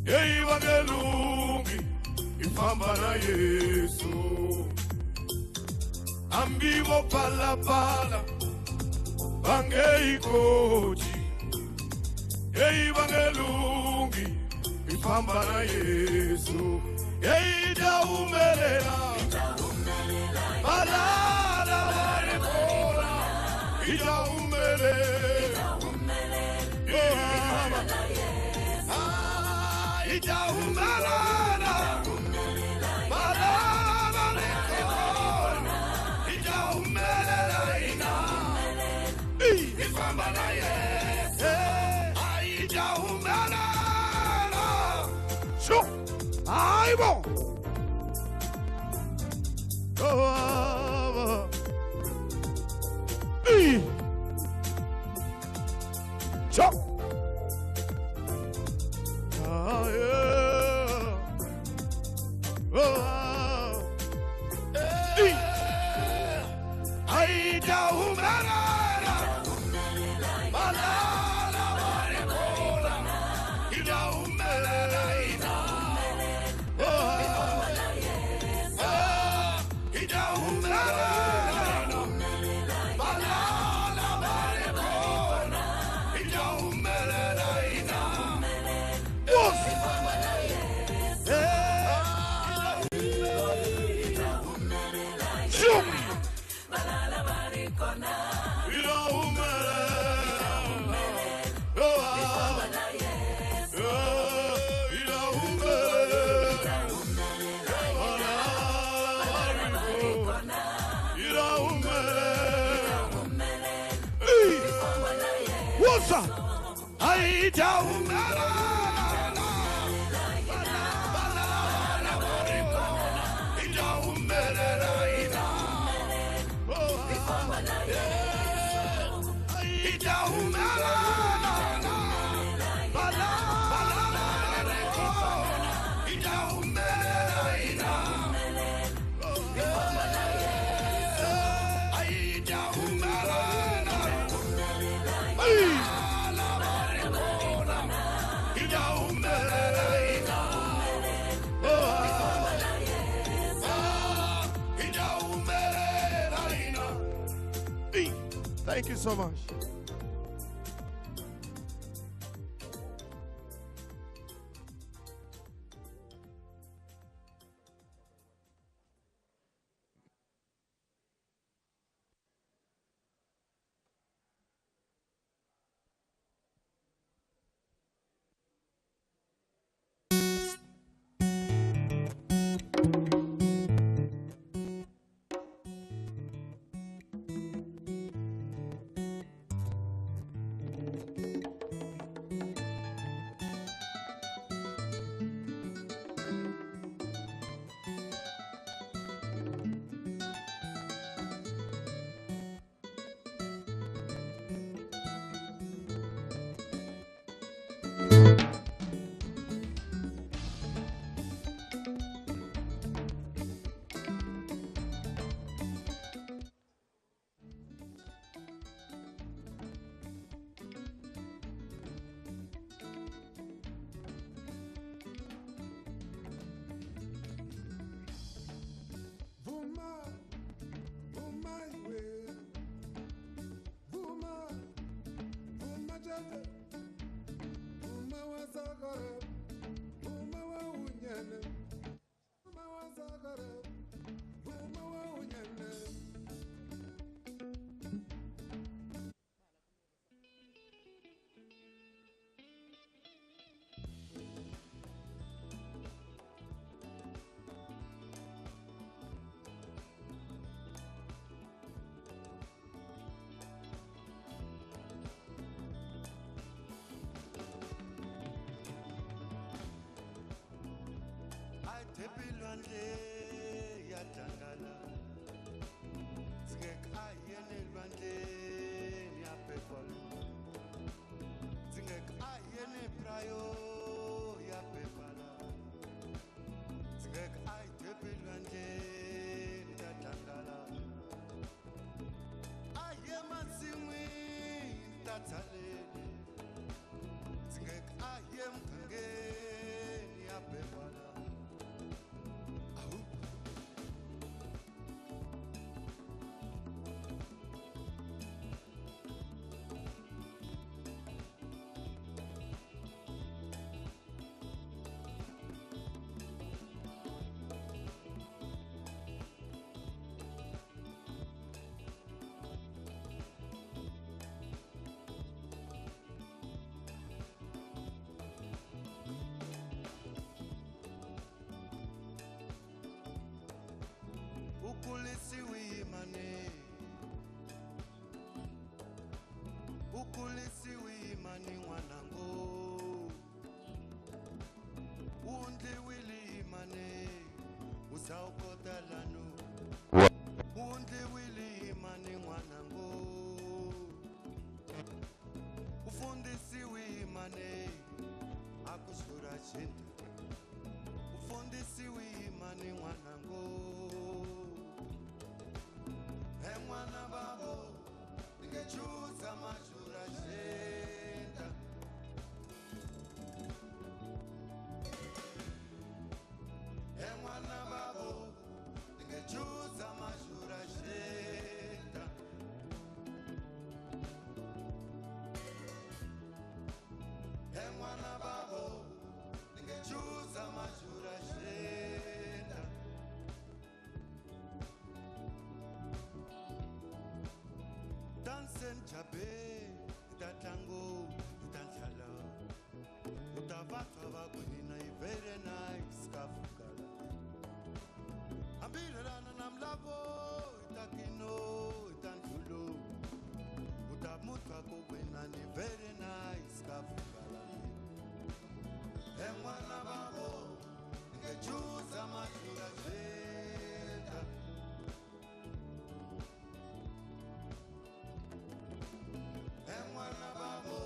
heyi va nge lunghi hi famba na Yesu hambi vo phalaphala va nge yi koti heyi va nge lunghi hi famba na Yesu heyi ta humelela balala va ri kona itahumelela itahumelela balala lekona itahumelela ina ifamba na Yesu itahumelela sho hayibo oh Chop. Ah, yeah. Oh, eh. Ai da humelela. Balala barikona. Ida humelela ina. Oh, ida humelela. Thank you so much. Ayithepilwandle yadangala Dzingek ayenelwandleni yapefala Dzingek ayeneprayo yapefala Dzingek ayithepilwandleni yadangala Ayematsimwini tatsaleni Dzingek ayemgangeni yapefala. Ukulisiwe imani, ukulisiwe imani mwanangu, undliwile imani, usawukotalanu, undliwile imani mwanangu, ufundisiwe imani, akushura shinta, ufundisiwe imani mwanangu. Mwana babo ningechuza majura jenda Mwana babo ningechuza majura jenda Mwana babo ningechuza majura jenda Tansen chabe tatango tantala utavatwa vakwina i very nice kafukala ambirelana na mlavo itakino itandlulo utamutwa kokwina ni very nice kafukala emwana babo ngechuza majura jenda Mwana babo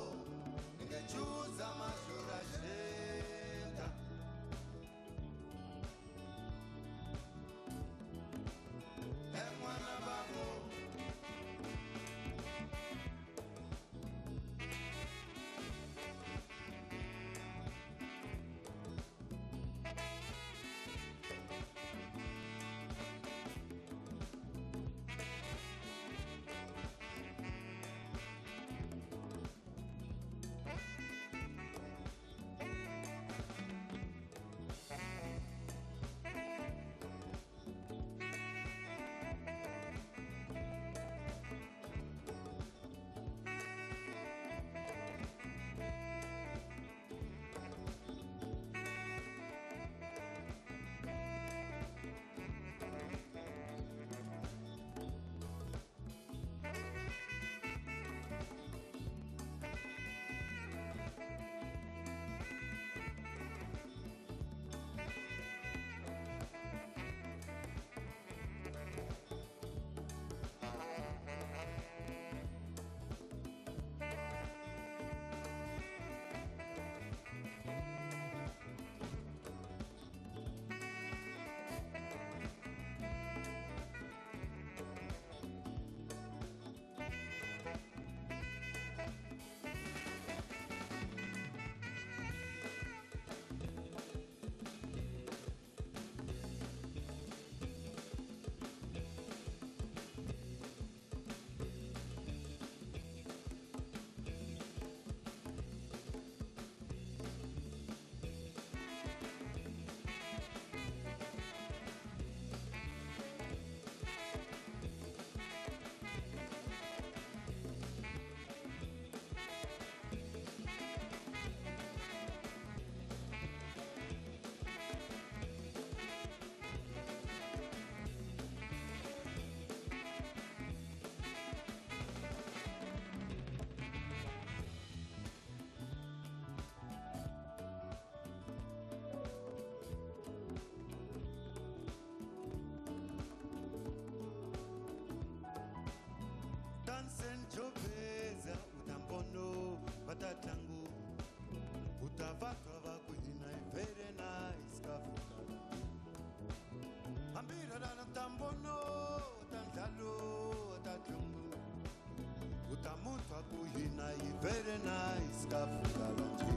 ku hina yi very nice ka fukala nje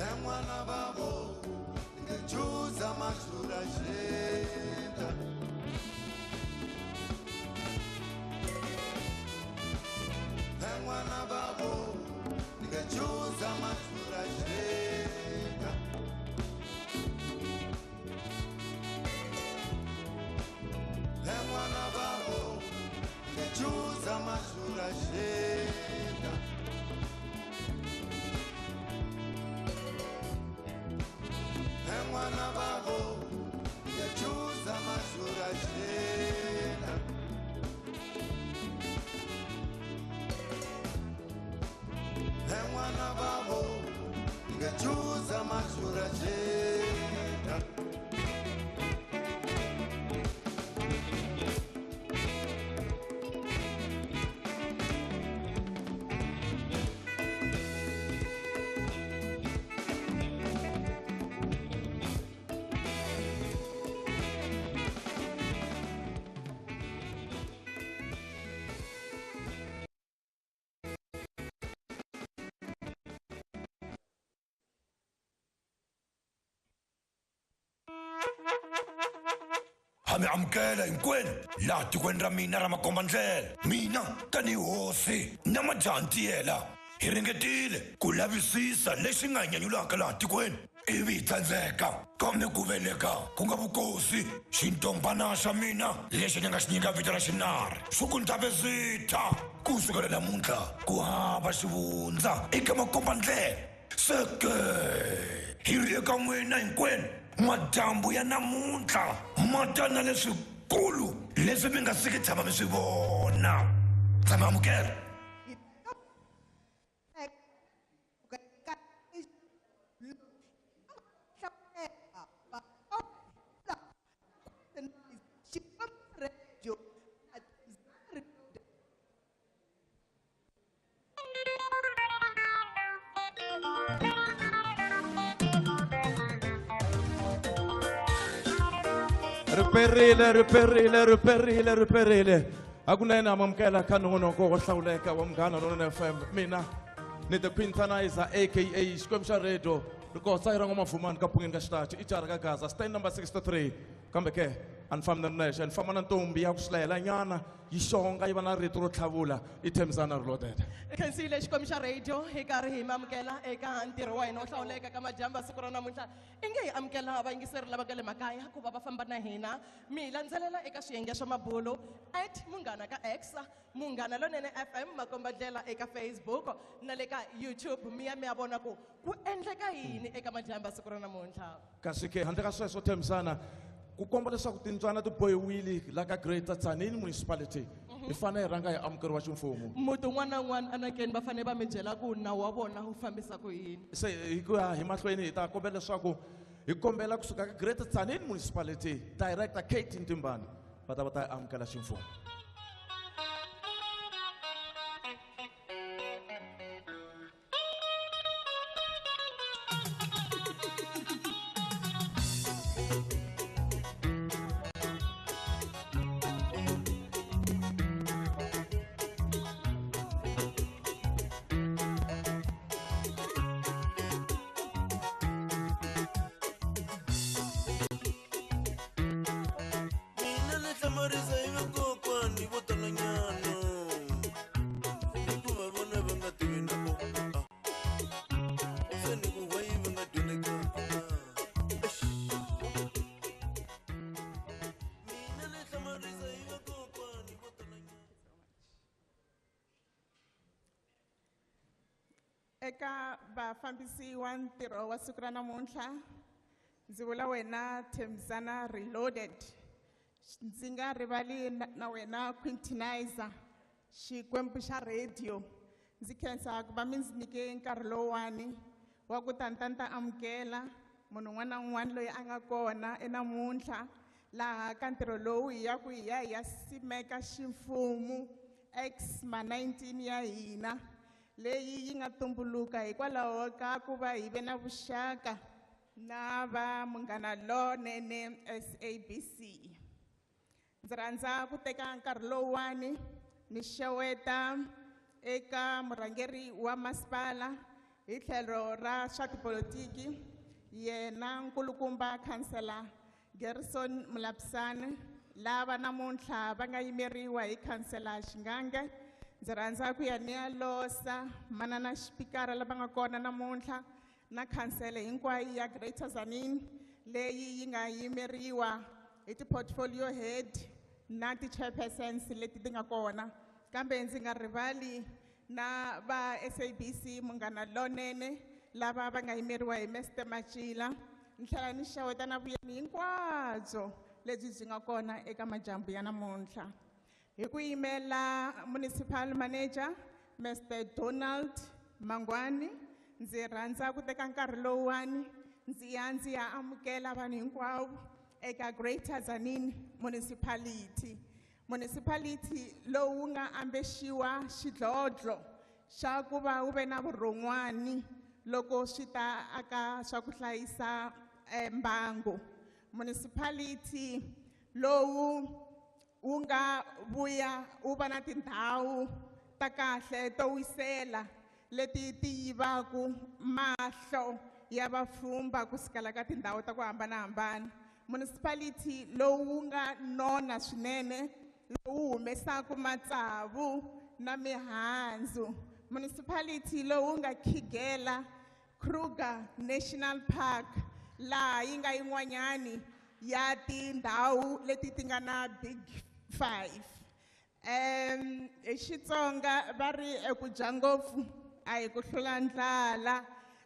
en'wana vavo ngechuza mazura jeta en'wana vavo ngechuza mazura jeta en'wana vavo ngechuza mazura jeta en'wana vavo ngechuza mazura jeta en'wana vavo ngechuza mazura jeta. Mi amukela hinkwenu laha tikweni ra mina ra makombandlela mina tanihi hosi na majaha-ntiyela hi ringetile ku lavisisa lexi nga hi nyanyulaka laha tikweni ivi hi tsandzeka kambe ku veleka ku nga vukosi xintombana xa mina lexi ni nga xi nyika vito ra xinari xo ku Ndabezitha ku sukela namuntlha ku hava xivundza eka makombandlela seke hi ri eka n'wina hinkwenu madyambu ya namuntlha ma ta na leswikulu leswi mi nga siki tshama mi swi vona tshama amukela. Riperile, riperile, riperile, riperile. Hakunene amamukela ka nongonoko wo hlawuleka wa Munghana Lonene FM. Mina ni the Quintanizer aka Xikwembu xa Radio. Rikotsa i ra N'wamavumani ka Phungeni ka Xitachi, i jara ka Gaza, stand number 63. Kambe ke a ni fambi na nexe, ni famba na ntombi ya ku swi nyana, yi xonga yi va na rito ro tlhavula, i Thembisana Reloaded. Khensile Xikwembu xa Radio hi karhi hi mi amukela eka ntirho wa hina wo hlawuleka ka madyambu ya siku ra namuntlha. I nge hi amukela vayingiseri lava nga le makaya ku va va famba na hina mi hi landzelela eka swiyenge swa mabulo at Munghana ka X, Munghana Lonene FM, makombandlela eka Facebook na le ka YouTube mi ya mi ya vona ku ku endleka yini eka madyambu ya siku ra namuntlha. Kasi ke handle ka sweswo Thembisana, ku komba leswaku tintswana ti bohiwile la ka Greater Tzaneen Municipality hi fanele hi rhanga hi amukeriwa ximfumo. Muti wun'wana na wun'wana anakeni va fanele va mi byela ku nawu wa vona wu fambisa ku yini. Se hi ku ya hi mahlweni hi ta kombela leswaku hi kombela kusuka ka Greater Tzaneen Municipality Director Kate Ntimbani va ta va ta amukela ximfumo. Mina ni hlamarisa hi vakokwani vo talanyana hikuva vona va nga tivi na ku se ni ku why va nga dyondzekanga. Mina ni hlamarisa hi vakokwani vo talanyana. Eka vafambisi wa ntirho wa siku ra namuntlha ndzi vula wena Thembisana Reloaded, ndzi nga rivali na wena Quintinizer Xikwembu xa Radio. Ndzi khensa ku va mi ndzi nyike nkarhi lowuwani wa ku ta ni ta ni ta amukela munhu un'wana na un'wana loyi a nga kona enamuntlha laha ka ntirho lowu hi ya ku hi ya hi ya simeka ximfumo X ma 19 ya hina leyi yi nga tumbuluka hikwalaho ka ku va hi ve na vuxaka na va Munghana Lonene SABC. Ndzi rhandza ku teka nkarhi lowuwani ni xeweta eka murhangeri wa masipala hi tlhelo ra swa tipolotiki yena nkulukumba khansela Gerson Mulapisane lava namuntlha va nga yimeriwa hi khansela Xingange. Ndzi rhandza ku ya ni ya losa manana xipikara lava nga kona namuntlha na khansele hinkwayo ya Greater Tzaneen leyi yi nga yimeriwa hi ti-portfolio head na ti-chairpersons leti ti nga kona. Kambe ndzi nga rivali na va SABC Munghana Lonene lava va nga yimeriwa hi Mr Machila. Ni tlhela ni xeweta na vuyeni hinkwabyo lebyi byi nga kona eka madyambu ya namuntlha. Hi ku yimela municipal manager Mr Donald Mangwani, ndzi rhandza ku teka nkarhi lowuwani ndzi ya ndzi ya amukela vanhu hinkwavo eka Greater Tzaneen Municipality. Municipality lowu nga ambexiwa xidlodlo xa ku va wu ve na vurhon'wani loko swi ta aka swa ku hlayisa mbangu. Municipality lowu wu nga vuya wu va na tindhawu ta kahle to wisela leti ti yivaku mahlo ya vapfhumba kusukela ka tindhawu ta ku hambanahambana. Municipality lowu nga nona swinene lowu humesaku matsavu na mihandzu. Municipality lowu nga khigela Kruger National Park laha yi nga yin'wanyani ya tindhawu leti ti nga na Big Five. Hi Xitsonga va ri eku dya ngopfu a hi ku hlula ndlala.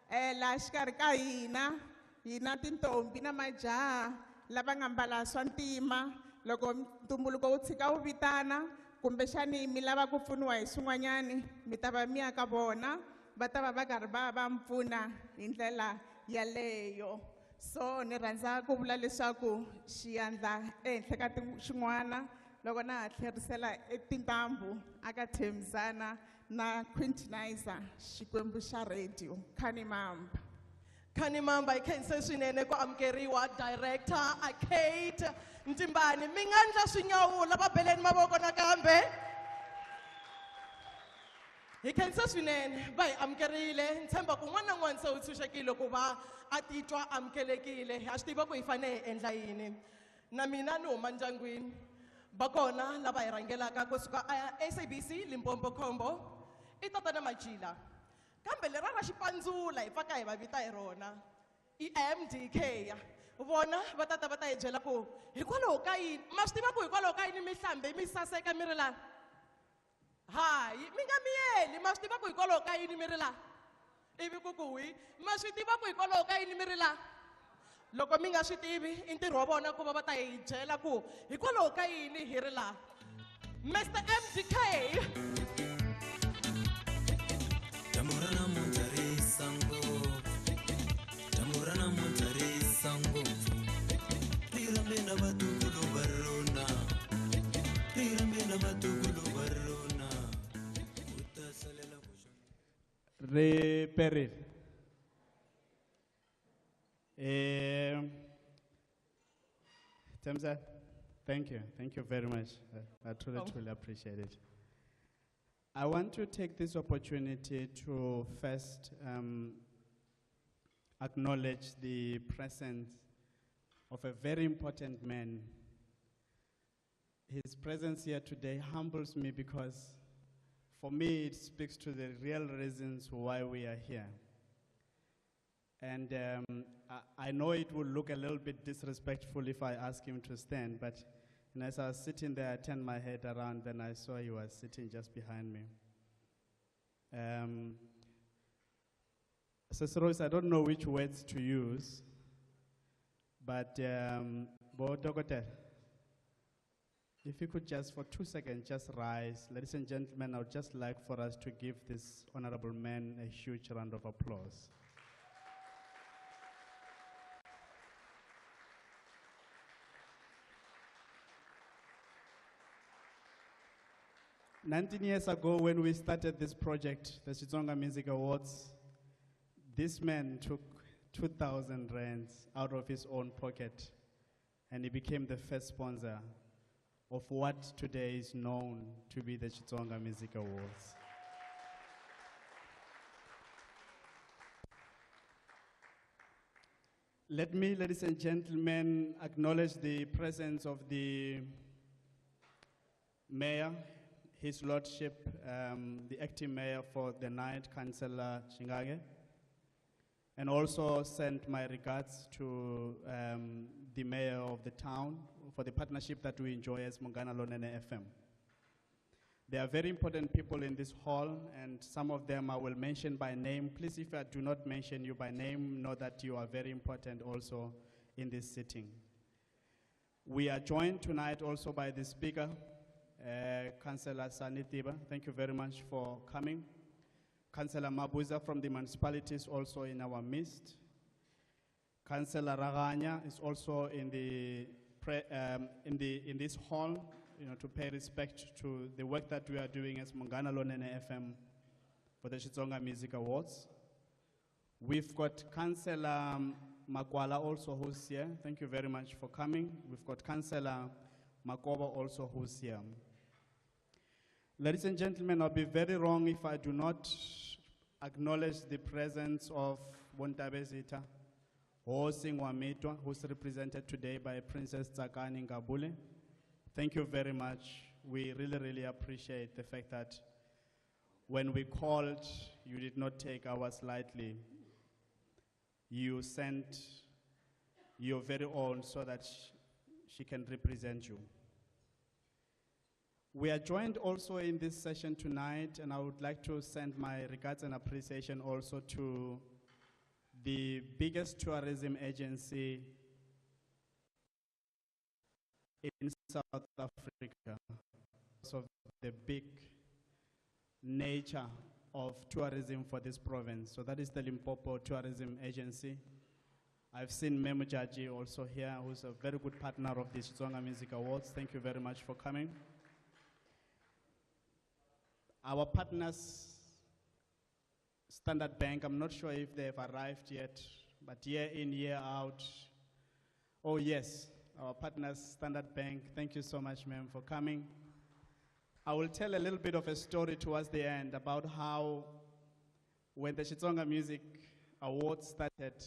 Laha xikarhi ka hina hina tintombi na majaha lava nga mbala swa ntima loko ntumbuluko wu tshika wu vitana kumbexani mi lava ku pfuniwa hi swin'wanyani mi ta va mi ya ka vona va ta va va karhi va va mi pfuna hi ndlela yaleyo. So ni rhandza ku vula leswaku xiyandla ehenhla ka xin'wana loko na ha tlherisela etintambu aka Thembisana na Quintinizer Xikwembu xa radio Khani Mamba. Khani Mamba hi khense swinene ku amukeriwa director Kate Ntimbani. Mi nga ndla swinyawula va beleni mavoko nakambe. Hi khensa swinene va hi amukerile. Ni tshemba ku un'wana na un'wana se u tshunxekile ku va a titwa amukelekile. Ha swi tiva ku hi fanele hi endla yini. Na mina ni huma ndyangwini va kona lava hi rhangelaka kusuka a SABC Limpopo Combo i Tatana Majila. Kambe lera ra xipandzula hi pfaka hi va vita hi rona i MDK. Vona va tata va ta hi byela ku hikwalaho ka yini ma swi tiva ku hikwalaho ka yini mi hlambe mi saseka mi ri laha? Hayi mi nga miyeli, ma swi tiva ku hikwalaho ka yini mi ri laha? Ivi ku ku hwi, ma swi tiva ku hikwalaho ka yini mi ri laha? Loko mi nga swi tivi i ntirho wa vona ku va va ta hi byela ku hikwalaho ka yini hi ri laha. Mr MDK. Dyambu ra namuntlha ri hisa ngopfu. Dyambu ra namuntlha ri hisa ngopfu. Ri rhambe na vatukulu va rona. Ri rhambe na vatukulu va rona. U ta salela ku Ri perile. Thembisa, thank you. Thank you very much. I truly, truly appreciate it. I want to take this opportunity to first acknowledge the presence of a very important man. His presence here today humbles me because for me it speaks to the real reasons why we are here. And I know it will look a little bit disrespectful if I ask him to stand, but as I was sitting there, I turned my head around, then I saw he was sitting just behind me. Sister Rose, I don't know which words to use, but Bo Dokotel, if you could just for 2 seconds just rise. Ladies and gentlemen, I would just like for us to give this honorable man a huge round of applause. 19 years ago, when we started this project, the Xitsonga Music Awards, this man took 2,000 rands out of his own pocket, and he became the first sponsor of what today is known to be the Xitsonga Music Awards. Let me, ladies and gentlemen, acknowledge the presence of the mayor, His Lordship, the acting mayor for the night, Councillor Shingange, and also send my regards to the mayor of the town for the partnership that we enjoy as Munghana Lonene FM. There are very important people in this hall, and some of them I will mention by name. Please, if I do not mention you by name, know that you are very important also in this sitting. We are joined tonight also by the speaker, Councillor Sani Tiba. Thank you very much for coming. Councillor Mabuza from the municipality is also in our midst. Councillor Raganya is also in this hall, to pay respect to the work that we are doing as Munghana Lonene FM for the Xitsonga Music Awards. We've got Councillor Makwala also who's here. Thank you very much for coming. We've got Councillor Makoba also who's here. Ladies and gentlemen, I'll be very wrong if I do not acknowledge the presence of Bontabezita Hosi Nwamitwa, who's represented today by Princess Tsakani Nkabule. Thank you very much. We really, really appreciate the fact that when we called, you did not take ours lightly. You sent your very own so that she can represent you. We are joined also in this session tonight, and I would like to send my regards and appreciation also to the biggest tourism agency in South Africa, so the big nature of tourism for this province. So that is the Limpopo Tourism Agency. I've seen Memu Jaji also here, who's a very good partner of the Xitsonga Music Awards. Thank you very much for coming. Our partners, Standard Bank, I'm not sure if they've arrived yet, but year in, year out. Oh yes, our partners, Standard Bank, thank you so much, ma'am, for coming. I will tell a little bit of a story towards the end about how when the Xitsonga Music Awards started,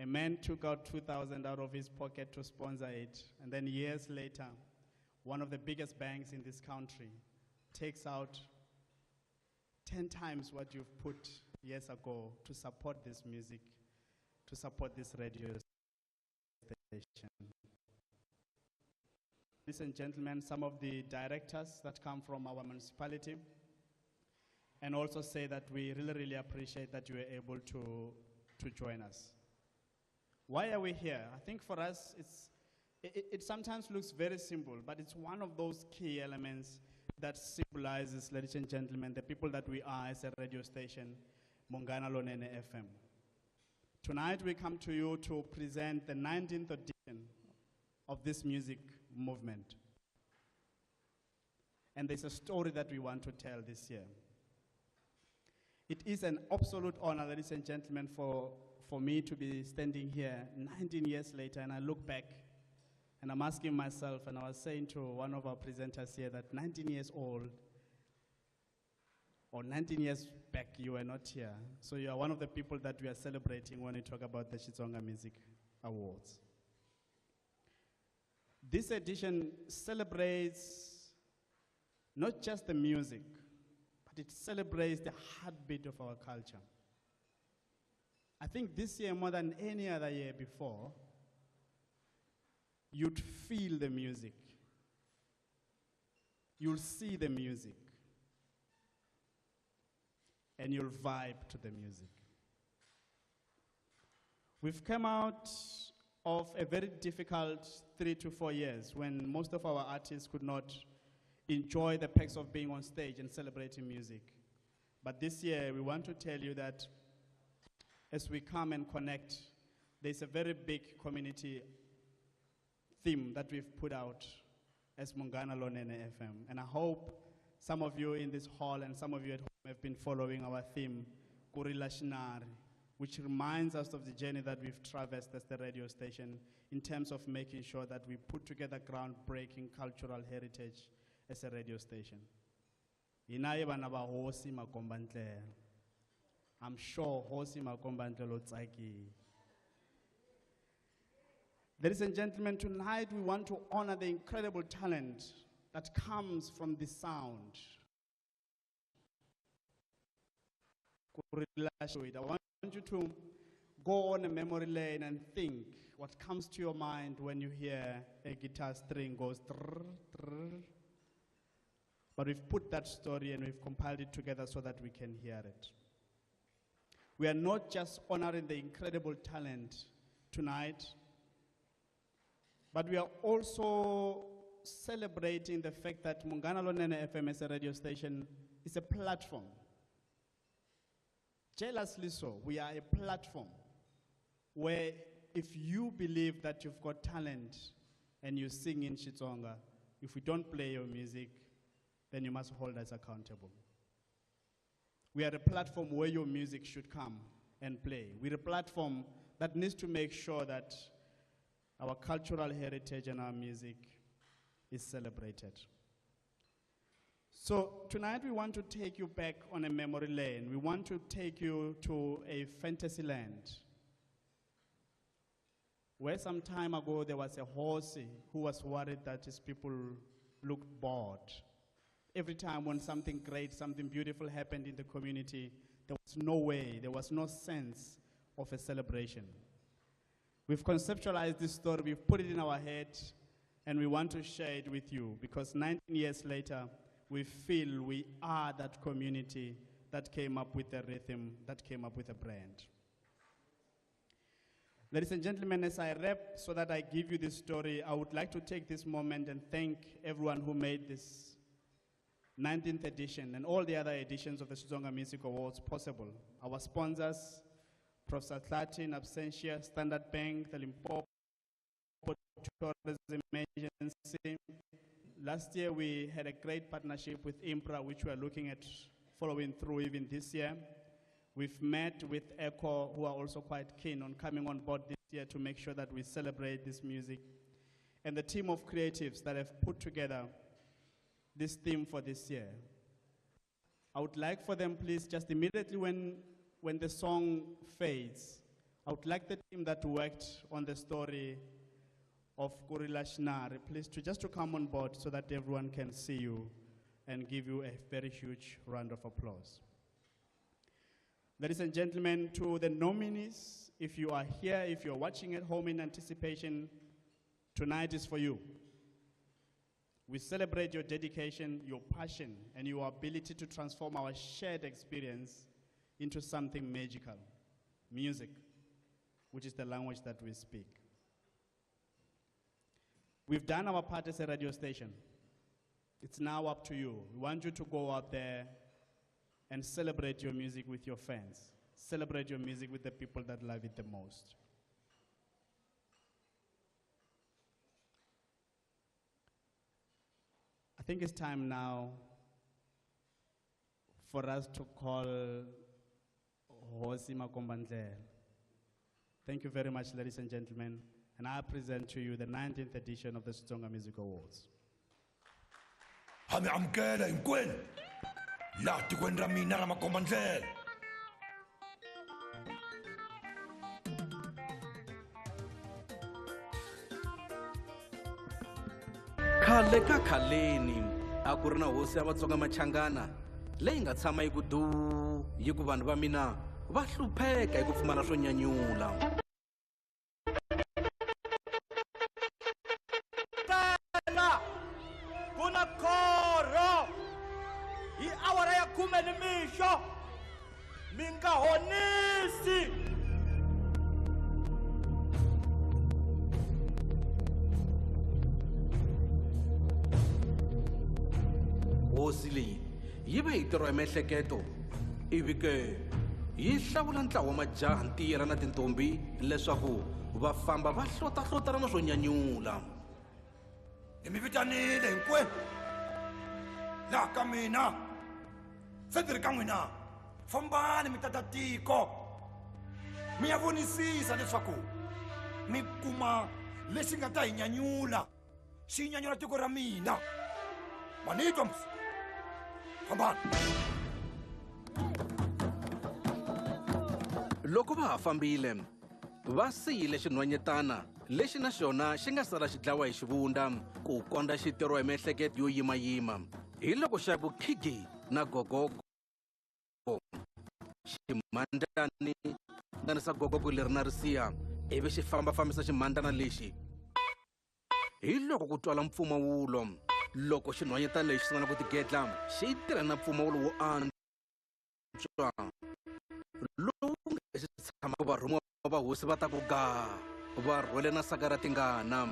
a man took out 2,000 out of his pocket to sponsor it. And then years later, one of the biggest banks in this country takes out 10 times what you've put years ago to support this music, to support this radio station. Ladies and gentlemen, some of the directors that come from our municipality, and also say that we really, really appreciate that you were able to join us. Why are we here? I think for us, it sometimes looks very simple, but it's one of those key elements that symbolizes, ladies and gentlemen, the people that we are as a radio station, Munghana Lonene FM. Tonight we come to you to present the 19th edition of this music movement. And there's a story that we want to tell this year. It is an absolute honor, ladies and gentlemen, for me to be standing here 19 years later, and I look back and I'm asking myself, and I was saying to one of our presenters here that 19 years old, or 19 years back, you were not here. So you are one of the people that we are celebrating when we talk about the Xitsonga Music Awards. This edition celebrates not just the music, but it celebrates the heartbeat of our culture. I think this year, more than any other year before, you'd feel the music. You'll see the music. And you'll vibe to the music. We've come out of a very difficult 3 to 4 years when most of our artists could not enjoy the perks of being on stage and celebrating music. But this year, we want to tell you that as we come and connect, there's a very big community theme that we've put out as Munghana Lonene FM. And I hope some of you in this hall and some of you at home have been following our theme, Kurila Shinari, which reminds us of the journey that we've traversed as the radio station in terms of making sure that we put together groundbreaking cultural heritage as a radio station. I'm sure Hosi Makombandlela o tsakile. Ladies and gentlemen, tonight we want to honor the incredible talent that comes from the sound. I want you to go on a memory lane and think what comes to your mind when you hear a guitar string goes trrr, trrr. But we've put that story and we've compiled it together so that we can hear it. We are not just honoring the incredible talent tonight, but we are also celebrating the fact that Munghana Lonene FM as a radio station is a platform. Jealously so, we are a platform where if you believe that you've got talent and you sing in Xitsonga, if we don't play your music, then you must hold us accountable. We are a platform where your music should come and play. We're a platform that needs to make sure that our cultural heritage and our music is celebrated. So tonight we want to take you back on a memory lane. We want to take you to a fantasy land where some time ago there was a horse who was worried that his people looked bored. Every time when something great, something beautiful happened in the community, there was no way, there was no sense of a celebration. We've conceptualized this story, we've put it in our head, and we want to share it with you because 19 years later, we feel we are that community that came up with the rhythm, that came up with a brand. Ladies and gentlemen, as I wrap so that I give you this story, I would like to take this moment and thank everyone who made this 19th edition and all the other editions of the Xitsonga Music Awards possible. Our sponsors, Professor Tlati, Absentia, Standard Bank, the Limpopo Tourism Agency. Last year we had a great partnership with IMPRA, which we are looking at following through even this year. We've met with ECHO, who are also quite keen on coming on board this year to make sure that we celebrate this music. And the team of creatives that have put together this theme for this year. I would like for them, please, just immediately when the song fades, I would like the team that worked on the story of Kurila Shinari, please, to just to come on board so that everyone can see you and give you a very huge round of applause. Ladies and gentlemen, to the nominees, if you are here, if you're watching at home in anticipation, tonight is for you. We celebrate your dedication, your passion, and your ability to transform our shared experience into something magical, music, which is the language that we speak. We've done our part as a radio station. It's now up to you. We want you to go out there and celebrate your music with your fans. Celebrate your music with the people that love it the most. I think it's time now for us to call Hosi Makombandlela. Thank you very much, ladies and gentlemen. And I present to you the 19th edition of the Xitsonga Music Awards. Ha mi amukela hinkwenu laha tikweni ra mina ra makombandlela. Khale ka khaleni a ku ri na hosi ya Vatsonga Machangana leyi nga tshama yi ku duu yi ku vanhu va mina va hlupheka hi ku pfumala swo nyanyula. Ku na khorho hi awara ya 10 nimixo mi nga honisi. Hosi leyi yi ve hi tirho ya miehleketo ivi ke yi hlawula ntlawa wa majaha ntiyela na tintombi leswaku va famba va hlotahlotana swo nyanyula. Hi mi vitanile hinkwenu laha ka mina, se ndzi ri ka n'wina, fambani mi tata tiko mi ya vonisisa leswaku mi kuma lexi nga ta hi nyanyula, xi nyanyula tiko ra mina. Ma ni twa mos? Fambani. Loko va ha fambile va siyile xinhwanyetana Lexi na xona xi nga sala xi dlawa hi xivundza ku kondza xi tirhiwa hi miehleketo yo yimayima. Hi loko xa ku khigi na gogogo ximhandzani nganisa gogogo leri na risiha ivi xi fambafambisa ximhandzana lexi. Hi loko ku twala mpfumawulo. Loko xinhwanyetana lexi sungula ku tigedla, xi tirha na mpfumawulo wo antswa lowu nga xi tshama varhumiwa va hosi va ta ku ga va rhwele na saka ra tingana.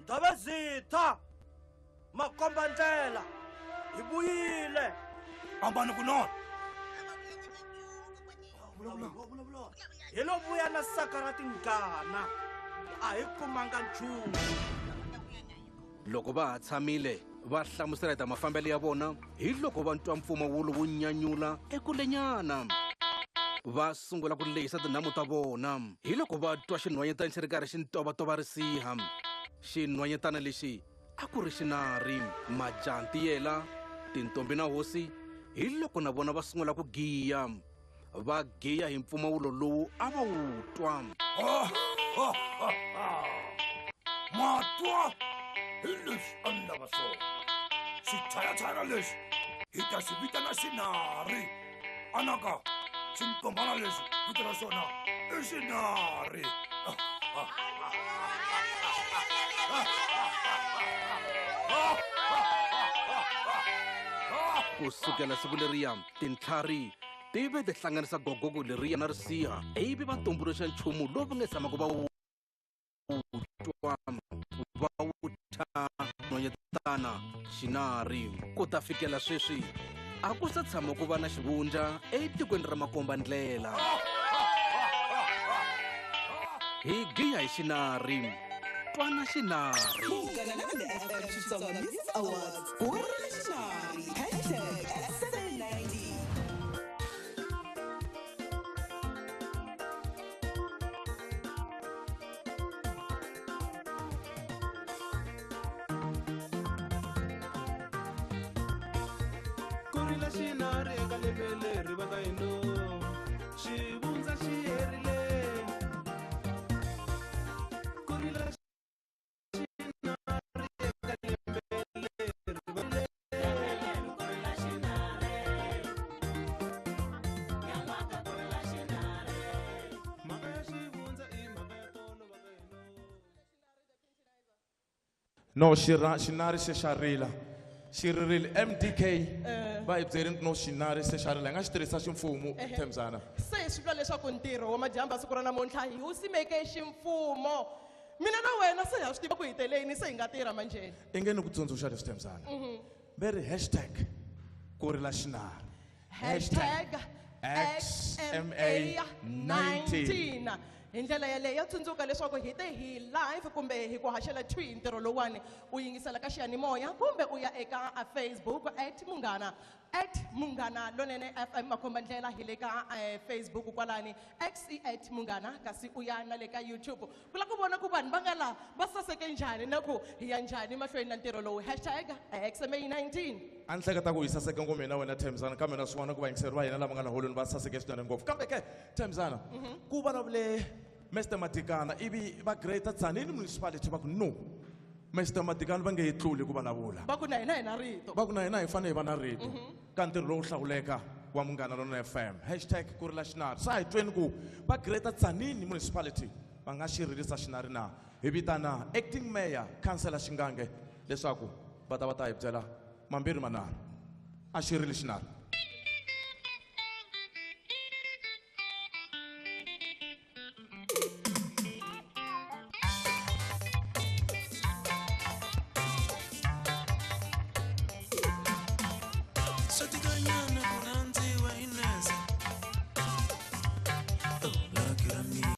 Ndhavezitha makombandlela hi vuyile. Hambani kunona. Hi lo vuya na saka ra tingana, a hi kumanga nchumu. Loko va ha tshamile va hlamusela hi ta mafambelo ya vona, hi loko va twa mpfumawulo wo nyanyula ekulenyana. Va sungula ku lehisa tinhamu ta vona. Hi loko va twa xinhwanyetana xi ri karhi xi ntovatova risiha. Xinhwanyetana lexi a ku ri xinari, majantiyela, tintombi na hosi. Hi loko na vona va sungula ku giya. Va giya hi mpfumawulo lowu a va wu twa. Matwa hi leswi a ni lava swona. Xichayachayana lexi hi ta xi vitana xinari. Anaka xintombana lexi vito ra xona i xinari. Ku sukela siku leriya, tintlhari ti ve ti hlanganisa gogogo leriya na risiha ivi va tumbuluxa nchumu lowu va nge tshamaka va wu twa, va wu thya nhwanyetana xinari. Ku ta fikela sweswi a ku se tshama ku va na xivundza etikweni ra makombandlela. Hi giya hi xinari, twana xinari. Munghana Lonene FM Xitsonga Music Awards, ku ri xinari. Hashtag 790. Ku rila xinari eka lembe leri va ka hino, xivundza xi herile. Ku rila xinari eka lembe leri va ka Mhaka ya xivundza i mhaka ya tolo va ka hino. No, xinari se xa rila. Xi ririle MDK. Va hi byerini no xinari se xa rila. Hi nga xi tirhisa ximfumo, Thembzana. Se swi vula leswaku ntirho wa madyambu ya siku ra namuntlha hi wu simeke ximfumo. Mina na wena se ha swi tiva ku hi teleni, se hi nga tirha manjheni. I nge ni ku tsundzuxa leswi, Thembzana. Va ri hashtag ku rila xinari. Hashtag XMA 19. 19. Hi ndlela yaleyo tsundzuka leswaku hi te hi live kumbe hi ku haxela thwi ntirho lowuwani, u yingisela ka xiyanimoya kumbe u ya eka Facebook at Munghana, at Munghana Lonene FM makombandlela hi le ka Facebook kwalani, X i at Munghana, kasi u ya na le ka YouTube. Ku lava ku vona ku vanhu va nga la va saseke njhani na ku hi ya njhani mahlweni na ntirho lowu. Hashtag XMA 19. A ni hleketa ku hi saseke ngopfu mina wena Thembzana, kambe na swin'wana ku vayingiseri va hina lava nga la holweni va saseke swinene ngopfu. Kambe ke Thembzana, ku vulavule Mister Madikana ivi va Greater Tzaneen Municipality va ku no, Mister Madikana va nge yi tluli ku vulavula. Va ku na hina hi na rito. Va ku na hina hi fanele hi va na rito. Ka ntirho lowu hlawuleka wa Munghana Lonene FM. Hashtag ku rila xinari. Se a hi tweni ku va Greater Tzaneen Municipality va nga xi rilisa xinari na. Hi vitana acting mayor Councillor Xingange leswaku va ta va ta hi byela mambirhi manharhu. A xi rili xinari. Swatikanyana ku rhandziwa hi nese. Oh, lucky ra mina.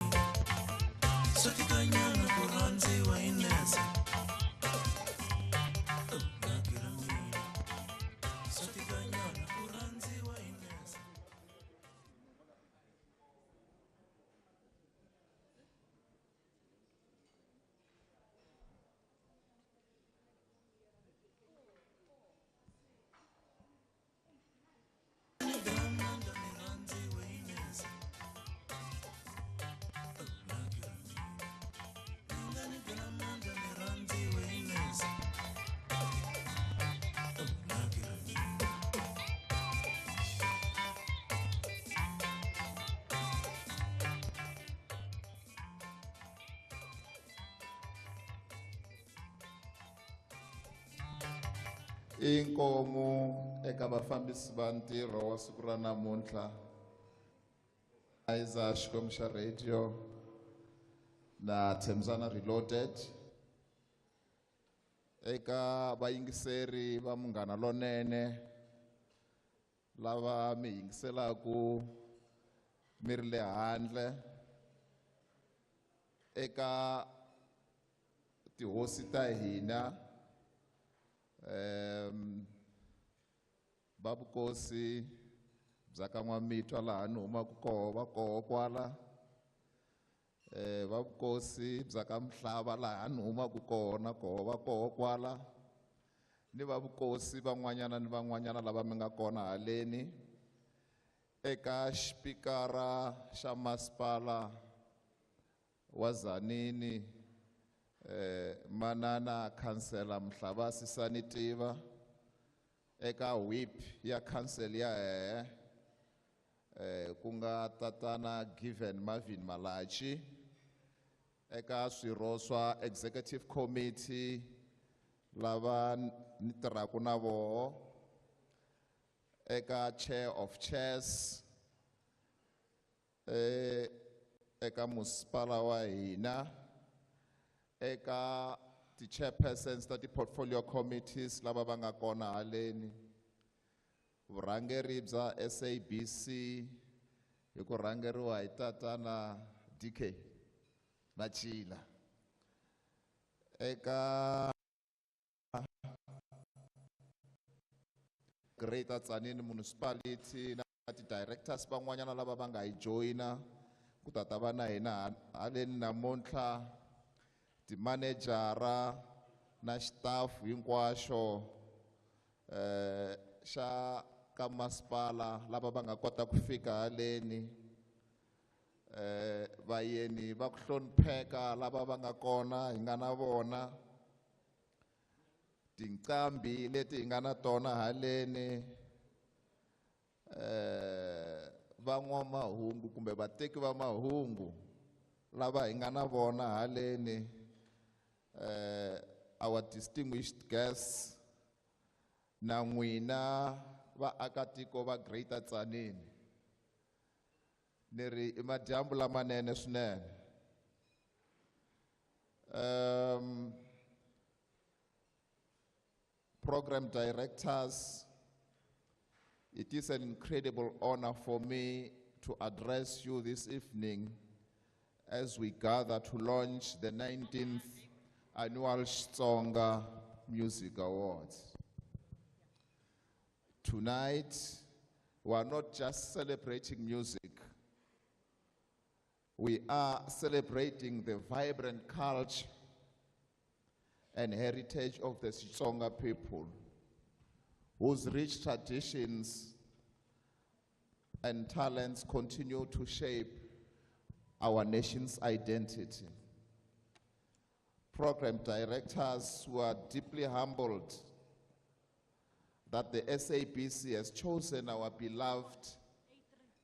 Swatikanyana ku rhandziwa hi nese. Oh, lucky ra mina. Swatikanyana ku Inkomu eka vafambisi va ntirho wa siku ra namuntlha Aiza Xikwembu xa Radio na Thembisana Reloaded, eka vayingiseri va Munghana Lonene lava mi yingiselaku mi ri le handle, eka tihosi ta hina, va vukosi bya ka N'wamitwa laha ni humaka koho, va koho kwala, va vukosi bya ka Mhlava laha ni humaka kona koho, va koho kwala, ni va vukosi van'wanyana ni van'wanyana lava mi nga kona haleni, eka xipikara xa masipala wa Tzaneen, manana khansela Mhlabasi Sanitiva, eka whip ya council ya hehe, ku nga tatana Given Marvin Malachi, eka swirho swa executive committee lava ni tirhaka na voho, eka chair of chairs, eka masipala wa hina, eka ti-chairpersons ta ti-portfolio committees lava va nga kona haleni, vurhangeri bya SABC hi ku rhangeriwa hi tatana DK Matjila, eka Greater Tzaneen Municipality na ti-directors van'wanyana lava va nga hi joyina ku ta ta va na hina haleni namuntlha, timanejara na xitafu hinkwaxo xa ka masipala lava va nga kota ku fika haleni, vayeni va ku hlonipheka lava va nga kona hi nga na vona, tinqambi leti hi nga na tona haleni, van'wamahungu kumbe vateki va mahungu lava hi nga na vona haleni, our distinguished guests na n'wina vaakatiko va Greater Tzaneen, ni ri i madyambu lamanene swinene. Program directors, it is an incredible honor for me to address you this evening as we gather to launch the 19th Annual Xitsonga Music Awards. Tonight, we are not just celebrating music. We are celebrating the vibrant culture and heritage of the Xitsonga people, whose rich traditions and talents continue to shape our nation's identity. Program directors were deeply humbled that the SABC has chosen our beloved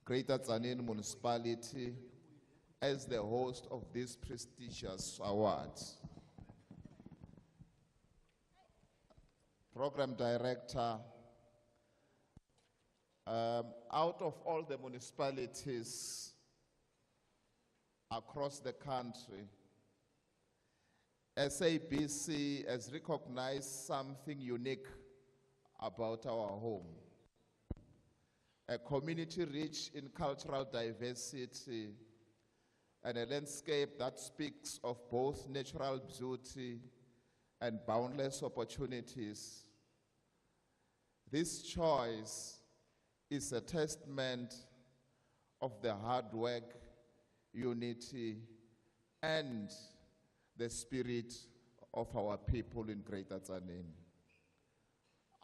Greater Tzaneen Municipality as the host of this prestigious award. Program director, out of all the municipalities across the country, SABC has recognized something unique about our home. A community rich in cultural diversity and a landscape that speaks of both natural beauty and boundless opportunities. This choice is a testament of the hard work, unity, and the spirit of our people in Greater Tzaneen.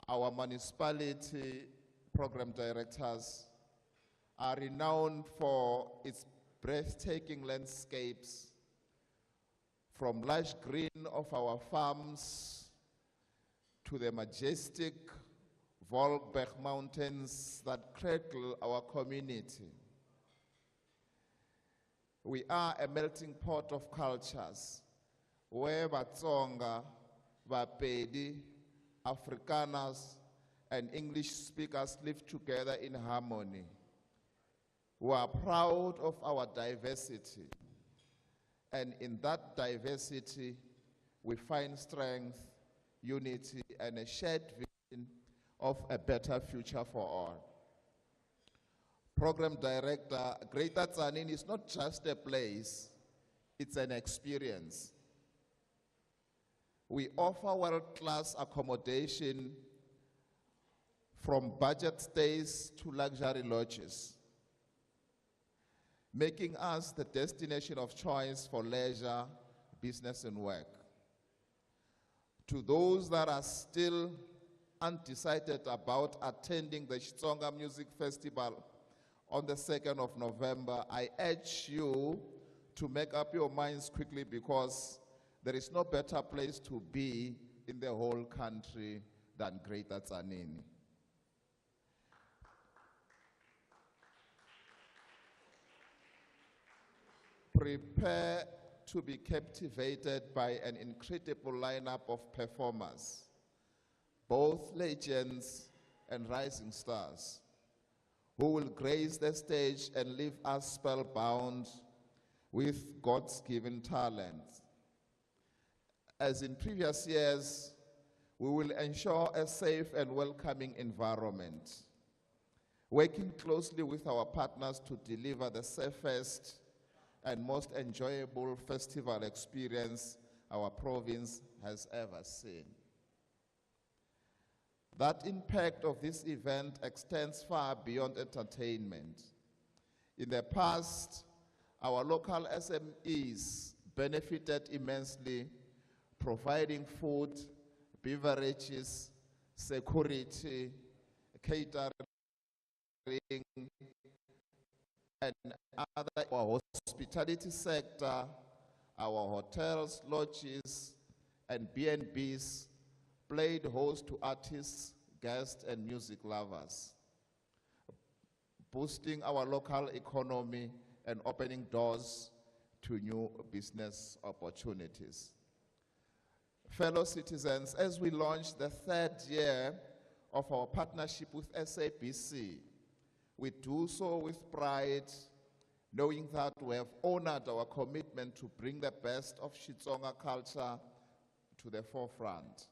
Our municipality program directors are renowned for its breathtaking landscapes, from lush green of our farms to the majestic Wolkberg Mountains that cradle our community. We are a melting pot of cultures where Vatsonga, Bapedi, Afrikaners, and English speakers live together in harmony. We are proud of our diversity, and in that diversity, we find strength, unity, and a shared vision of a better future for all. Program Director, Greater Tzaneen is not just a place, it's an experience. We offer world-class accommodation from budget stays to luxury lodges, making us the destination of choice for leisure, business, and work. To those that are still undecided about attending the Xitsonga Music Festival on the 2nd of November, I urge you to make up your minds quickly, because there is no better place to be in the whole country than Greater Tzaneen. Prepare to be captivated by an incredible lineup of performers, both legends and rising stars, who will grace the stage and leave us spellbound with God's given talents. As in previous years, we will ensure a safe and welcoming environment, working closely with our partners to deliver the safest and most enjoyable festival experience our province has ever seen. That impact of this event extends far beyond entertainment. In the past, our local SMEs benefited immensely, providing food, beverages, security, catering, and other. Our hospitality sector, our hotels, lodges, and B&Bs played host to artists, guests, and music lovers, boosting our local economy and opening doors to new business opportunities. Fellow citizens, as we launch the third year of our partnership with SABC, we do so with pride, knowing that we have honored our commitment to bring the best of Xitsonga culture to the forefront.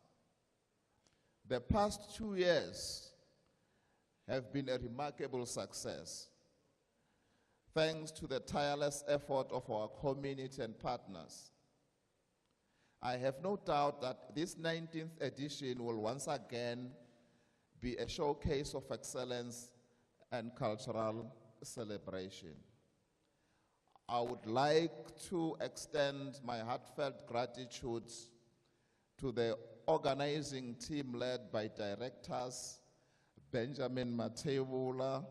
The past 2 years have been a remarkable success, thanks to the tireless effort of our community and partners. I have no doubt that this 19th edition will once again be a showcase of excellence and cultural celebration. I would like to extend my heartfelt gratitude to the organizing team led by directors Benjamin Matebula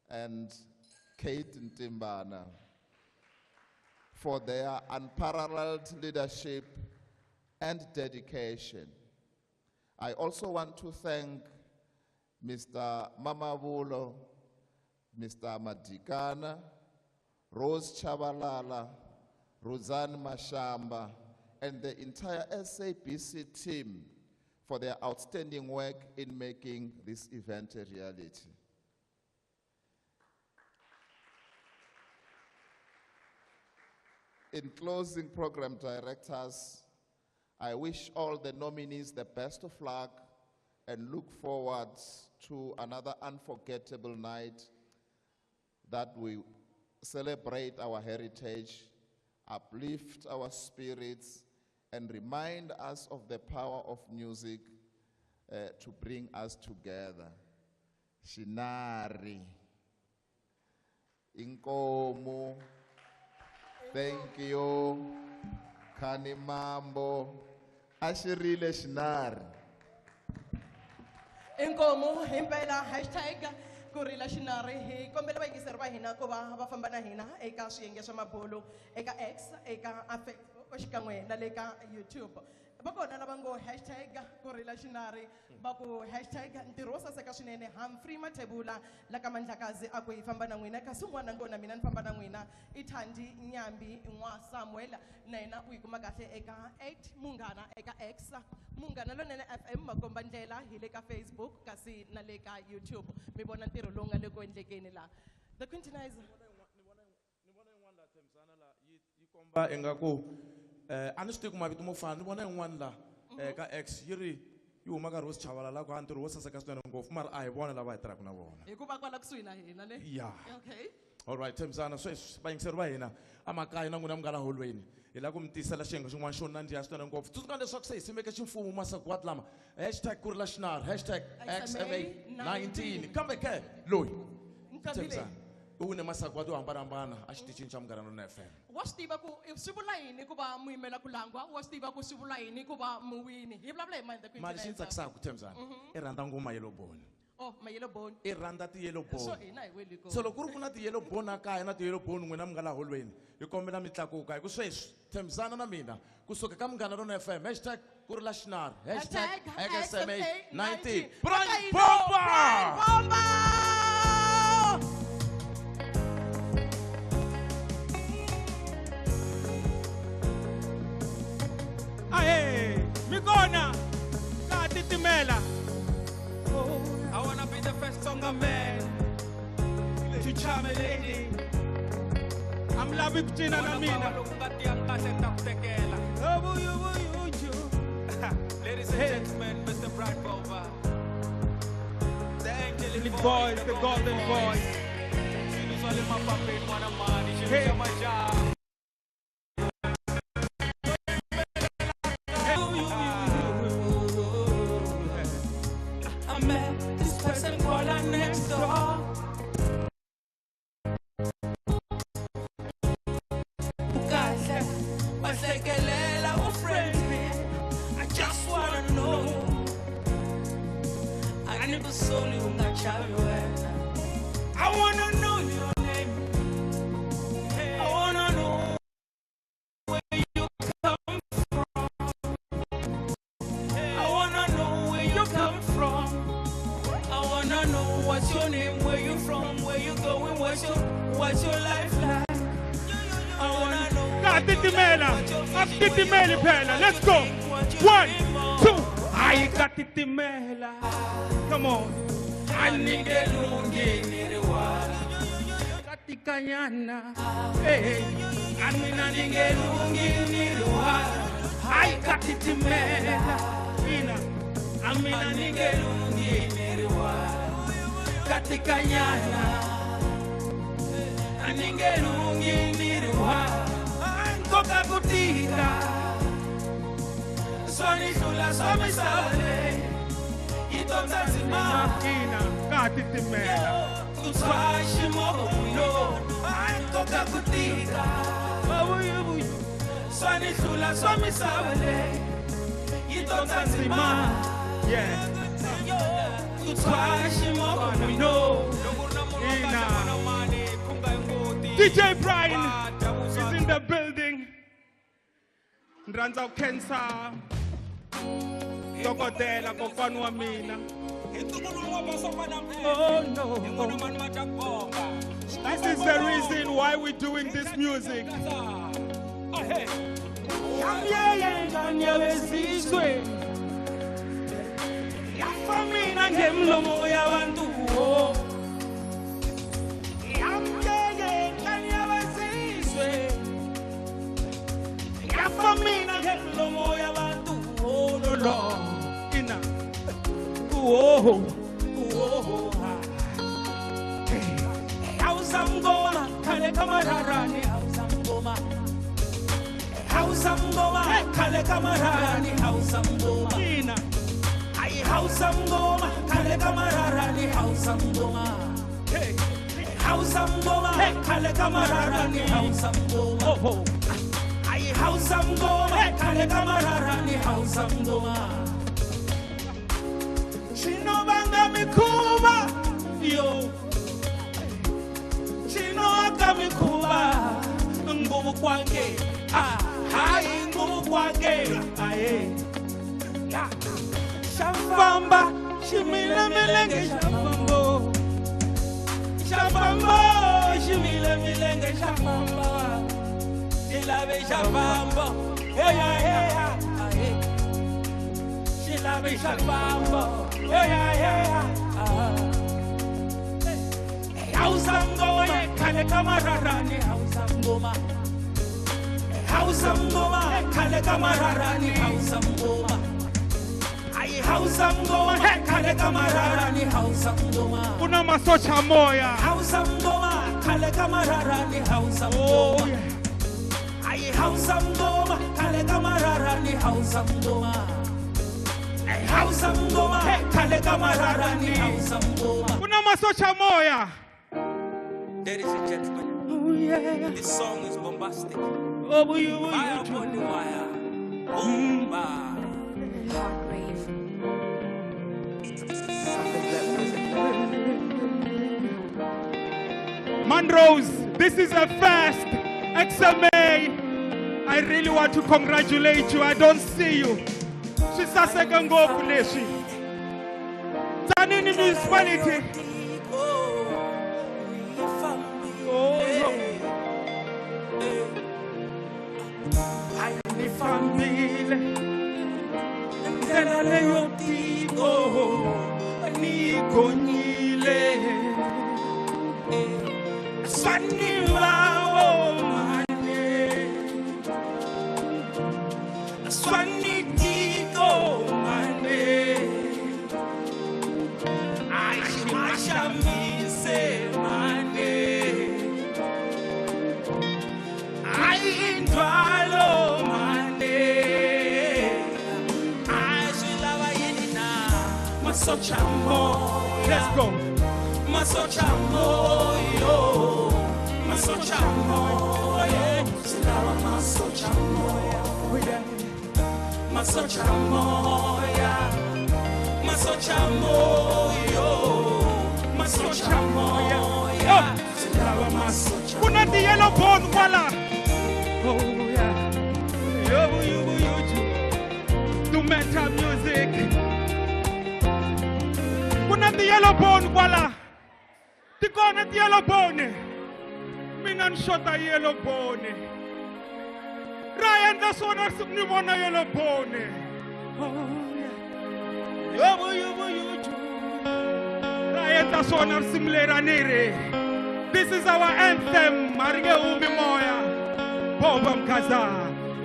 and Kate Ntimbana for their unparalleled leadership and dedication. I also want to thank Mr. Mamabulo, Mr. Madikana, Rose Chabalala, Roseanne Mashamba, and the entire SABC team for their outstanding work in making this event a reality. In closing, program directors, I wish all the nominees the best of luck and look forward to another unforgettable night that we celebrate our heritage, uplift our spirits, and remind us of the power of music to bring us together. Shinari, Inkomo, thank you, Kanimambo, Ashirile Shinari. Inkomo, himpela, hashtag Kurila Shinari, hi kombela vayingiseri va hina ku va va famba na hina eka swiyenge swa mabulu, eka X, eka Facebook, xikan'we na le ka YouTube. Va kona lava ngo hashtag ku rila xinari va ku hashtag ntirho wo saseka swinene Humphrey Mathebula la ka Mandlakazi a ku hi famba na n'wina kasi un'wana ngo na mina ni famba na n'wina i Thandi Nyambi n'wa Samuel na yena u yi kuma kahle eka 8 Munghana eka X Munghana Lonene FM makomba ndlela hi le ka Facebook kasi na le ka YouTube mi vona ntirho lowu nga le ku endlekeni laha The Quintinizer Komba ingaku a ni swi tivi ku mavito mo fana ni vona yin'wana la ka X yi ri yi huma ka Rose Chavalala la ku a ntirho wo saseka swinene ngopfu mara a hi vona lava hi tirhaka na vona hikuva kwala kusuhi na hina ne Yeah. Okay. All right, Thembisana, sweswi vayingiseri va hina amakaya na n'wina mi nga la holweni hi lava ku mi tisela xiyenge xin'wana xo nandziha swinene ngopfu tsundzuka leswaku se hi simeke ximfumo masagwadi lama hashtag ku rila xinari hashtag XMA 19 kambe ke loyi Nqambi leyi. Thembisana u wine masagwadi yo hambanahambana a xitichini xa Munghana Lonene FM. Wa swi tiva ku swi vula yini ku va muyimela ku langwa wa swi tiva ku swi vula yini ku va muwini hi vulavula hi mani The Mali xi ni Quintinizer? tsakisaka Thembisana i rhandza ngoma yellow bone. Oh, ma yellow bone. I rhandza ti-yellow So bone. hina hi weli kona. So loko ku ri ku na ti-yellow bone a kaya na ti-yellow bone n'wina mi nga la holweni hi kombela mi tlakuka hi ku sweswi Thembisana na mina kusuka ka Munghana Lonene FM hashtag ku rila xinari hashtag XMA 19 Brian Bomba. Bomba. Ahe, mi kona ka titimela. I wanna be the first Tsonga man to charm a lady. I'm loving ku cina na mina. Loko nga tiyangi kahle ni ta ku tekela. Ladies and gentlemen, Mr. Brian Bomba. The angelic voice, the golden voice. Swilo swa le mapapeni n'wana mani, xilo xa majaha. I met this person called her next door. Ukahle, bahlekelela u-friendly. I just wanna know. Anikusoli ungachavi wena. I wanna know your name. I wanna know where you come from. I wanna know where you come from. I wanna know what's your name, where you from, where you going, what's your life like. I wanna know. Ka titimela. A titimeli phela. Let's go. 1, 2. Hayi ka titimela. Come on. Aningelungi niriwala. Katikanyana. Hey. Amina ningelungi niriwala. Hayi ka titimela. Ina. Amina ningelungi niriwala. Katikanyana. Aningelungi niriwala. Nkoka kutika. Swanihlula swamisale. Itonzazima. Ina ka titimela. Kutswa ximoyo. Nkoka kutika. Swanihlula swamisale. Itonzazima. Yeah. Kutswa ximoyo. Ina. DJ Brian is in the building. Ndranza ku khensa dokodela kokwana wa mina. Oh no. This is the reason why we're doing this music. Yafa mina ngemlomo yabantu. Yafa mina ngemlomo yabantu. Oh no no. Ina. Oh oh. Hausa mngoma khale kamararani hausa mngoma hausa mngoma khale kamararani hausa mngoma Ina. Ai hausa mngoma khale kamararani hausa mngoma hausa mngoma khale kamararani hausa mngoma Ai hausa mngoma khale kamararani hausa mngoma Chinobanga mikhuba yo Chino akamikhuba ngubu kwange ah hayi ngubu kwange aye Xa famba xi mile milenge xa famba. Xa famba xi mile milenge xa famba. Xi lave xa famba. Hey hey hey. Xi lave xa famba. Hey hey hey. Hausa ngoma khale ka mararani Hausa ngoma. Hausa ngoma khale ka mararani Hausa ngoma. Ai Hausa ngoma khale ka mararani Hausa ngoma. Kuna masocha moya. Hausa ngoma khale ka mararani Hausa ngoma. Ai Hausa ngoma khale ka mararani Hausa ngoma. Ai Hausa ngoma khale ka mararani Hausa ngoma. Kuna masocha moya. Ladies and gentlemen, oh, yeah. This song is bombastic. Oh, Fire upon the wire. Boomba. Heart rave. Monrose, this is a first. XMA, I really want to congratulate you. I don't see you. Shisaseka ngopfu leswi. Tzaneen municipality. Oh, no. Ni fambile ndlela leyo tiko ni gonyile swanivawo mane swani tiko mane aximashamise mane ayindwalo Masocha moya. Let's go. Masocha moyo. Masocha moya. Silawa masocha moya. Masocha moya. Masocha moyo. Masocha moya. Silawa masocha. Kuna the yellow bone kwala. Oh yeah. Yo yo yo. Do metal music. Kuna the yellow bone kwala. Tikona the yellow bone. Mina nshota yellow bone. Ryan that's one ni vona yellow bone. Oh yeah. Yo yo yo. Ryan that's one simlera nere. This is our anthem. Maringe umi moya. Boba mkaza.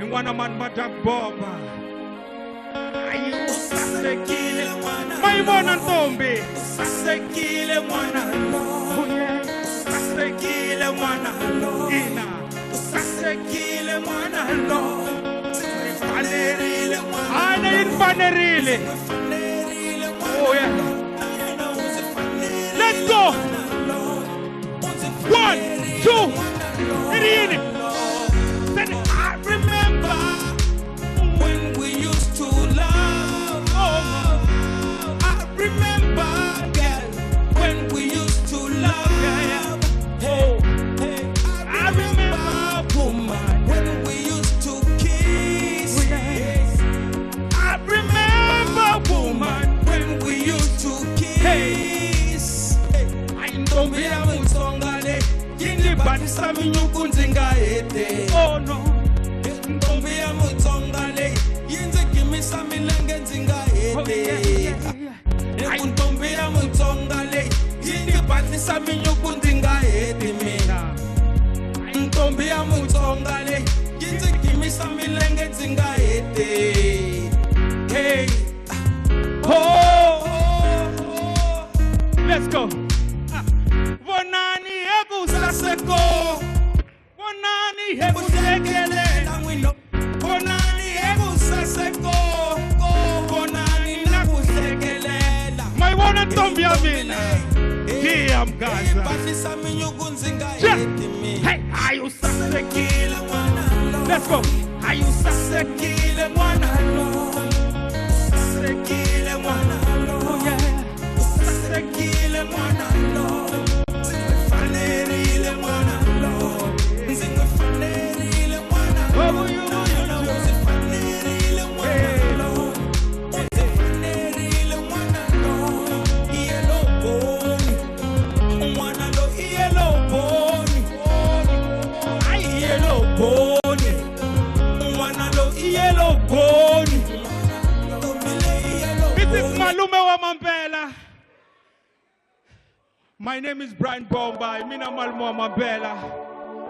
Ingwana man madak boba. Usasekile mwana. Mayibona ntombi. Usasekile mwana. Usasekile mwana. Ina. Usasekile mwana. Fanerile mwana. Ana infanerile. Oh yeah. Let's go. 1, 2, 3. Then I remember when we used to love. I remember, girl, when we used to love. Yeah, yeah. Hey, hey. I remember, woman, when we used to kiss. Yes. I remember, woman, when we used to kiss. Hey. I don't be a mutsongale. Yini batisa minyuku ndzinga hete. Oh no. Ntombi ya mutsongale. Yindzi gimisa milenge ndzinga hete. Ntombi ya mutsonga leyi yi ndzi batlisa minyuku ndzi nga heti mina. Ntombi ya mutsonga leyi yi ndzi gimisa milenge ndzi nga heti. Hey. Oh, let's go. Vonani ekusaseko. Vonani ekuhlekelela n'wino. Vonani ekusaseko. Vonani na ku hlekelela. Mayibona ntombi ya mina. Giya mgaza. Batlisa minyuku ndzi nga heti mina. Hey, ayi usasekile mwana. Let's go. Ayi usasekile mwana lo. Usasekile mwana lo. Usasekile mwana lo. Ndzi n'wi fanerile mwana lo. Ndzi n'wi fanerile mwana lo. Ndzi fanerile mwana lo. bone. N'wana lo i yellow bone. This is Malume wa Mampela. My name is Brian Bomba. Mina Malume wa Mampela.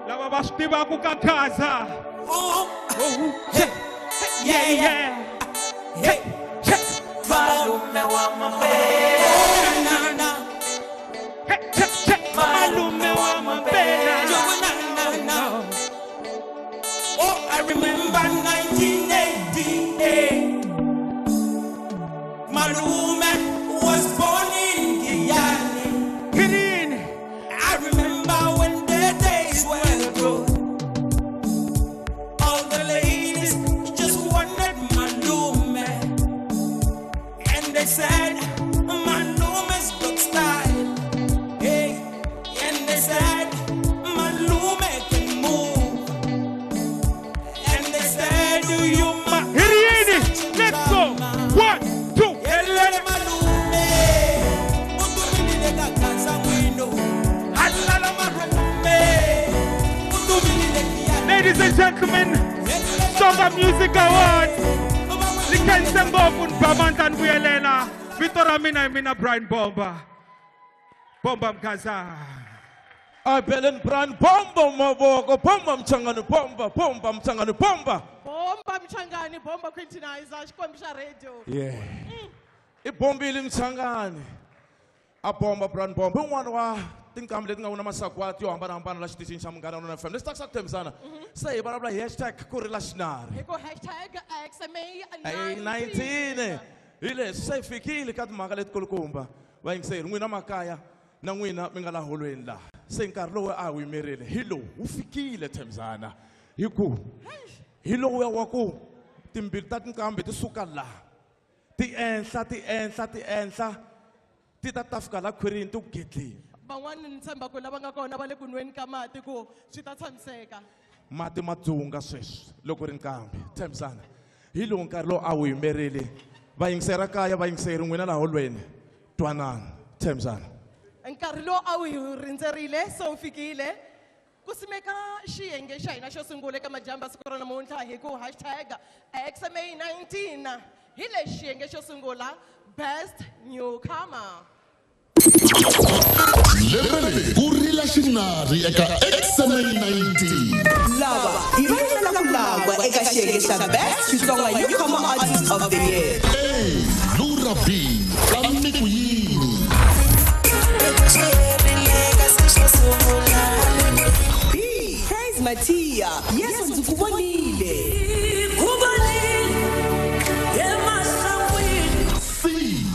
Lava va swi tivaka ka Khaza. Oh, hey, yeah, yeah. Hey, hey. Malume wa Mampela. Hey, hey, hey. Malume wa Mampela. Oh, I remember 1988. Malume was born in Giyani. I remember when the days were good. All the ladies just wanted Malume. And they said, Malume's got style. Hey, and they said, Malume can move. And they said, do you mind? Let's go. 1, 2, Helele Malume. Utumile kaKhaza ngwino. Halala Malume. Utumile Giyani. Ladies and gentlemen, Tsonga Music Awards. Likhense ngopfu ni ba mandla ni vuyelela. Vito ra mina hi mina Brian Bomba. Bomba Mkhaza. Abelen Brian Bomba mavoko, Bomba Mchangani, Bomba, Bomba Mchangani, Bomba. Bomba Mchangani, Bomba Quintinizer, Xikwembu xa radio. Yeah. I bombile Mchangani. A bomba Brian Bomba. Un'wana wa tinqambi leti nga wina masagwati yo hambanahambana la xitichini xa Munghana Lonene FM. Leswi tsakisaka Thembisana. Se hi vulavula hi hashtag ku rila xinari. Hi ku hashtag XMA Hey, 19. Hi leswi se hi fikile ka timhaka letikulukumba. Vayingiseri n'wina makaya na n'wina mi nga la holweni laha. Se nkarhi lowu a wu yimerile hi lowu wu fikile Thembisana. Hi ku hi lowuya wa ku timbilu ta tinqambi ti suka laha ti enhla ti enhla ti enhla ti ta ta fika la khwirini ti ku gedlini. Van'wani ni tshemba ku lava nga kona va le ku nweni ka mati ku swi ta tshamiseka. Mati ma dzunga sweswi loko ri nqambi Thembisana. Hi lowu nkarhi lowu a wu yimerile. Vayingiseri kaya vayingiseri n'wina laha holweni twanani Thembisana. Nkarhi lowu a wu hi rindzerile se wu fikile. Ku simeka xiyenge xa hina xo sungula eka madyambu ya siku ra namuntlha hi ku hashtag XMA19 hi lexi xiyenge xo sungula Best Newcomer. Lembe leri ku rila xinari eka XMA19. Lava hi va yimela ku langwa eka xiyenge xa Best Xitsonga Newcomer Artist of the Year. A. Lura B. Kambe ku yini? B. Praise Matia. Yesu ndzi ku vonile. C.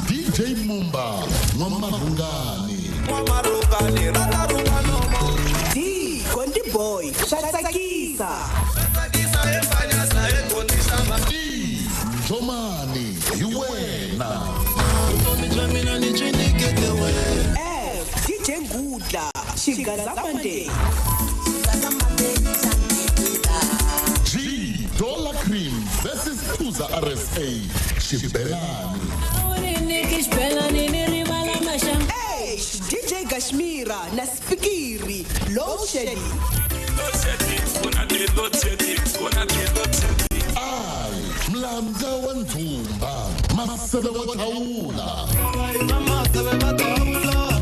DJ Mumba. N'wamarhungani. D. Gondi Boy. Swa tsakisa. E. Njomani. Hi wena. F. DJ Ngudla. Xigaza Monday. G. Dollar Cream versus Tuza RSA. Xibelani. H. DJ Kashmira na Spikiri. Load Shedding. I. Mlamza wa Ndzumba. Maseve wa Thawula.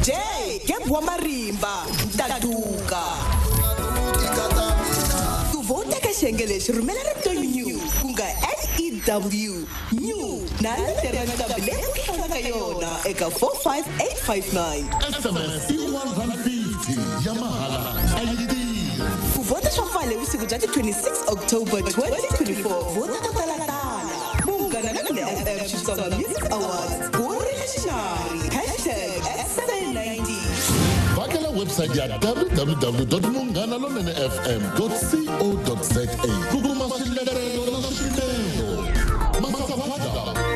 J. Geb wa Marimba. Ntaduka. Ku vhota ka xiyenge lexi rhumela rito new ku nga NEW new na letere nqambi leyi u hlawulaka yona eka 45859. SMS i 150 ya mahala a yi tirhi. Ku vhota swa pfala hi vusiku bya ti 26 October 2024. Vhota to talatala. Munghana Lonene FM Xitsonga Music Awards. Ku rila xinari. Hashtag XMA19. Vhakela website ya www.munghanalonenefm.co.za ku kuma swiletelo na swipimelo. Masagwadi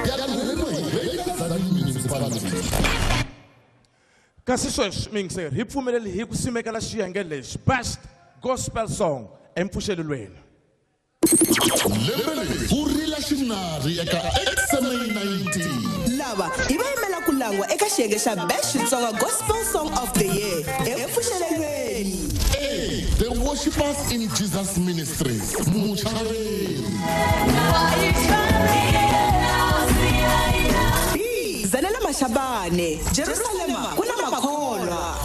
ya rhumeriwa hi Greater Tzaneen Municipality. Kasi sweswi miyingiseri hi pfumeleli hi ku simekela xiyenge lexi Best Gospel Song empfuxelelweni. Lembe leri ku rila xinari eka XMA19. Lava hi va yimela ku langwa eka xiyenge xa Best Xitsonga Gospel Song of the Year empfuxelelweni. A. The Worshippers in Jesus Ministries, Muchaveri. B. Zanele Mashabane, Jerusalema, kuna makholwa.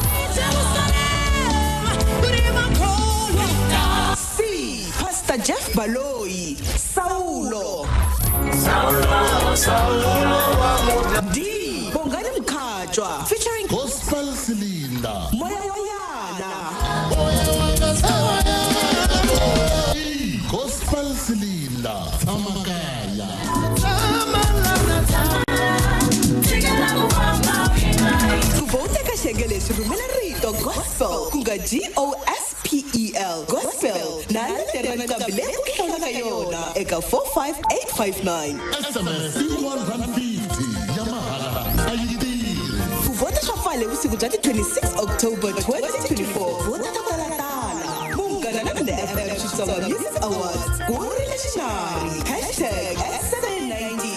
C. Pastor Jeff Baloyi, Saulo. D. Bongani Mkhatshwa, featuring Gospel Silinda. Moya Wayana. E. Gospel Silinda, Tamakaya. Ku vhota ka xiyenge lexi rhumela rito gospel ku nga GOSPEL gospel na letere nqambi leyi u hlawulaka yona eka 45859. SMS i 150 ya mahala a yi tirhi. Ku vhota swa pfala hi vusiku bya ti 26 October 2024. Vhota ta talatala. Munghana Lonene FM Xitsonga Music Awards ku rile xinari hashtag #790.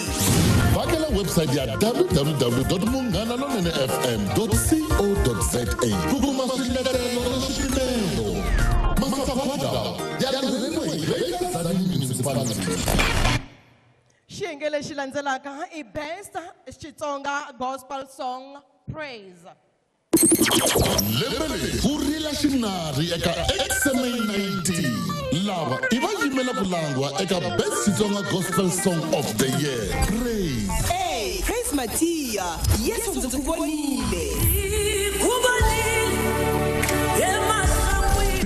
Vhakela website ya www.munghanalonenefm.co.za ku kuma swiletelo na swipimelo. Masagwadi ya tirheriwe hi Greater Tzaneen Municipality. Xiyenge lexi landzelaka i best Xitsonga gospel song praise. Lembe leri ku rila xinari eka XMA 19. Lava i va yimela ku langwa eka Best Xitsonga Gospel Song of the Year. Praise. A. Praise Matia, Yesu ndzi ku vonile. B.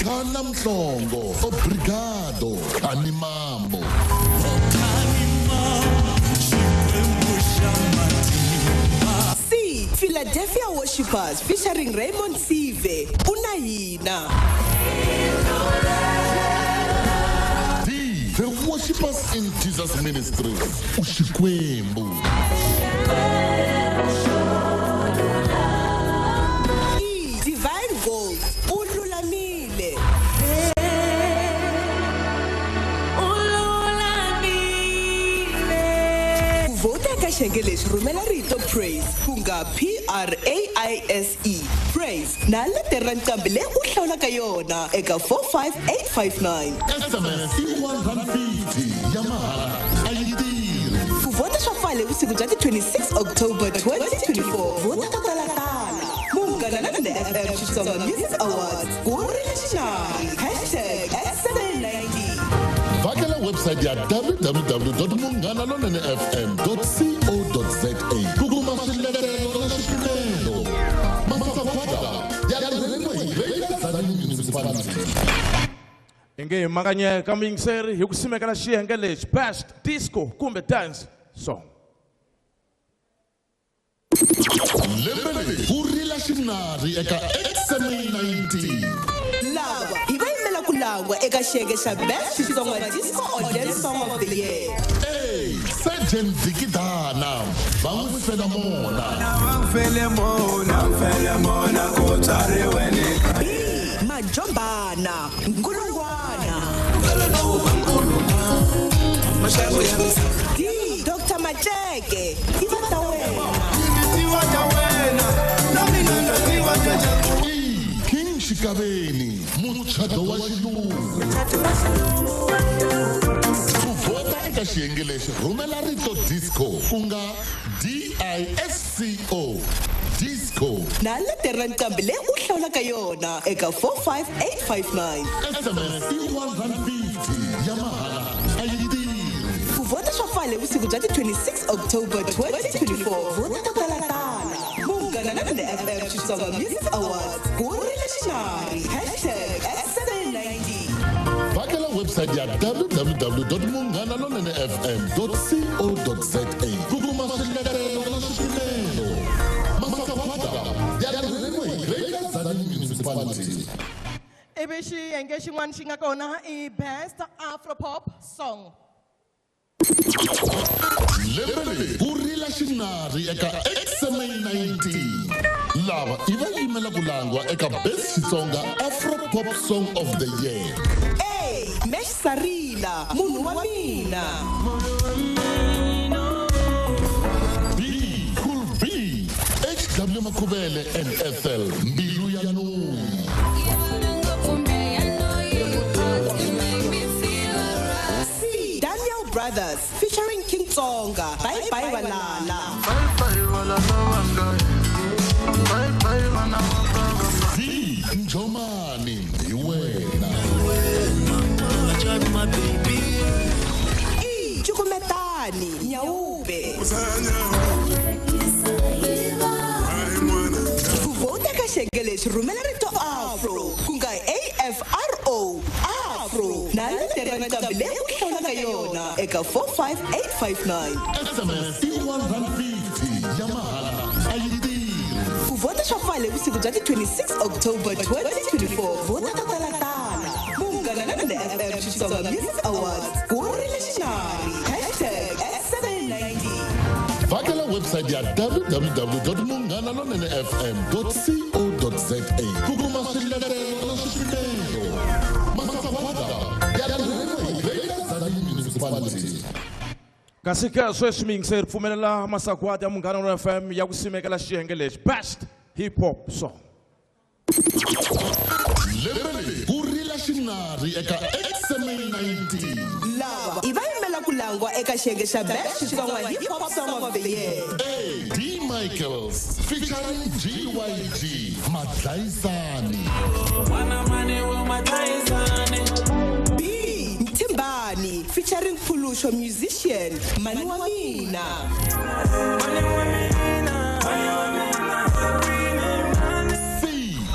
Kana Mhlongo, Obrigado, Kani Mambo. C. Philadelphia Worshippers featuring Raymond Sive, Unahina. D. The Worshippers in Jesus Ministries, Ushikwembu. E. Divine Gold, Ululamile. Ku vhota eka xiyenge lexi rhumela rito praise ku nga PRAISE praise na letere ra nqambi leyi u hlawulaka yona eka 45859. SMS i 150 ya mahala a yi tirhi. Ku vhota swa pfala hi vusiku bya ti 26 October 2024. Vhota ta talatala. Munghana Lonene FM Xitsonga Music Awards ku rile xinari hashtag #790. Vhakela website ya www.munghanalonenefm.co.za ku kuma swiletelo na swipimelo. Masagwadi ya tirheriwe hi Greater Tzaneen Municipality. Hi nge hi makanyeka muyingiseri hi ku simekela xiyenge lexi best disco kumbe dance song. Lembe leri ku rila xinari eka XMA 19. Lava i va yimela ku langwa eka xiyenge xa best Xitsonga disco or dance song of the year. A. Sergeant Dikidana, va n'wi fela mona. B. Majombana, Nkulungwana. D. Dr. Macheke, Tiva ta wena. E. King Xikaveni, muchato wa xilungu. Ku vhota eka xiyenge lexi rhumela rito disco ku nga DISCO disco Na letere ra nqambi leyi u hlawulaka yona eka 45859. SMS i 150 ya mahala a yi tirhi. Ku vhota swa pfala hi vusiku bya ti 26 October 2024. Vhota ta talatala. Munghana Lonene FM Xitsonga Music Awards ku rile xinari hashtag #790. Vhakela website ya www.munghanalonenefm.co.za ku kuma swiletelo na swipimelo. Masagwadi ya tirheriwe hi Greater Tzaneen Municipality. Ivi xiyenge xin'wana xi nga kona i best afropop song. Lembe leri ku rila xinari eka XMA 19. Lava i va yimela ku langwa eka Best Xitsonga Afro Pop Song of the Year. A. Mesh Sarila, Munhu wa mina. B. Cool B, HW Makhubele and Ethel, Mbilu ya Nomu. Brothers featuring King Tsonga. Bye bye Walala. D. Njomani hi wena. E. Cukumetani Nyaupe. Ku vhota ka xiyenge lexi rhumela rito afro ku nga AFRO afro na letere nqambi leyi u hlawulaka yona eka 45859. SMS i R1.50 ya mahala a yi tirhi. Ku vhota swa pfala hi vusiku bya ti 26 October 2024. Vhota to talatala. Munghana Lonene FM Xitsonga Music Awards. Ku rile xinari. Hashtag S790. Vhakela website ya www.munghanalonenefm.co.za ku kuma swiletelo na swipimelo. Masagwadi ya rhumeriwa hi Greater Tzaneen Municipality. Kasi ke sweswi miyingiseri pfumelela masagwadi ya Munghana Lonene FM ya ku simekela xiyenge lexi best hip hop song. Lembe leri ku rila xinari eka XMA 19. Lava i va yimela ku langwa eka xiyenge xa best Xitsonga hip hop song of the year. A. D. Michaels featuring GYG Madlayisani. B. Mthimbani featuring Phulusho musician Mani wa Mina. C.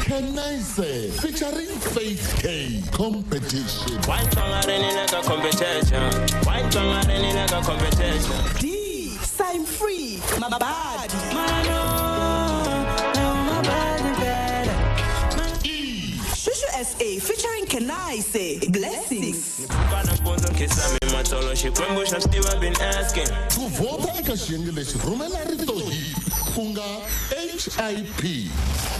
Kenise featuring Faith K Competition. D. Sign Free Mabadi. E. Shushu SA featuring Kenise Blessings. Ku vhota eka xiyenge lexi rhumela rito hip ku nga HIP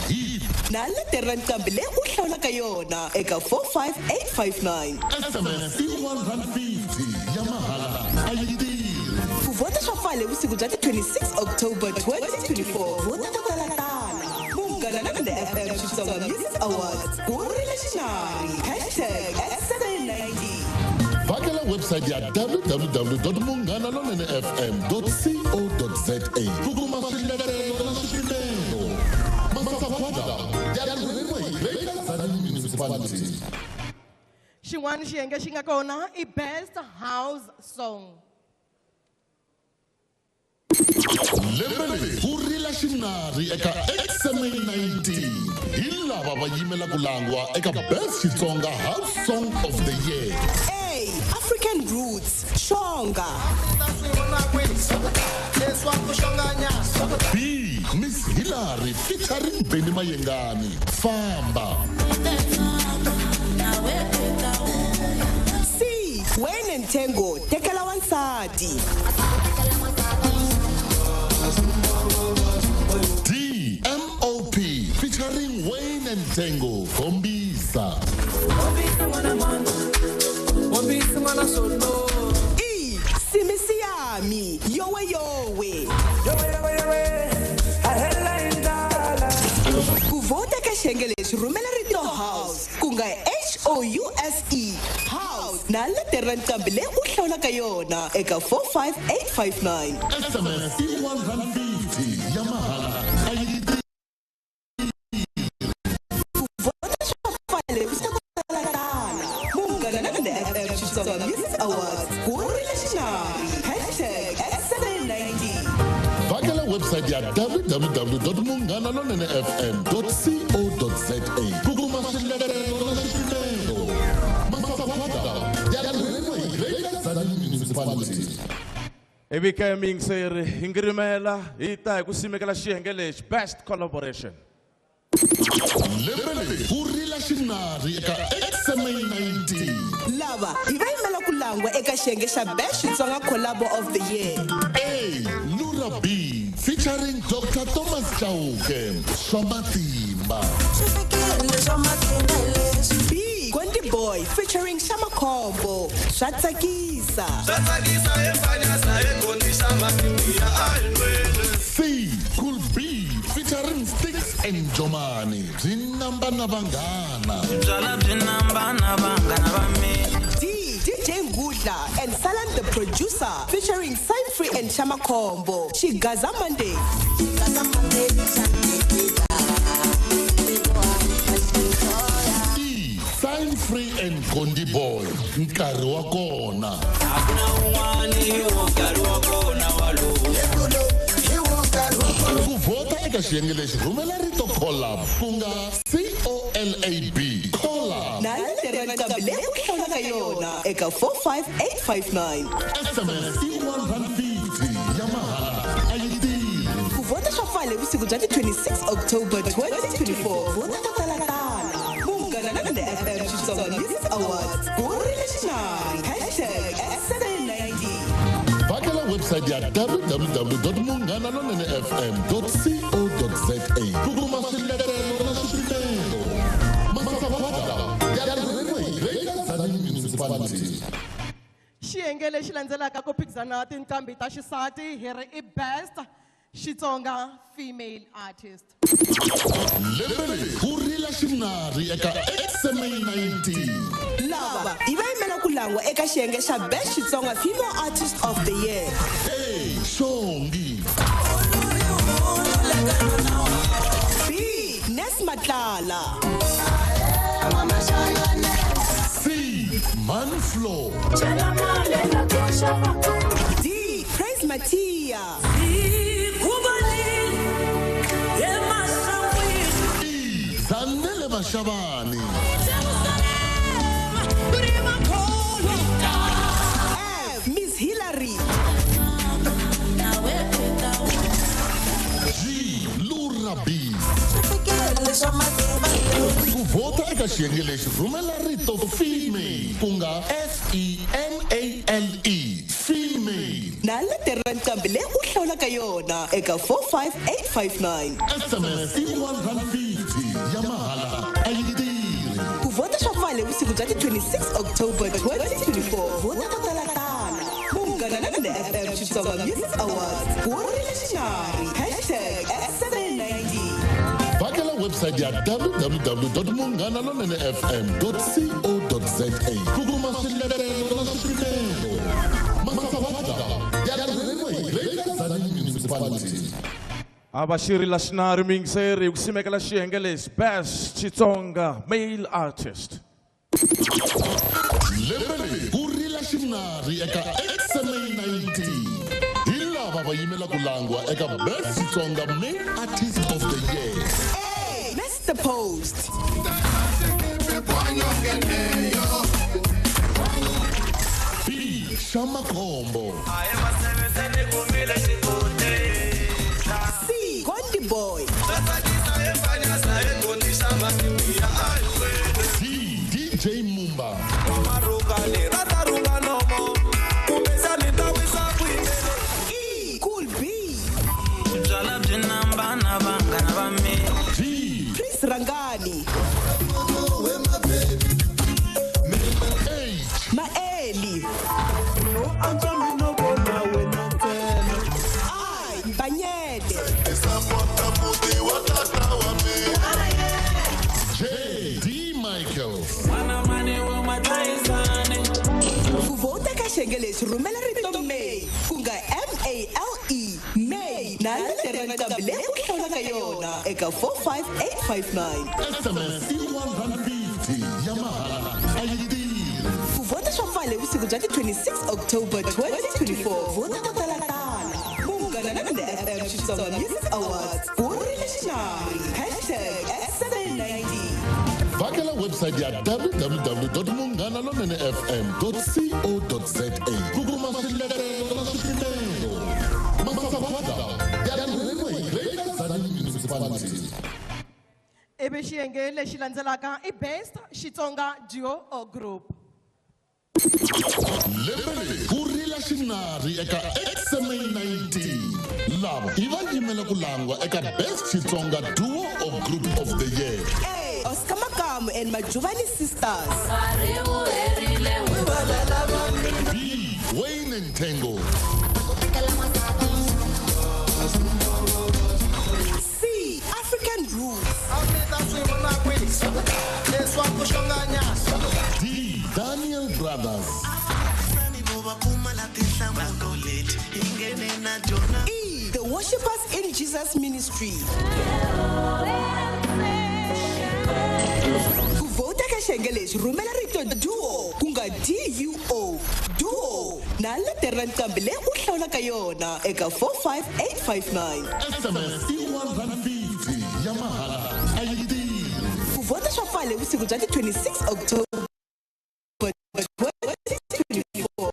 hip Na letere ra nqambi leyi u hlawulaka yona eka 45859. SMS i R1.50 ya mahala a yi tirhi. Ku vhota swa pfala hi vusiku bya ti 26 October 2024. Vhota to talatala. Munghana Lonene FM Xitsonga Music Awards. Ku rile xinari. Hashtag S790. Vhakela website ya www.munghanalonenefm.co.za ku kuma swiletelo na swipimelo. Masagwadi ya rhumeriwa hi Greater Tzaneen Municipality. Xin'wana xiyenge xi nga kona i best house song. Lembe leri ku rila xinari eka XMA 19. Hi lava va yimela ku langwa eka Best Xitsonga House Song of the Year. A. African Roots Shonga. B. Miss Hillary featuring Benny Mayengani Famba. C. Wayne Ntengo Tekela Wansati. D. M.O.P. featuring Wayne Ntengo Kombisa. E. Simisiami Yowe Yowe. Ku vhota ka xiyenge lexi rhumela rito house ku nga HOUSE house na letere ra nqambi leyi u hlawulaka yona eka 45859. SMS i R1.50 ya mahala a yi tirhi. Vhota swa pfala hi vusiku talatala. Munghana Lonene FM Xitsonga Music Awards. Ku rile xinari. Hashtag S790. Vhakela website ya www.munghanalonenefm.co.za ku kuma swiletelo na swipimelo. Masagwadi ya rhumeriwa hi Greater Tzaneen Municipality. Ivi ke miyingiseri hi ngirimela hi ta hi ku simekela xiyenge lexi best collaboration. Lembe leri ku rila xinari eka XMA 19. Lava i va yimela ku langwa eka xiyenge xa Best Xitsonga Collabo of the Year. A. Lura B featuring Dr. Thomas Chauke Swa Matimba. B. Gwendy Boy featuring Shama Khombo Swa Tsakisa. C. Cool B featuring Sticks and Jomani Byi namba na vanghana. D. DJ Ngudla and Salan the Producer featuring Sign Free and Shama Combo. Shigaza Monday. E Sign Free and Gondi Boy nkarhi wa kona. Ku vhota eka xiyenge lexi rhumela rito collab ku nga COLAB collab Na letere nqambi leyi u hlawulaka yona eka 45859. SMS i 150 ya mahala a yi tirhi. Ku vhota swa pfala hi vusiku bya ti 26 October 2024. Vhota to talatala. Munghana Lonene FM Xitsonga Music Awards. Ku rile xinari. Hashtag #790. Vhakela website ya www.munghanalonenefm.co.za ku kuma swiletelo na swipimelo. Masagwadi ya rhurheriwe hi Greater Tzaneen Municipality. Xiyenge lexi landzelaka ku phikizana tinqambi ta xisati hi ri i best Xitsonga female artist. Lembe leri ku rila xinari eka XMA 19. Lava i va yimela ku langwa eka xiyenge xa Best Xitsonga Female Artist of the Year. A Xongi, B Nes Matlala, C Manflo, D Praise Matia, E Zanele Mashabane, F Miss Hillary, G Lura B. Ku vhota eka xiyenge lexi rhumela rito female ku nga FEMALE female. Na letere nqambi leyi u hlawulaka yona eka 45859. SMS i 150 ya mahala a yi tirhi. Ku vhota swa pfala hi vusiku bya ti 26 October 2024. Vhota to talatala. Munghana Lonene FM Xitsonga Music Awards. Ku rile xinari. Hashtag #790. Vhakela website ya www.munghanalonenefm.co.za ku kuma swiletelo na swipimelo. Masagwadi ya rhurheriwe hi Greater Tzaneen Municipality. A va xi rila xinari muyingiseri ku simekela xiyenge lexi best Xitsonga male artist. Lembe leri ku rila xinari eka XMA 19. Hi lava va yimela ku langwa eka Best Xitsonga Male Artist of the Year. A Mr Post, B Shama Khombo, C Gondi Boy, D DJ Mumba, E Cool B, G Prince Rangani, H Maeli, I Banyele, J D Michael, Ku vhota ka xiyenge lexi rhumela rito May ku nga MALE May na letere nqambi leyi u hlawulaka yona eka 45859. SMS i 150 ya mahala a yi tirhi. Ku vhota swa pfala hi vusiku bya ti 26 October 2024. Vhota to talatala. Munghana Lonene FM Xitsonga Music Awards. Ku rile xinari. Hashtag #790. Vhakela website ya www.munghanalonenefm.co.za ku kuma swiletelo na swipimelo. Masagwadi ya rhurheriwe hi Greater Tzaneen Municipality. Ivi xiyenge lexi landzelaka i best Xitsonga duo or group. Lembe leri ku rila xinari eka XMA 19. Lava i va yimela ku langwa eka Best Xitsonga Duo or Group of the Year. A Oscar Makamu and Majuvani Sisters, B Wayne and Tango, C African Roots, D Daniel Brothers. Worshippers in Jesus Ministry. Ku vhota ka xiyenge lexi rhumela rito duo ku nga duo duo na letere ra nqambi leyi u hlawulaka yona eka 45859. SMS i R1.50 ya mahala a yi tirhi. Ku vhota swa pfala hi vusiku bya ti 26 October 2024.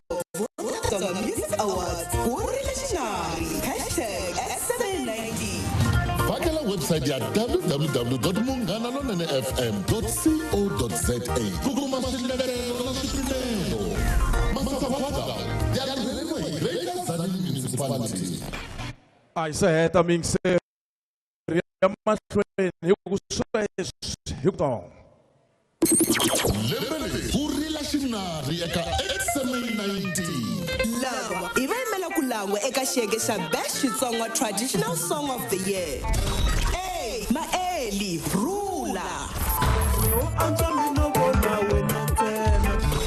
Vhota Music Awards ku rile xinari #790. Vhakela website ya www.munghanalonenefm.co.za ku kuma swiletelo na swipimelo. Masagwadi ya rhumeriwa hi Greater Tzaneen Municipality. A hi se heta miyingiseri ya mahlweni hi ku sweswi hi ku tongo. Lembe leri ku rila xinari eka XMA 19. Lava i va yimela ku langwa eka xiyenge xa Best Xitsonga Traditional Song of the Year. A. Maeli Rula.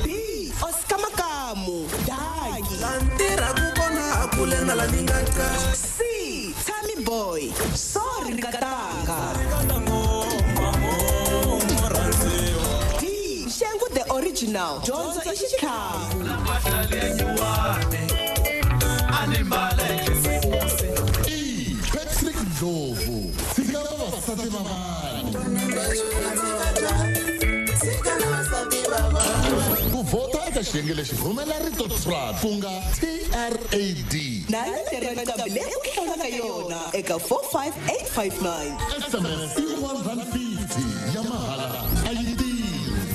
B. Oscar Makamu Dagi. C. Tammy Boy Sorry Nkatanga. D. Shengu the Original Dyondzo i xitlhangu. E. Patrick Ndlovu tshika vavasati va vanhu. Ku vhota eka xiyenge lexi rhumela rito TRAD ku nga TRAD. Na letere ra nqambi leyi u hlawulaka yona eka 45859. SMS i R1.50 ya mahala a yi tirhi.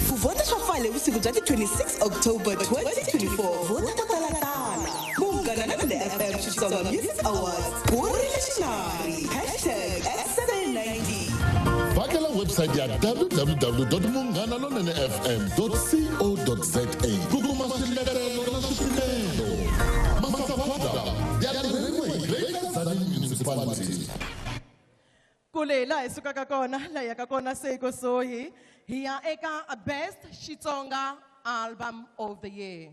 Ku vhota swa pfala hi vusiku bya ti 26 October 2024. Vhota to talatala. Munghana Lonene FM Xitsonga Music Awards ku rile xinari #790. Vhakela website ya www.munghanalonenefm.co.za ku kuma swiletelo na swipimelo. Masagwadi ya rhumeriwa hi Greater Tzaneen Municipality. Kule laha hi sukaka kona laha hi yaka kona se kusuhi hi ya eka Best Xitsonga Album of the Year.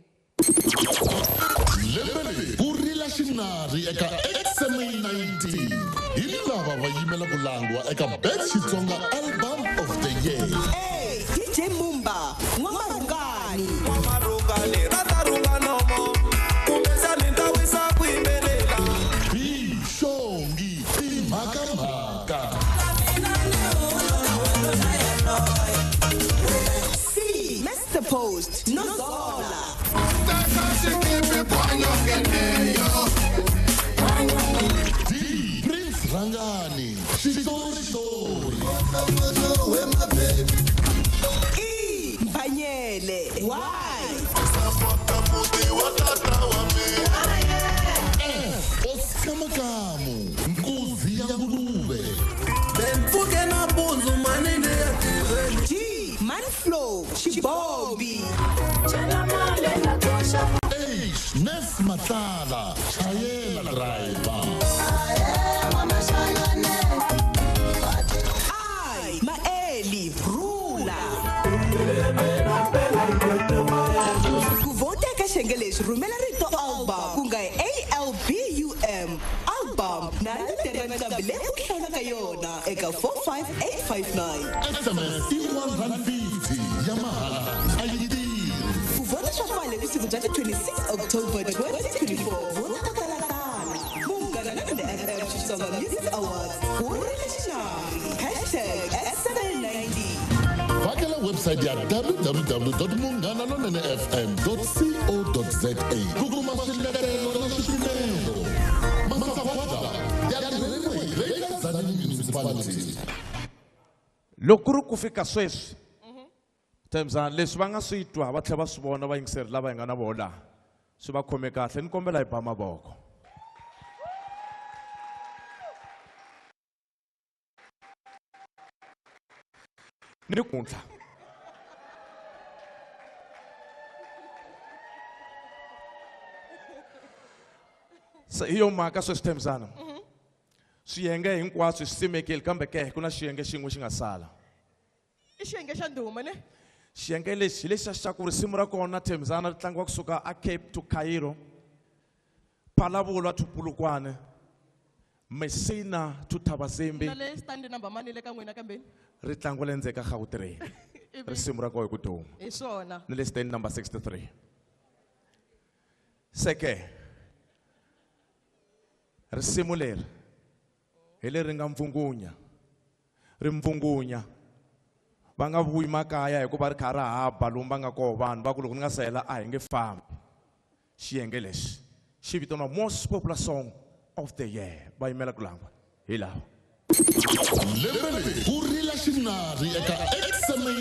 Lembe leri ku rila xinari eka XMA 19. Hi lava va yimela ku langwa eka Best Xitsonga Album of the Year. A. DJ Mumba N'wamarhungani. B. Xongi Timhakamhaka. C. Mr Post Nozola. D. Prince Rangani Xitori Xitori. E. Mbanyele Y. F. Oscar Makamu Nkuzi ya nguluve. G. Manflow Chibombi. H. Nes Matlala Chayela Driver. I. Maeli Rula. Ku vhota eka xiyenge lexi rhumela rito album ku nga ALBUM album na letere ra nqambi leyi u hlawulaka yona eka 45859. SMS i R1.50 ya mahala a yi tirhi. Ku vhota swa pfala hi vusiku bya ti 26 October 2024. Vhota to talatala. Munghana Lonene FM Xitsonga Music Awards ku rile xinari #790. Vhakela website ya www.munghanalonenefm.co.za ku kuma swiletelo na swipimelo. Masagwadi ya rhumeriwa hi Greater Tzaneen Municipality. Loko ku ri ku fika sweswi Thembisani leswi va nga swi twa va tlhela va swi vona vayingiseri lava hi nga na vona laha swi va khome kahle ni kombela hi ba mavoko. Ni kuntlha. Se hi yo mhaka sweswi Thembisana. Swiyenge hinkwaswo swi simekile kambe ke ku na xiyenge xin'we xi nga sala. I xiyenge xa ndhuma ne? Xiyenge lexi hi lexiya xa ku risimu ra kona Thembisana ri tlangiwa kusuka a Cape to Cairo, Phalavula to Polokwane, Messina to Thabazimbi Na le stand number mani le ka n'wina kambeni? Ri tlangiwa le ndzeni ka Gautrain. Risimu ra koho hi ku duma. Hi swona. Ni le stand number 63. Seke risimu leri hi leri nga mpfungunya. Ri mpfungunya. Va nga vuyi makaya hikuva ri kha ra haba lomu va nga koho vanhu va ku loko ni nga sehela a hi nge fambi. Xiyenge lexi xi vitaniwa most popular song of the year. Va yimela ku langwa hi lava. Lembe leri ku rila xinari eka XMA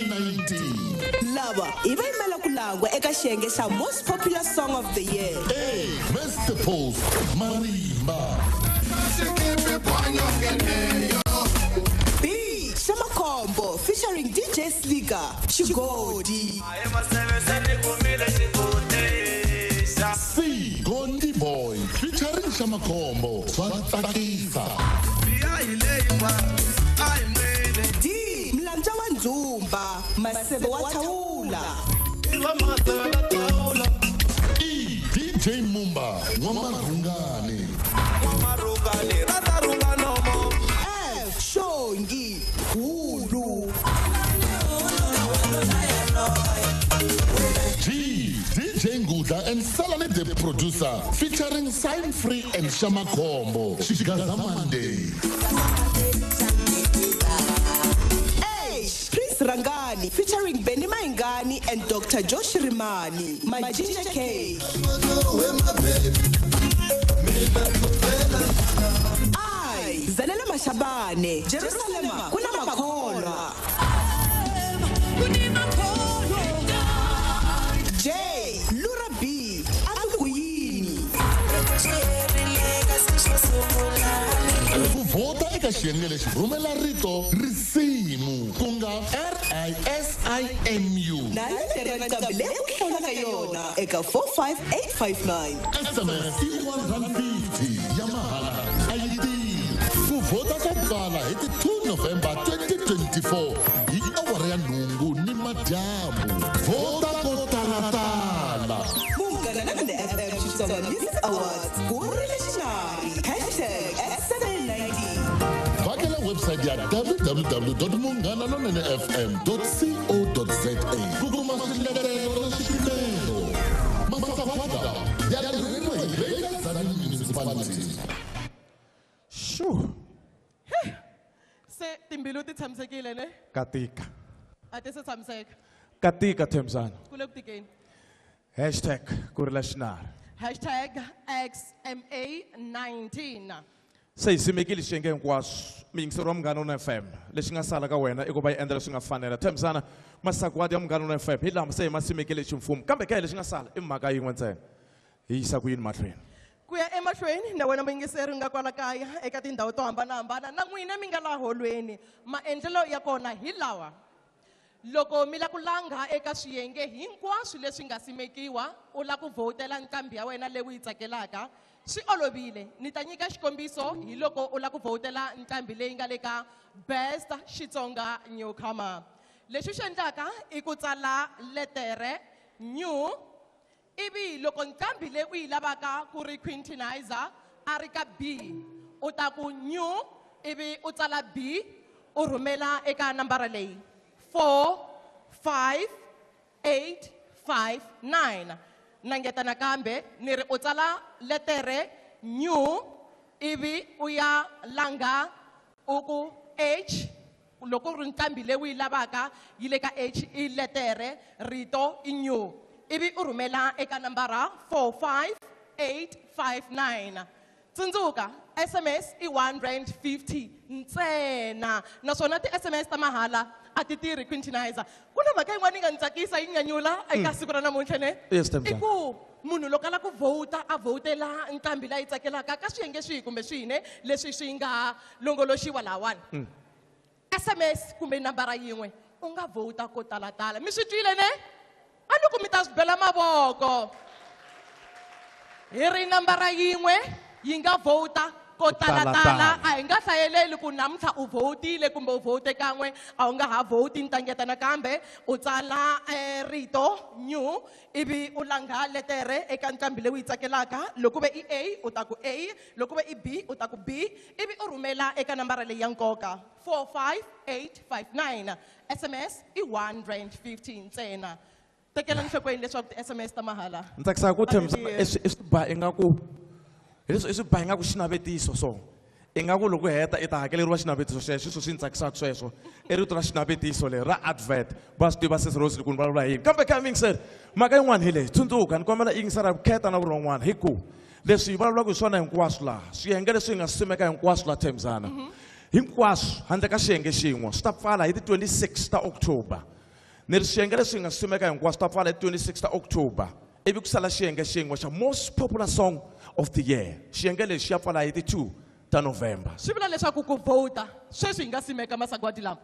19. Lava i va yimela ku langwa eka xiyenge xa most popular song of the year. A Mr Post Marimba. B Shamakhombo featuring DJ Slika Xigodi. C Gondi Boy featuring Shamakhombo swa tsakisa. D Mlamja wa Ndzumba Masebe wa Thawula. E DJ Mumba N'wamarhungani. F Shongi Hulu. G DJ Ngudla and Salane the producer featuring Sign Free and Shamakhombo Xigaza Monday. H Prince Rangani featuring Benny Maingani and Dr. Josh Rimani Majinja Cake. I Zanele Mashabane Jerusalema kuna makholwa. J Lura B Abukuyini. Ku vhota eka xiyenge lexi rhumela rito risimu ku nga RISIMU Na letere nqambi leyi u hlawulaka yona eka 45859. SMS i 150 ya mahala a yi tirhi. Ku vhota swo pfala hi ti 2 November 2024 hi awara ya 8 ni madyambu. Vhota ko talatala. Munghana Lonene FM Xitsonga Music Awards ku rile xinari hashtag #790. Vhakela website ya www.munghanalonenefm.co.za ku kuma swiletelo na swipimelo. Masagwadi ya tirheriwa hi Vhekazana Municipality. Sure. Se timbilu ti tshamisekile ne? Katika. A ti se tshamiseka. Katika Thembisana. Ku le ku tikeni. Hashtag ku rila xinari. Hashtag XMA19. Se hi simekile xiyenge hinkwaswo miyingiseri wa Munghana Lonene FM lexi nga sala ka wena i ku va yi endla leswi nga fanela. Thembisana masagwadi ya Munghana Lonene FM hi lama se hi ma simekile ximfumo kambe ka lexi nga sala i mhaka yin'we ntsena hi yisa ku yini mahlweni. Ku ya emahlweni na wena muyingiseri nga kwala kaya eka tindhawu to hambanahambana na n'wina mi nga laha holweni maendlelo ya kona hi lawa. Loko mi la ku langha eka swiyenge hinkwaswo leswi nga simekiwa u la ku vhotela nqambi ya wena leyi u yi tsakelaka swi olovile. Ni ta nyika xikombiso hi loko u la ku vhotela nqambi leyi nga le ka Best Xitsonga Newcomer. Lexi u xi endlaka i ku tsala letere new ivi loko nqambi leyi u yi lavaka ku ri Quintinizer a ri ka B u ta ku new ivi u tsala B u rhumela eka nambara leyi 45859. Nangeta nakambe ni ri u tsala letere new ivi u ya langa u ku H loko ri nqambi leyi u yi lavaka yi le ka H i letere rito i new ivi u rhumela eka nambara 45859. Tsundzuka SMS i 150 ntsena naswona ti-SMS ta mahala a ti tirhi Quintinizer. Ku na mhaka yin'wana yi nga ni tsakisa yi nyanyula eka siku ra namuntlha ne? Yes, Thembisana. I ku munhu loko a lava ku vhota a vhotela nqambi leyi tsakelaka ka swiyenge swihi kumbe swihi ne leswi swi nga longoloxiwa lahawani. SMS kumbe nambara yin'we u nga vhota ko talatala. Mi swi twile ne? A loko mi ta swi bela mavoko. Hi ri nambara yin'we yi nga vhota Ko talatala a hi nga hlayeleli ku namuntlha u vhotile kumbe u vhote kan'we a wu nga ha vhoti ntangeta nakambe u tsala rito new ivi u langha letere eka nqambi leyi u yi tsakelaka loko ve i A u ta ku A loko ve i B u ta ku B ivi u rhumela eka nambara leyi ya nkoka 45859 SMS i 150 ntsena tekela nhlokweni leswaku ti-SMS ta mahala Ni tsakisa ku Thembisa i swi ba ingaku hi leswi i swi ba ingaku xinavetiso so ingaku loko heta i ta hakeleriwa xinavetiso xexo sweswo swi ni tsakisaka sweswo i rito ra xinavetiso leri ra advert va swi tiva Sis Rose loko ni vulavula hi yini kambe ka yingisela mhaka yin'wana hi leyi tsundzuka ni kombela yingisela hi vukheta na vurhon'wana hi ku leswi hi vulavulaka hi swona hinkwaswo laha swiyenge leswi hi nga swi simeka hinkwaswo laha Thembisana hinkwaswo handle ka xiyenge xin'we swi ta pfala hi ti 26 ta October ni ri swiyenge leswi hi nga swi simeka hinkwaswo swi ta pfala hi 26 ta October ivi ku sala xiyenge xin'we xa most popular song of the year xiyenge lexi ya pfala hi ti 2 ta November swi vula leswaku ku vhota sweswi hi nga simeka masagwadi lama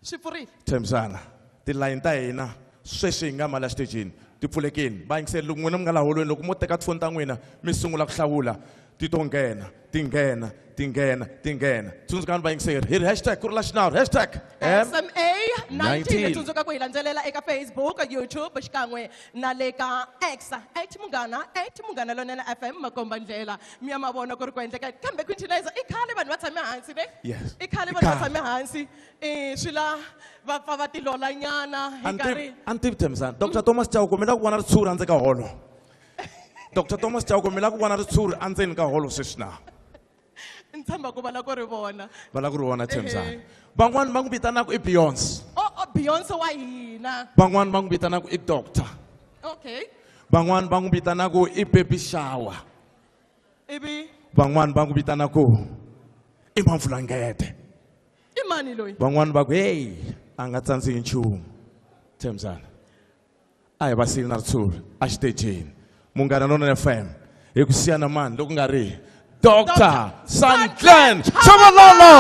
swi pfurile Thembisana tilayini ta hina sweswi hi nga mali exitejini ti pfulekile va yingiseli loko n'wina mi nga la holweni loko mo teka tifoni ta n'wina mi sungula ku hlawula ti to nghena ti nghena ti nghena ti nghena tsundzukani va yingiseri hi ri hashtag ku ri la xinharhu hashtag M SMA 19 19. tsundzuka ku hi landzelela eka Facebook YouTube xikan'we na le ka X @munghana @munghana lonene FM makomba ndlela mi ya mavona ku ri ku endleka kambe Quintinizer i khale vanhu va tshame hansi ne Yes. i khale I vanhu va khale. tshame hansi swi la va pfa va tilolanyana hi nkarhi a ni tivi Thembisana Dr Thomas Chauke mi la ku vona ritshuri endzeni ka holo Dr Thomas Chauke mi la ku vona ritshuri endzeni ka holo sweswi na ni tshemba ku va la ku ri vona va la ku ri vona Thembisana Ehe. van'wani va n'wi vitanaka i Beyonce oh Beyonce wa hina van'wani va n'wi vitanaka i Doctor okay van'wani va n'wi vitanaka i baby shower ivi van'wani va n'wi vitanaka i Mamvulangete i mani loyi van'wani va ku hey a nga tsandzeki nchumu Thembisana a hi va sili na ritshuri exitejini Munghana Lonene FM hi ku siyana mani loko nga ri Dr Sandlen Chabalala.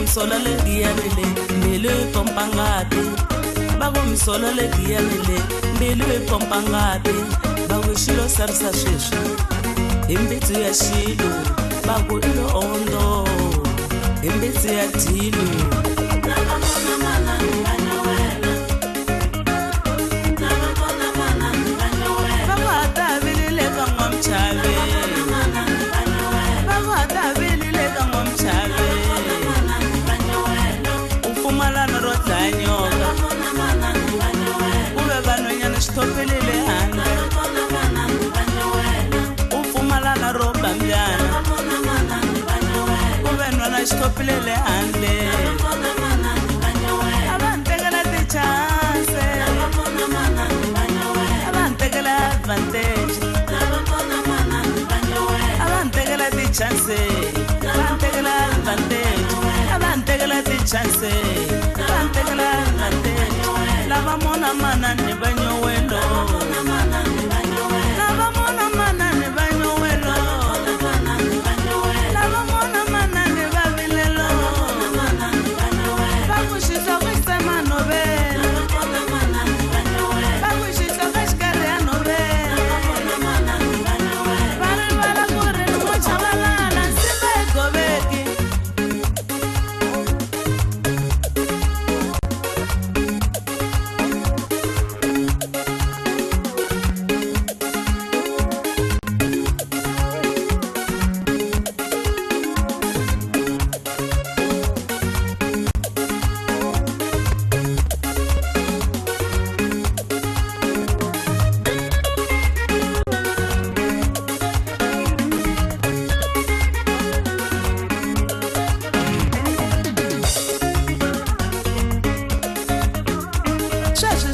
Sola le dia le pompa ngati va ku misolo leti ya mile mbilu yi pompa ngati va ku xilo sarisa sweswi hi mbitsi ya xilo va ku i lo ondo hi mbitsi ya dilo. Xitopelele handle u pfumalana ro bambyana ku ve nhwana xitopelele handle a va ni tekela ti-chance a va ni tekela advantage a va ni tekela ti-chance va ni tekela advantage a va ni tekela ti-chance va ni tekela advantage. Lava mona mana ni banyowelo lava mona mana ni banyowelo lava mona mana ni bavilelo va ku xihlo ku xitsema novela va ku xihlo ka xikarhi ya novela va rivala ku ri ni muchavalala nsimba yi goveki.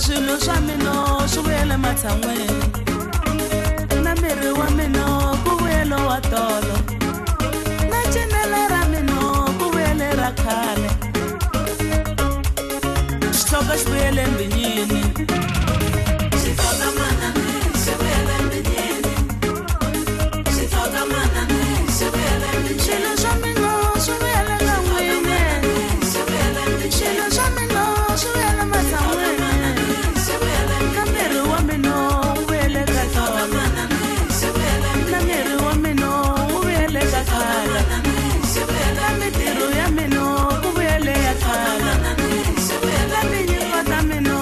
Swilo swa mina swi vuyele matshan'weni na miri wa mina ku vuyelo wa tolo na cinelo ra mina ku vuyele ra khale xihloka xi vuyele mbinyini xihloka manani xi vuyele mbinyini xihloka manani xi vuyele mbinyini swilo swa mina swi vuyele ka n'wini swilo swa mina swi vuyele matshan'weni. La minyiko ta mina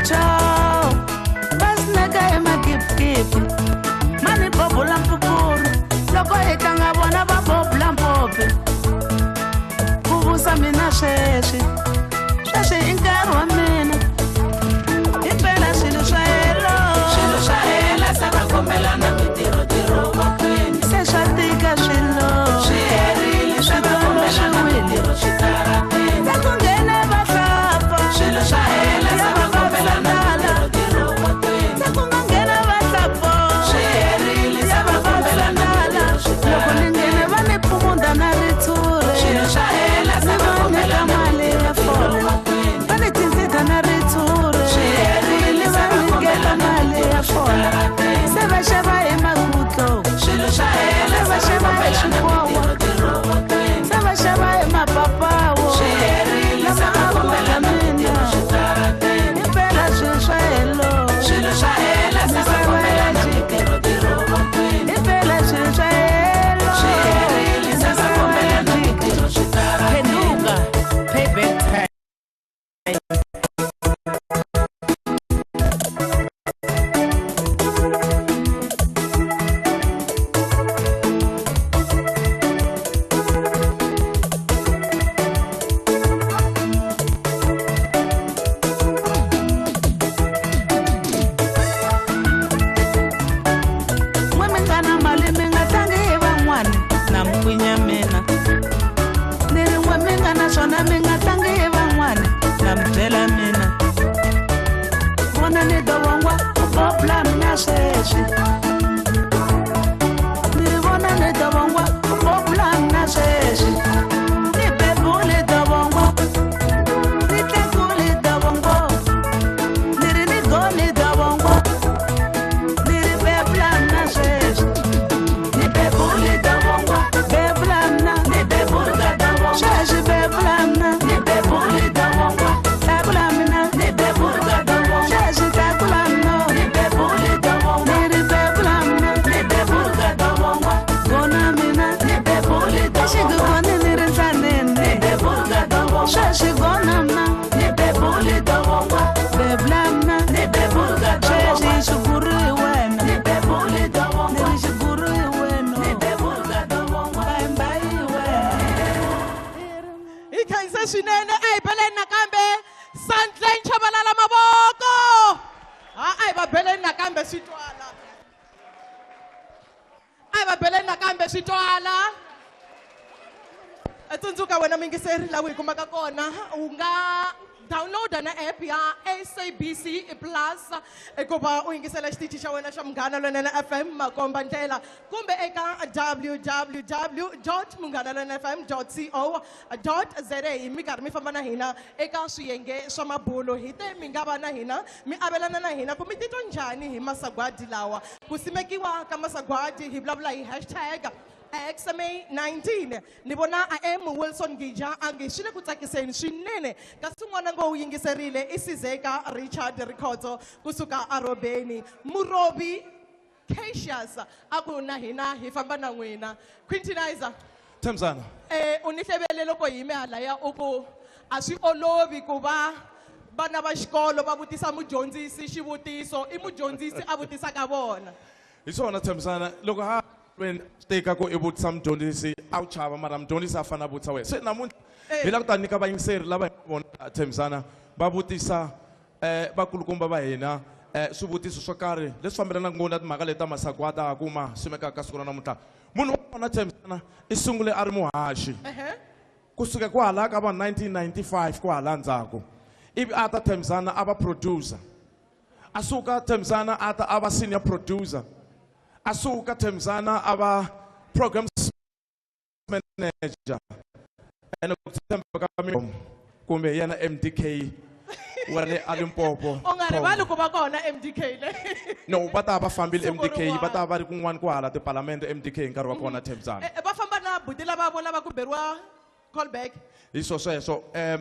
cho va sineka emakipikipi mani bobula mpupuru loko hi tlanga vona va bobula mpopi ku vusa mina sweswi sweswi i nkarhi wa mina hi pela swilo swa helo Swilo swa hela se va kombelana mitirho vokweni se swa tika swilo Swi herile se va kombelana mitirho switarateni ta ku nghena vahlapfa Swilo swa hela se va kombelana mitirho vokweni ta ku nga nghena vahlapfa Swi herile se va kombelana mitirho loko ni nghene va ni phumunda na ritshuri Swilo swa hela se ni va va nyika kombelana mali ya fole va ni tindzida na ritshuri Swi herile ni se va va nyiketa kombelana mali ya fole se va xava hi makutlo Swilo swa hela se va se va xava hi kombelana swikwawa mitirho vokweni se va xava hi mapapawo Swi herile se lama va a kombelana mina mitirho switarateni hi pela swilo swa helo Swilo swa hela se va Misava ya kombelana jika mitirho vokweni hi pela swilo swa helo Swi herile se va Misava ya kombelana jika mitirho switarateni Phenduka payback time. N'we mi nga na mali mi nga tlangi hi van'wani na mukwinya mina ni ri n'we mi nga na swona mi nga tlangi hi van'wani na mi byela mina vona ni dovongwa u bobla mina sweswi ni ri vona ni dovongwa u bobla mina sweswi ni bebuli dovongwa ni tlakuli dovongwa ni ri ni goni dovongwa ni ri bebula mina sweswi ni bebuli dovongwa bebula mina Ni bebula dovongwa sweswi bebula mina Ni bebuli dovongwa tlakula mina Ni bebula dovongwa sweswi tlakula mina Ni bebuli dovongwa ni ri bebula mina Ni bebula dovongwa gona mina Ni bebuli dovongwa exigugoni ni ri nhlaneni Ni bebula dovongwa sweswi gona mina Ni bebuli dovongwa bebula mina Ni bebula sweswi dovongwa xiguru hi wena Ni bebuli ni dovongwa ri xiguru hi wena Ni bebula dovongwa mbayimbayi hi wena Hi khense swinene a hi beleni nakambe Sandlane Chabalala mavoko ha a hi va beleni nakambe swi twala a hi va beleni nakambe swi twala tsundzuka wena mingiseri laha u hi kumaka kona u nga downloada na app ya SABC Plus ku va u yingisela xitichi xa wena xa Munghana Lonene FM makomba ndlela kumbe eka www.munghanalonenefm.co.za mi karhi mi famba na hina eka swiyenge swa mabulo hi te mi nga va na hina mi avelana na hina ku mi titwa njhani hi masagwadi lawa ku simekiwa ka masagwadi hi vulavula hi hashtag XMA 19 ni vona a M Wilson Gija a nge swi le ku tsakiseni swinene kasi un'wana ngo wu yingiserile i Sizeka Richard Rikhotso kusuka arobeni Murobi Cassius a ku na hina hi famba na n'wina Quintinizer Themzana u ni hlevele loko hi yime halaya u ku a swi olovi ku va vana va xikolo va vutisa mudyondzisi xivutiso i mudyondzisi a vutisaka vona hi swona Themzana loko ha wena swi tika ku i vutisa mudyondzisi a wu chava mara mudyondzisi a fanele a vutisa wena se namuntlha hi lava ku ta nyika vayingiseri lava hi vona Themzana va vutisa vakulukumba va hina swivutiso swo karhi leswi fambelanaka ngopfu na timhaka leti ta masagwadi ku ma simekaka ka siku ra namuntlha munhu wa kona Themzana i sungule a ri muhaxi kusuka kwala ka va 1995 kwala ndzhaku ivi a ta Themzana a va producer a suka Themzana a ta a va senior producer a suka Themzana a va program manager ene ku tshemba ka mina kumbe yena MDK wa le a Limpopo U nga rivali ku va kona MDK le no va ta va fambile Siku MDK va ta rin'wana. va ri kun'wana kwahala tipalamende MDK hi nkarhi wa kona Themzana Va famba na buti lava vo lava ku beriwa call back hi swo sweswo a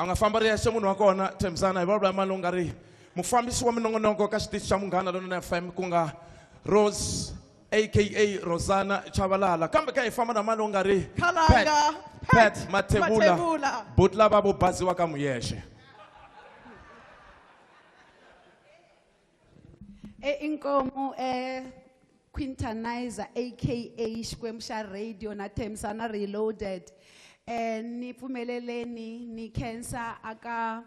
nga famba ri yexe munhu wa kona Themzana hi vulavula mali u nga ri mufambisi wa minongonoko ka xitichi xa Munghana Lonene FM ku nga Rose aka Rosana Chabalala kambe ka hi famba na mali u nga ri Khalanga Pat Mathebula Mathebula. buti lava vo baziwa ka Muyexe Inkomu Quintanizer aka Xikwembu xa Radio na Themsana Reloaded. Ni pfumeleleni ni khensa aka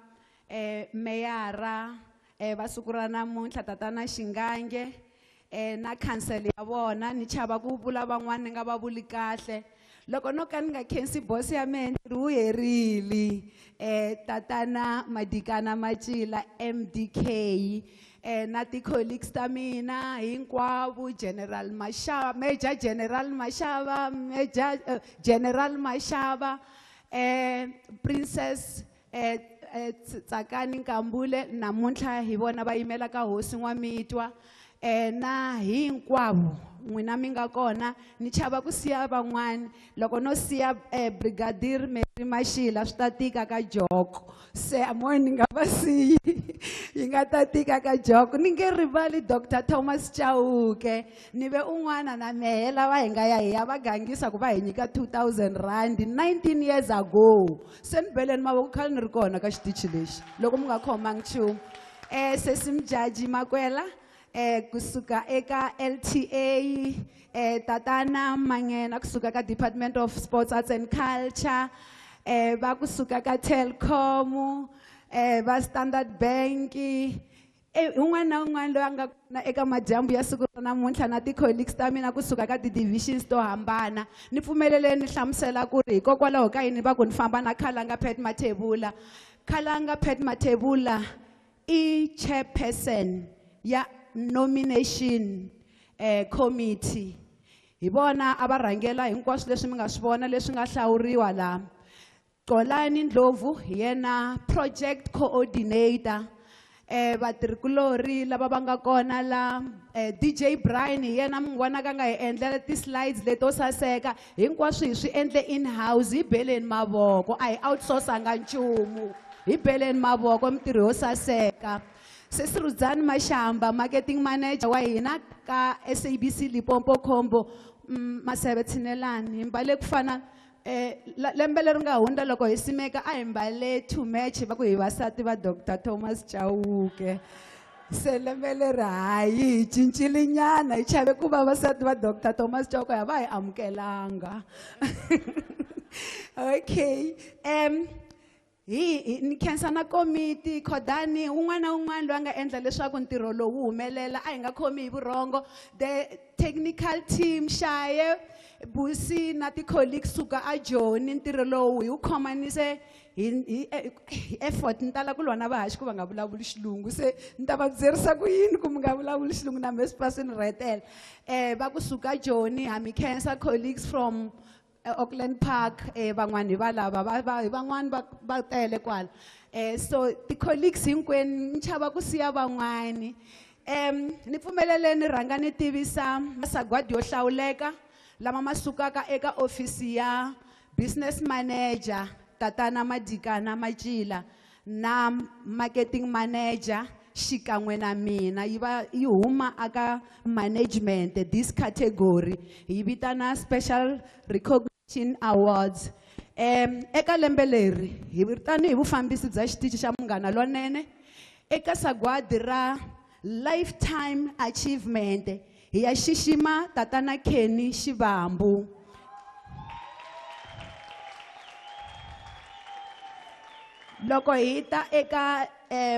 meyara va siku ra namuntlha tatana Xingange na council ya vona. Ni chava ku vula van'wana ni nga va vuli kahle. Loko no ka ni nga khensi boss ya mehe ntirho wu herile. Tatana Madikana Matjila MDK na ti-colleagues ta mina hinkwavo, General Mashava, Major General Mashava, Major General Mashava, Princess Tsakani Nkambule, namuntlha hi vona va yimelaka hosi N'wamitwa, na hinkwavo n'wina mi nga kona. Ni chava ku siya van'wani, loko no siya Brigadier Mary Mashila swi ta tika ka joko, se a mo ni nga va siyi, yi nga ta tika ka joko. Ni nge rivali Dr Thomas Chauke, ni ve un'wana na mehe lava hi nga ya hi ya va gangisa ku va hi nyika 2000 rand 19 years ago. Se ni beleni mavoko khale ni ri kona ka xitichi lexi loko mi nga khomangi nchumu. Sesi Mjaji Makwela kusuka eka LTA, Tatana Mangena kusuka ka Department of Sports, Arts and Culture, va kusuka ka Telkom, va Standard Bank, un'wana na un'wana loyi a nga kona eka madyambu ya siku ra namuntlha na ti-colleagues ta mina kusuka ka ti-divisions to hambana. Ni pfumeleleni ni hlamusela ku ri hikokwalaho ka yini va ku ni famba na Khalanga Pat Mathebula. Khalanga Pat Mathebula i chairperson ya nomination committee. Hi vona a va rhangela hinkwaswo leswi mi nga swi vona leswi nga hlawuriwa laha. Xolani Ndlovu hi yena project coordinator. Vatirhikulori lava va nga kona la, DJ Brian hi yena mi n'wi vonaka nga hi endlela ti-slides leto saseka. Hinkwaswo hi swi endle in-house, hi beleni mavoko, a hi outsourcanga nchumu, hi beleni mavoko mintirho yo saseka. Sesi Rudzani Mashamba, marketing manager wa hina ka SABC Limpopo Combo, Maseve tshinelani, hi mbale ku fana lembe leri nga hundza loko hi simeka a hi mbale to match va ku hi vasati va Dr Thomas Chauke. Se lembe leri hayi hi cincile nyana, hi chave ku va vasati va Dr Thomas Chauke a va hi amukelanga. Okay, hi ni khensa na komiti Khodani, un'wana na un'wana loyi a nga endla leswaku ntirho lowu wu humelela, a hi nga khomi hi vurhongo. The technical team, Shaye, Busi na ti-colleagues suka a Joni, ntirho lowu hi wu khomanise hi effort. Ni tala ku lwa na vahaxi ku va nga vulavuli xilungu, se ni ta va byerisa ku yini ku mi nga vulavuli xilungu na mehe swi ni rhetela. Va kusuka Joni, ha mi khensa colleagues from Auckland Park, van'wani hi valava, van'wani va tele kwala. So ti-colleagues hinkwenu ni chava ku siya van'wani. Ni pfumeleleni rhanga ni tivisa masagwadi yo hlawuleka lama ma sukaka eka ofisi ya business manager Tatana Madikana Matjila na marketing manager xikan'we na mina. Yi va yi huma aka management, this category hi vitana special recognition awards. Eka lembe leri hi tanihi vufambisi bya xitichi xa Munghana Lonene, eka sagwadi ra lifetime achievement hi ya xixima Tatana Kenny Xivambu. Loko hi ta eka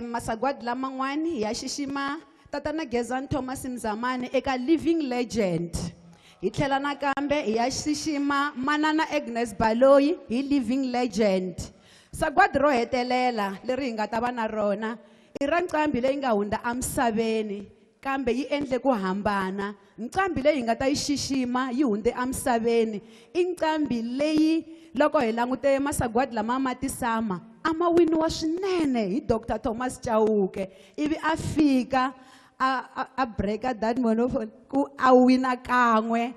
masagwadi laman'wani hi ya xixima Tatana Gezani Thomas Mzamani eka Living Legend. Hi tlhela nakambe hi ya xixima Manana Agnes Baloyi hi Living Legend. Sagwadi ro hetelela leri hi nga ta va na rona i ra nqambi leyi nga hundza emisaveni, kambe yi endle ku hambana. Nqambi leyi hi nga ta yi xixima yi hundze emisaveni i nqambi leyi loko hi langute masagwadi lama ma tisama a ma winiwa swinene hi Dr Thomas Chauke, ivi a fika a breaka that monopoly ku a wina kan'we,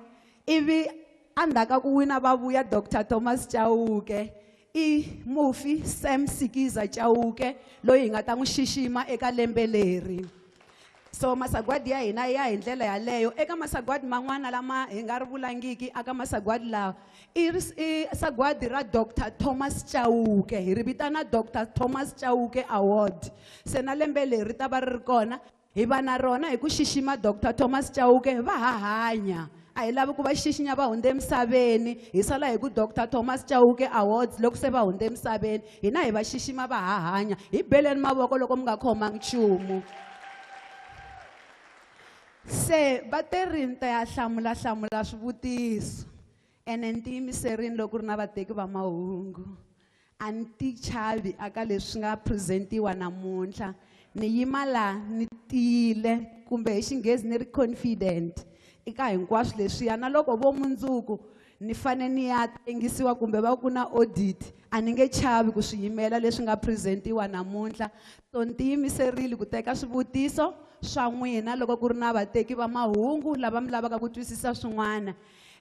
ivi endzhaku ka ku wina va vuya Dr Thomas Chauke i mufi Sam Sikiza Chauke loyi hi nga ta n'wi xixima eka lembe leri. So masagwadi ya hina ya hi ndlela yaleyo. Eka masagwadi man'wana lama hi nga ri vulangiki aka masagwadi lawa i sagwadi ra Dr Thomas Chauke, hi ri vitana Dr Thomas Chauke Award. Se na lembe leri ta va ri ri kona. Hi va na rona hi ku xixima Dr. Thomas Chauke va ha hanya. A hi lavi ku va xixinya va hundze emisaveni, hi sala hi ku Dr. Thomas Chauke Awards loko se va hundze emisaveni, hina hi va xixima va ha hanya. Hi beleni mavoko loko mi nga khomangi nchumu. Se va te ri ni ta ya hlamula hlamula swivutiso. Ene ni tiyimiserile loko ku ri na vateki va mahungu. A ni ti chavi aka leswi nga presentiwa namuntlha. Ni yima la ni tiyile kumbe hi xinghezi ni ri confident eka hinkwaswo leswiya. Na loko vo mundzuku ni fane ni ya tengisiwa kumbe va ku na audit, a ni nge chavi ku swi yimela leswi nga presentiwa namuntlha. So ni tiyimiserile ku teka swivutiso swa n'wina loko ku ri na vateki va mahungu lava mi lavaka ku twisisa swin'wana.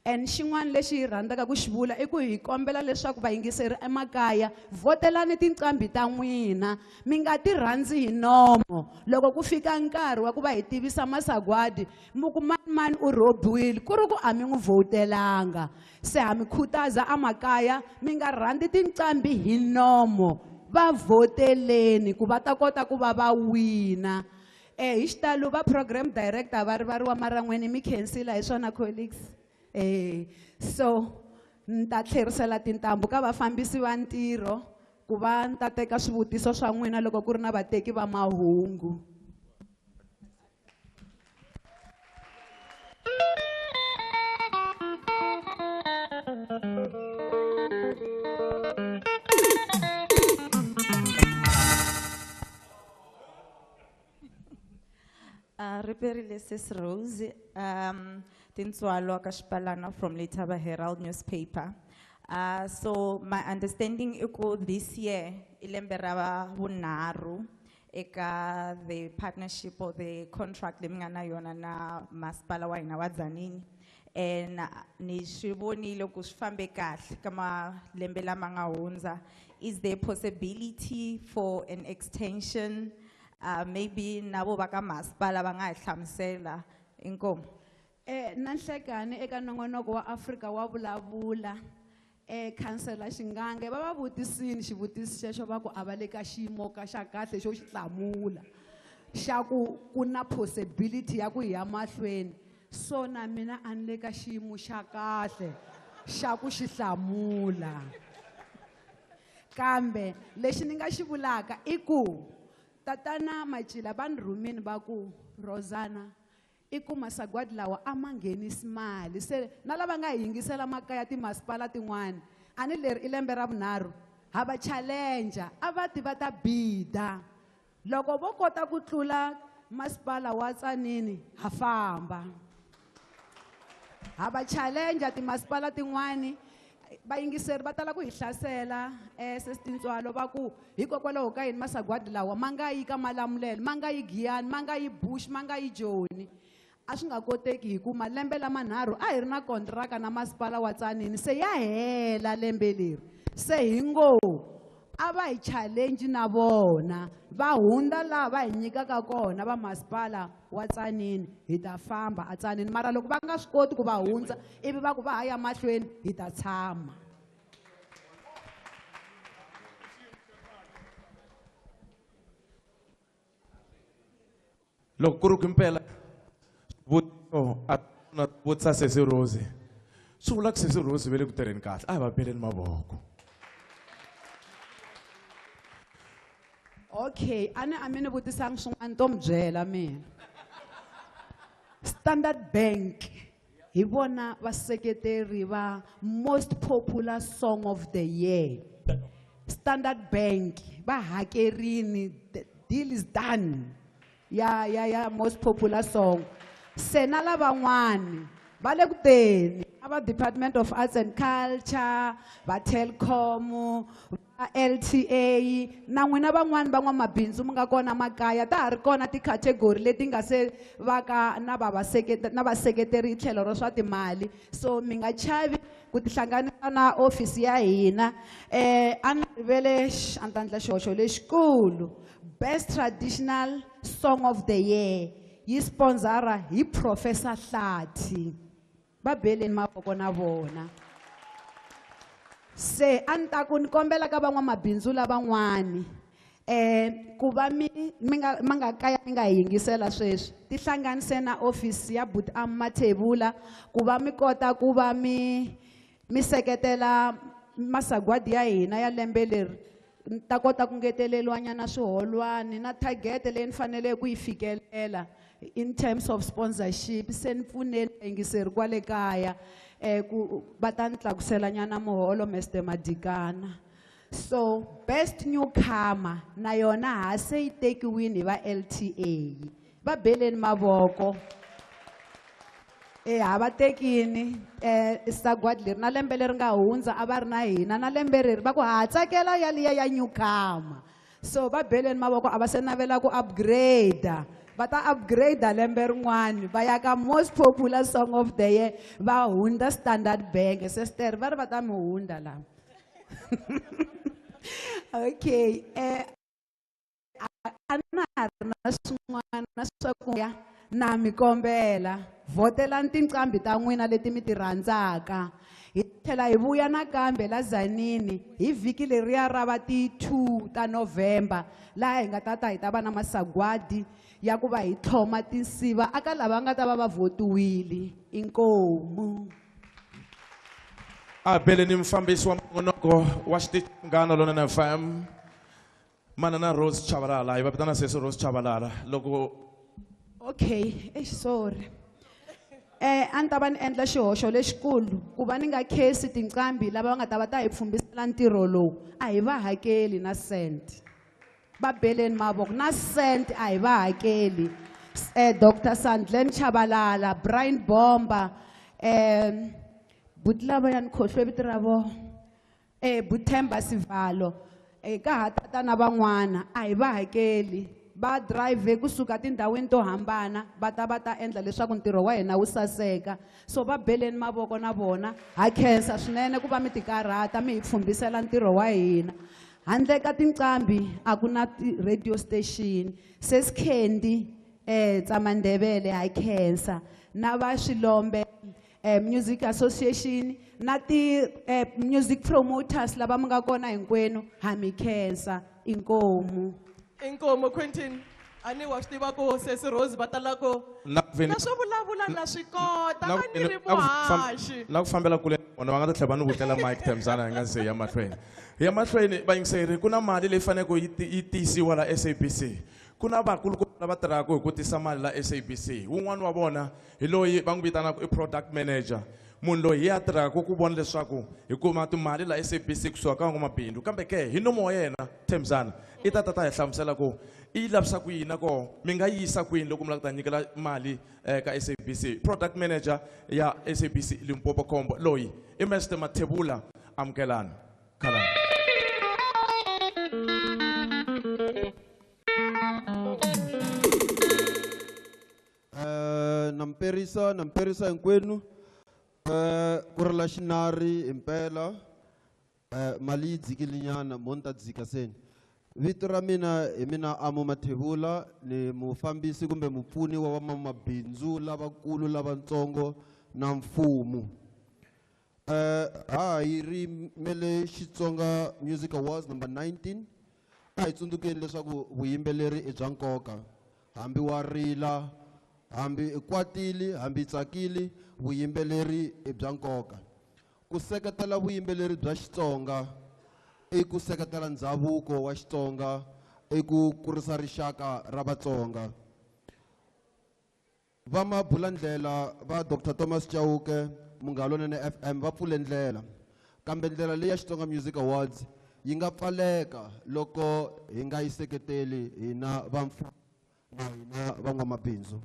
And xin'wana lexi hi rhandzaka ku xi vula i ku hi kombela leswaku vayingiseri emakaya votelani tinqambi ta n'wina, mi nga ti rhandzi hi nomo. Loko ku fika nkarhi wa ku va hi tivisa masagwadi, mi ku mani mani u rhobiwile, ku ri ku a mi n'wi votelanga. Se ha mi khutaza emakaya, mi nga rhandzi tinqambi hi nomo, va voteleni ku va ta kota ku va va wina. Hi xitalo va program director va rivariwa maran'weni, mi khensila hi swona colleagues. So ni ta tlherisela tintambu ka vafambisi va ntirho ku va ni ta teka swivutiso swa n'wina loko ku ri na vateki va mahungu. Riperile Sis Rose, Tintswalo Kashpalana from Letaba Herald newspaper. So my understanding iko this year ilembe ra vunharhu eka the partnership or the contract leyi mi nga na yona na masipala wa hina wa Tzaneen. And ni swi vonile ku swi fambe kahle ka malembe lama nga hundza. Is there possibility for an extension? Maybe na vo va ka masipala va nga hi hlamusela inkomu. Na nhlekani eka nongonoko wa Afrika wa vulavula, Councillor Xingange va va vutisini xivutiso xexo va ku a va le ka xiyimo ka xa kahle xo xi hlamula xa ku ku na possibility ya ku hi ya mahlweni. So na mina a ni le ka xiyimo xa kahle xa ku xi hlamula. Kambe lexi ni nga xi vulaka i ku Tatana Machila va ni rhumini va ku Rosanna i ku masagwadi lawa a ma nghenisi mali. Se na lava nga hi yingisela makaya timasipala tin'wani, a ni leri i lembe ra vunharhu, ha va challenge, a va ti va ta bida. Loko vo kota ku tlula masipala wa Tzaneen, ha famba. Ha va challenge timasipala tin'wani, vayingiseri va tala ku hi hlasela, Sis Tintswalo va ku hikokwalaho ka yini masagwadi lawa ma nga yi ka Malamulele, ma nga yi Giyani, ma nga yi Bush, ma nga yi Joni. A swi nga koteki hi ku malembe lamanharhu a hi ri na kontraka na masipala wa Tzaneen, se ya hela lembe leri. Se hi ngo a va hi challenge na vona, va hundza laha va hi nyikaka kona va masipala wa Tzaneen, hi ta famba a Tzaneen. Mara loko va nga swi koti ku va hundza ivi va ku va ha ya mahlweni, hi ta tshama. Loko ku ri ku impela a na vutisa Sesi Rose, swi vula ku Sesi Rose va le ku tirheni kahle, a hi va beleni mavoko. Okay, a ni a mi ni vutisanga swin'wana to mi byela mina. Standard Bank hi vona vaseketeri va most popular song of the year. Standard Bank va hakerini, the deal is done. Ya, ya, ya, most popular song. Se na lavan'wani va le ku teni, a va Department of Arts and Culture, va Telkom, va LTA, na n'wina van'wani van'wamabindzu mi nga kona makaya, ta ha ri kona ti-category leti nga se va ka na va na vaseketeri hi tlhelo ra swa timali. So mi nga chavi ku tihlanganisa na office ya hina. A ni rivele a ni ta endla xihoxo lexikulu. Best Traditional Song of the Year yi sponsora hi Professor Hlathi. Va beleni mavoko na vona. Se a ni ta ku ni kombela ka van'wamabindzu lavan'wani, Ku va mi nga ma nga kaya mi nga hi yingisela sweswi tihlanganise na office ya But Mathebula ku va mi kota ku va mi seketela masagwadi ya hina ya lembe leri ni ta kota ku ngeteleriwa nyana swiholwani na target leyi ni faneleke ku yi fikelela in terms of sponsorship se ni pfuneni vayingiseri kwale kaya ku va ta ni tlakusela nyana muholo Mr Madikana. So best newcomer na yona ha se yi tekiwini hi va LTA va beleni mavoko ha va tekini sagwadi leri na lembe leri nga hundza a va ri na hina na lembe leri va ku ha tsakela yaliya ya newcomer so va beleni mavoko a va se navela ku upgrade va ta upgrade lembe rin'wani va ya ka most popular song of the year va hundza Standard Bank sister va ri va ta mi hundza laha. Okay, a na ha ri na swin'wana swa ku ya na mi kombela votelani tinqambi ta n'wina leti mi ti rhandzaka hi tlhela hi vuya nakambe la Zanini hi vhiki leriya ra va ti 2 ta November laha hi nga ta ta hi ta va na masagwadi ya ku va hi tlhoma tinsiva aka lava nga ta va va votiwile inkomu. A beleni mufambisi wa nongonoko wa xitichi Munghana Lonene FM Manana Rose Chabalala hi va vitana sesi Rose Chabalala loko okay sorry a ni ta va ni endla xihoxo lexikulu ku va ni nga khensi tinqambi lava va nga ta va ta hi pfhumbisela ntirho lowu a hi va hakeli na cent va beleni mavoko na cent a hi va hakeli Dr Sandlen Chabalala Brian Bomba buti lava ya ni khohlwe vito ra vona Buthemba Sivalo ka ha tata na van'wana a hi va hakeli va drive kusuka tindhawini to hambana va ta va ta endla leswaku ntirho wa hina wu saseka so va beleni mavoko na vona ha khensa swinene ku va mi tikarhata mi hi pfhumbisela ntirho wa hina handle ka tinqambi a ku na radio station Sesikendi Tsamandebele ha khensa na va Swilombe Music Association na ti music promoters lava mi nga kona hinkwenu ha mi khensa inkomu. Inkomu Quentin a ni wa swi tiva ku sesi Rose va tala ku na swo vulavula na swi kota a ni ri muhaxi na ku fambela kule vona va nga ta tlhela va ni vutlela Mike Themzana hi nga ze ya mahlweni ya mahlweni vayingiseri ku na mali leyi faneleke yi tisiwa la SABC ku na vakulukumba lava tirhaka hi ku tisa mali la SABC wun'wani wa vona hi loyi va n'wi vitanaka i product manager munhu loyi hi ya tirhaka ku vona leswaku hi kuma timali la SABC kusuka ka van'wamabindzu kambe ke hi nomo wa yena Themzana i ta tata hi hlamusela ku i lavisa ku yini koho mi nga yisa kwini loko mi lava ku ta nyikela mali ka SABC product manager ya SABC Limpopo Combo loyi i Mr Mathebula amukelani khalani. Namperisa hinkwenu ku rila xinari himpela mali yi dzikile nyana mo ni ta dzika seni vito ra mina hi mina Amo Mathebula ni mufambisi kumbe mupfuni wa vamamabindzu lavakulu lavatsongo na mfumo ha yi rimele Xitsonga Music Awards number 19 a hi tsundzukeni leswaku vuyimbeleri i bya nkoka hambi wa rila hambi i kwatile hambi i tsakile vuyimbeleri i bya nkoka ku seketela vuyimbeleri bya Xitsonga i ku seketela ndhavuko wa Xitsonga i ku kurisa rixaka ra Vatsonga va mabulandlela va Dr Thomas Chauke Munghana Lonene FM va pfule ndlela kambe ndlela leyi ya Xitsonga Music Awards yi nga pfaleka loko hi nga yi seketeli hina va mfumo na hina van'wamabindzu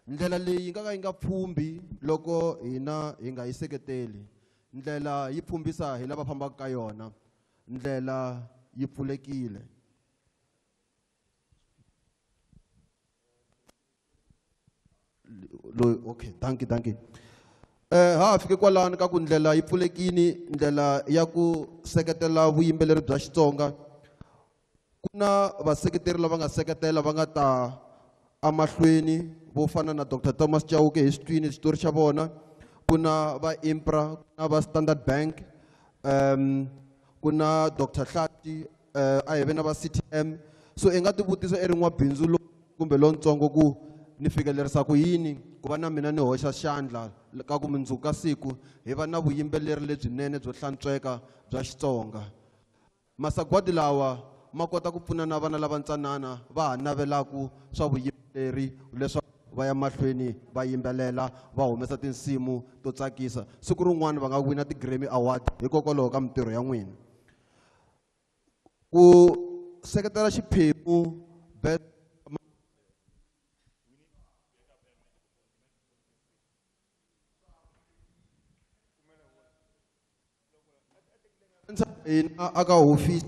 ndlela leyi yi nga ka yi nga pfhumbi loko hina hi nga yi seketeli ndlela yi pfhumbisa hi lava fambaka ka yona ndlela yi pfulekile okay thank you thank you ha fike kwalano ka ku ndlela yi pfulekile ndlela ya ku seketela vuyimbeleri bya Xitsonga ku na vaseketeri lava nga seketela va nga ta amahlweni vo fana na Dr Thomas Chauke hi swi twini xitori xa vona ku na va Impra ku na va Standard Bank ku na Dr Hlati a hi ve na va CTM. So i nga tivutisa i ri n'wabindzu kumbe lontsongo ku ni fikelerisa ku yini ku va na mina ni hoxa xandla ka ku mundzuku ka siku hi va na vuyimbeleri lebyinene byo hlantsweka bya Xitsonga. Masagwadi lawa ma kota ku pfuna na vana lava ntsanana va ha navelaku swa vuyimbeleri leswaku va ya mahlweni va yimbelela va humesa tinsimu to tsakisa. Siku rin'wana va nga wina ti-Grammy Award hikokwalaho ka mintirho ya n'wina. Ku seketela xiphemu best hina aka hofisi.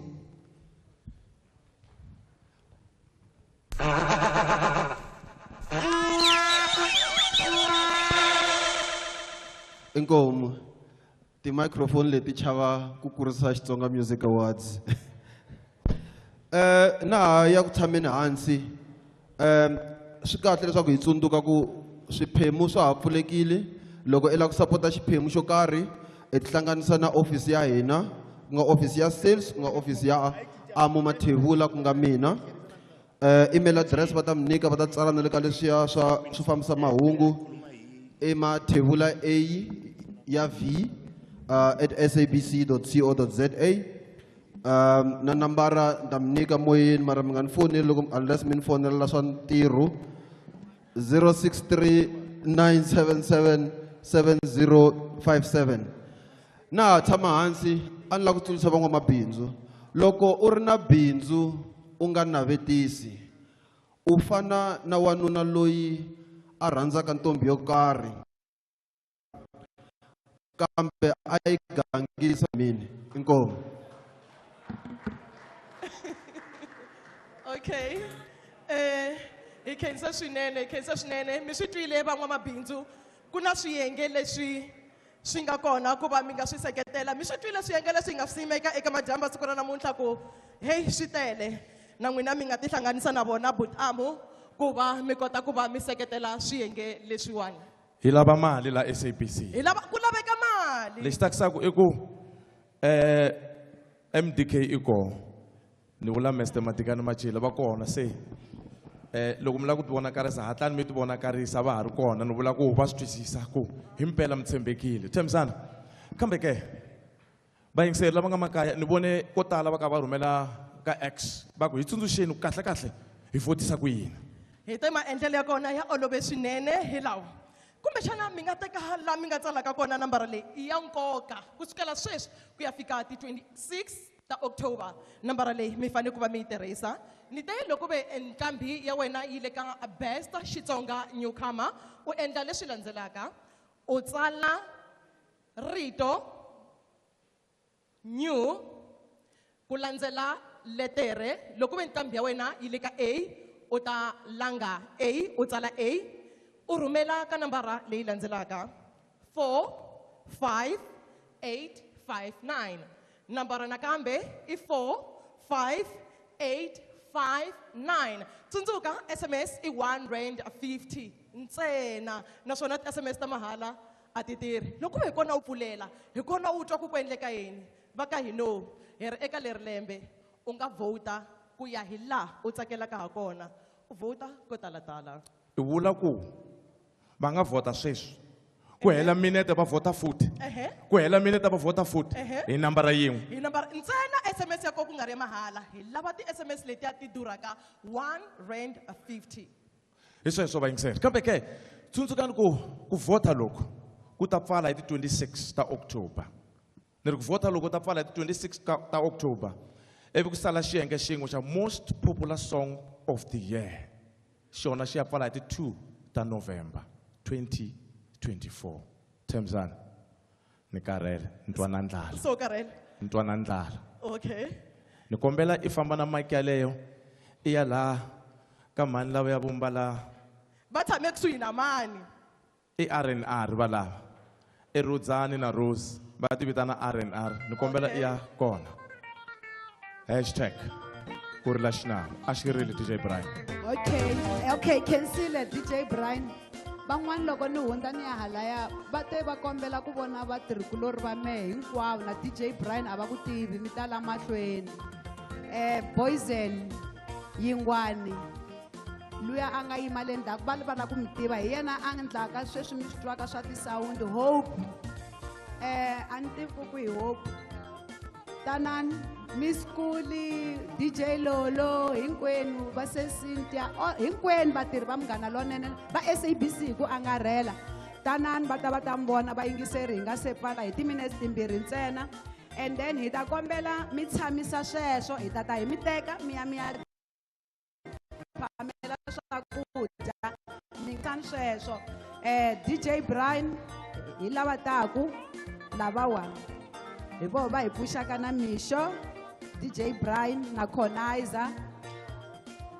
Inkomu ti-microphone leti chava ku kurisa Xitsonga Music Awards. Na ha ya ku tshameni hansi, swi kahle leswaku hi tsundzuka ku swiphemu swa ha pfulekile. Loko i lava ku sapota xiphemu xo karhi, i tihlanganisa na office ya hina, ku nga office ya sales, ku nga office ya Amo Mathebula, ku nga mina. Email address va ta mi nyika, va ta tsala na le ka leswiya swa swi fambisa mahungu. I mathebula a ya v at sabc.co.za. Na nambara ni ta mi nyika moyeni, mara mi nga ni foneli loko unless mi ni fonela swa ntirho. 0639777057. Na ha tshama hansi, a ni lava ku tsundzuxa van'wamabindzu. Loko u ri na bindzu u nga navetisi, u fana na wanuna loyi a rhandzaka ntombi yo karhi kambe a yi gangisa mini. Inkomu. Okay. Hi khensa swinene, hi khensa swinene. Mi swi twile van'wamabindzu, ku na swiyenge leswi swi nga kona ku va mi nga swi seketela. Mi swi twile swiyenge leswi hi nga swi simeka eka madyambu siku ra namuntlha ku hey swi tele, na n'wina mi nga tihlanganisa na vona butamu ku va mi kota ku va mi seketela swiyenge leswiwani. Hi lava mali la SABC. Hi lava ku laveka mali. Lexi tsakisaka i ku MDK i kona, ni vula Mr Madikani Machila va kona se. Loko mi lava ku tivonakarisa, hatlani mi tivonakarisa, va ha ri kona. Ni vula ku va swi twisisa ku himpela mi tshembekile. Tshembisana. Kambe ke vayingiseri lava nga makaya, ni vone ko tala va ka va rhumela ka X va ku hi tsundzuxeni ku kahle kahle hi votisa ku yini. Hi te maendlelo ya kona ya olove swinene hi lawa. Kumbexana mi nga teka laha mi nga tsalaka kona nambara leyi i ya nkoka kusukela sweswi ku ya fika ti 26 ta October. Nambara leyi mi fanele ku va mi yi tirhisa. Ni te loko ve nqambi ya wena yi le ka Best Xitsonga Newcomer, u endla leswi landzelaka. U tsala rito new ku landzela letere. Loko ve nqambi ya wena yi le ka A, u ta langa A, u tsala A, u rhumela ka nambara leyi landzelaka 45859. Nambara nakambe i 45859. Tsundzuka SMS i 1 rand 50 ntsena, naswona ti-SMS ta mahala a ti tirhi. Loko hi kona u pfulela, hi kona u twa ku ku endleka yini, va ka hino hi ri eka leri lembe u nga vhota ku ya hi laha u tsakelaka ha kona, u vhota ko talatala. I vula ku va nga vhota sweswi, ku hela minete va vhota futhi, ku hela minete va vhota futhi hi nambara yin'we. Hi nambara ntsena. SMS ya kona ku nga ri ya mahala, hi lava ti-SMS letiya ti durhaka 1 rand 50. Hi sweswo vayingiseri. Kambe ke tsundzukani ku ku vhota loko ku ta pfala hi ti 26 ta October. Ni ri ku vhota loko ta pfala hi ti 26 ta October, ivi ku sala xiyenge xin'we xa Most Popular Song of the Year. Xona xi ya pfala hi ti 2 ta November 2024. Thembisana, ni karhele, ni twa na ndlala. So karhele? Ni twa na ndlala. Okay. Ni kombela i famba na mike yaleyo i ya laha ka mhani lava ya vumba la. Va tshame kusuhi na mani? I R and R va lava. I Rudzani na Rose va ti vitana R and R. Ni kombela i ya kona. Hashtag ku rila xinalo. A xi rili DJ Brian. Okay, okay, khensile DJ Brian. Van'wani loko ni hundza ni ya halaya va te va kombela ku vona vatirhikulori va mehe hinkwavo na DJ Brian a va ku tivi, mi ta la mahlweni. Boyzen Yingwani luya a nga yima le ndzhaku va va lava ku mi tiva hi yena a endlaka sweswi mi swi twaka swa ti-sound Hope a ni tivi ku ku hi Hope tanani Miss Kuli DJ Lolo hinkwenu va se Cynthia hinkwenu vatirhi va Munghana Lonene va SABC hi ku angarhela tanani va ta va ta mi vona vayingiseri hi nga se pfala hi timinetse timbirhi ntsena and then hi ta kombela mi tshamisa sweswo hi ta ta hi mi teka mi ya mi ya phamela swakudya mi tshami sweswo DJ Brian hi lava taku lavawa hi voho va hi pfuxaka na mixo DJ Brian na Conizer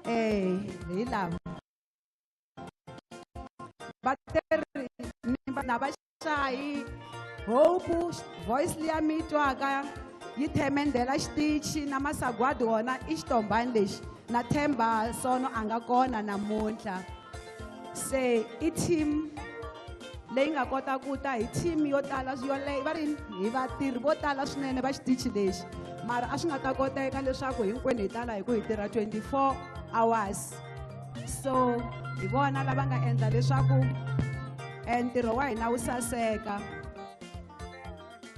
hi lava vatirhi na vaxayi Hope voice liya mi yi twaka yi themendela xitichi na masagwadi wona i xitombani lexi na Themba Sono a nga kona namuntlha se i team leyi nga kota ku ta hi team yo tala yoleyo va ri hi vatirhi vo tala swinene va xitichi lexi mara a swi nga ta koteka leswaku hinkwenu hi tala hi ku hi tirha 24 hours so hi vona lava nga endla leswaku ntirho wa hina wu saseka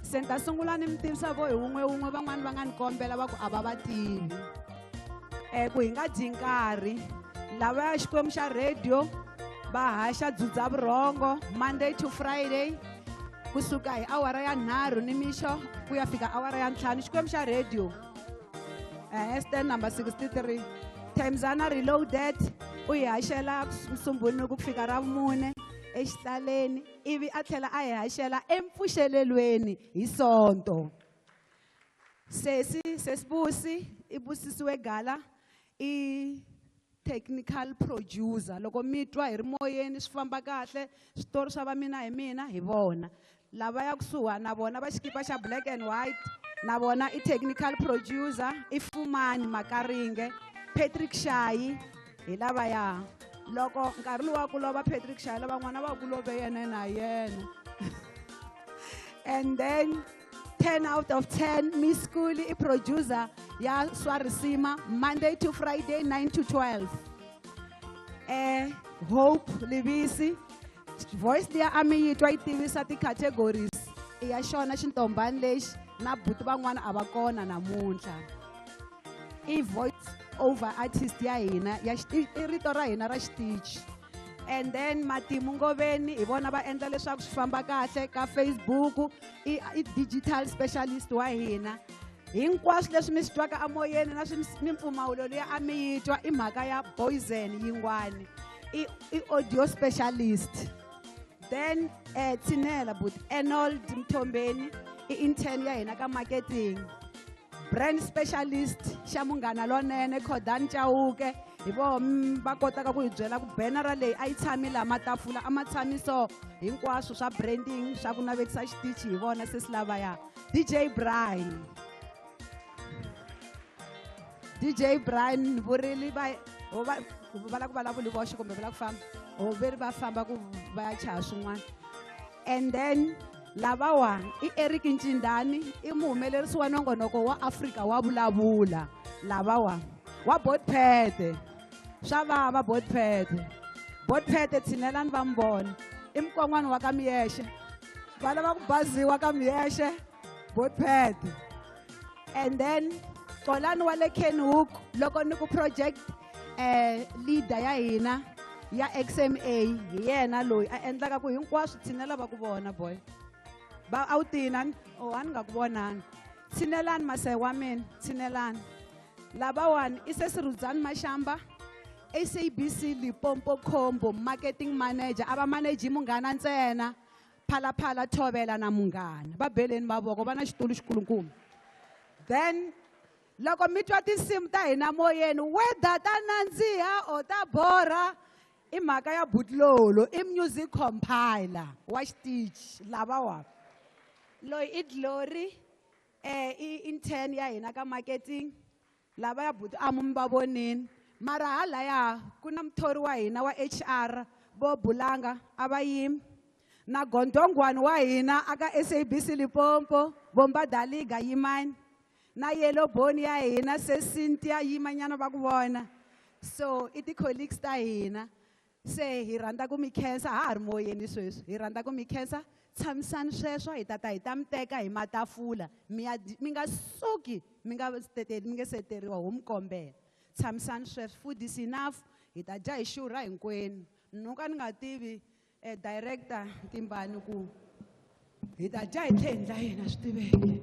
se ni ta sungula ni mi tivisa vo hi wun'we wun'we van'wani va nga ni kombela va ku a va va tivi ku hi nga dyi nkarhi lava ya Xikwembu xa radio va haxa dzudza vurhongo Monday to Friday kusuka hi awara ya 3 nimixo ku ya fika awara ya 5 Xikwembu xa radio stand number 63 Themzana Reloaded u hi haxela Musumbhunuku ku fika ra 4 exihlaleni ivi a tlhela a hi haxela empfuxelelweni hi Sonto sesi sesibusi i busisiwe gala i technical producer loko mi twa hi ri moyeni swi famba kahle switori swa va mina hi mina hi vona lava ya kusuhana na vona va xikipa xa black and white na vona i technical producer i Fumani Makaringe Patrick Shayi hi lava ya loko nkarhi luwa ku lova Patrick Shayi lavan'wana va ku love yena na yena and then 10 out of 10 Miss Kuli i producer ya Swarisima Monday to Friday 9 to 12 Hope Livisi voice liya a mi yi twa yi tivisa ti-categories i ya xona xintombani lexi na buti van'wana a va kona namuntlha i voice over artist ya hina ya i rito ra hina ra xitichi and then Matimu Ngoveni hi vona va endla leswaku swi famba kahle ka Facebook i digital specialist wa hina hinkwaswo leswi mi swi twaka amoyeni na mimpfumawulo leyi a mi yi twa i mhaka ya Boyzen Yingwani i audio specialist then tshinela but Arnold Mthombeni i intern ya hina ka marketing brand specialist xa Munghana Lonene Khodan Chauke hi voho va kotaka ku hi byela ku banner leyi a yi tshami laha matafula a ma tshami so hinkwaswo swa branding swa ku navetisa xitichi hi vona sesi lavaya DJ Brian DJ Brian vurili va va lava ku vulavula voxe kumbe va lava ku famba or veri va famba ku va ya chaya swin'wana and then lavawa i Eric Nchindani i muhumelerisi wa nongonoko wa Afrika wa vulavula lavawa wa Botpete swa vava Botpete Botpete tshinelani va mi vona i mukon'wana wa ka Miyexe va lava ku baziwa ka Miyexe Botpete and then Xolani wa le Kenhook loko ni ku project leader ya hina ya XMA hi yena loyi a endlaka ku hinkwaswo tshinela va ku vona boy va a wu tina o a ni nga ku vonani tshinelani mase wa mina tshinelani lavawani i Sesirudzani Mashamba SABC Limpopo Combo marketing manager a va manage Munghana ntsena Phalaphala Thobela na Munghana va beleni mavoko va na xitulu xikulukumba then loko mi twa tinsimu ta hina moyeni whether ta nandziha or ta borha i mhaka ya Butlolo i music compiler wa xitichi lavawa loyi i Glory i intern ya hina ka marketing lava ya buti a mi va vonini mara halaya ku na muthori wa hina wa HR vo Bulanga a va yimi na gondongwani wa hina aka SABC Limpopo Vombadaliga yimani Na yellow bone ya hina se Cynthia yimanyana va ku vona. So i ti-colleagues ta hina. Se hi rhandza ku mi khensa ha ha ri moyeni sweswi. Hi rhandza ku mi khensa. Tshamisani sweswo hi tata hi ta mi teka hi matafula. Mi nga suki mi nga mi nge seteriwa ho mi kombela. Tshamisani sweswo, food is enough. Hi ta dya hi xurha hinkwenu. No ka ni nga tivi director Timbani ku hi ta dya hi tlhe hi endla yena swi tiveke.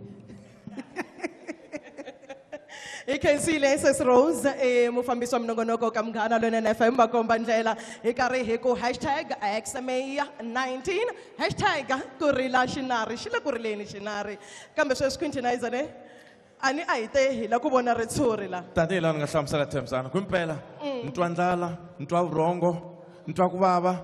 Hi khensile Sis Rose mufambisi wa minongonoko ka Munghana Lonene FM va komba ndlela hi karhi hi ku hashtag XMA19 hashtag ku rila xinari xi le ku rileni xinari kambe sweswi Quintinizer ne a ni a hi te hi la ku vona ritshuri la tanihi laha ni nga hlamusela Thembisana ku impela ni twa ndlala ni twa vurhongo ni twa ku vava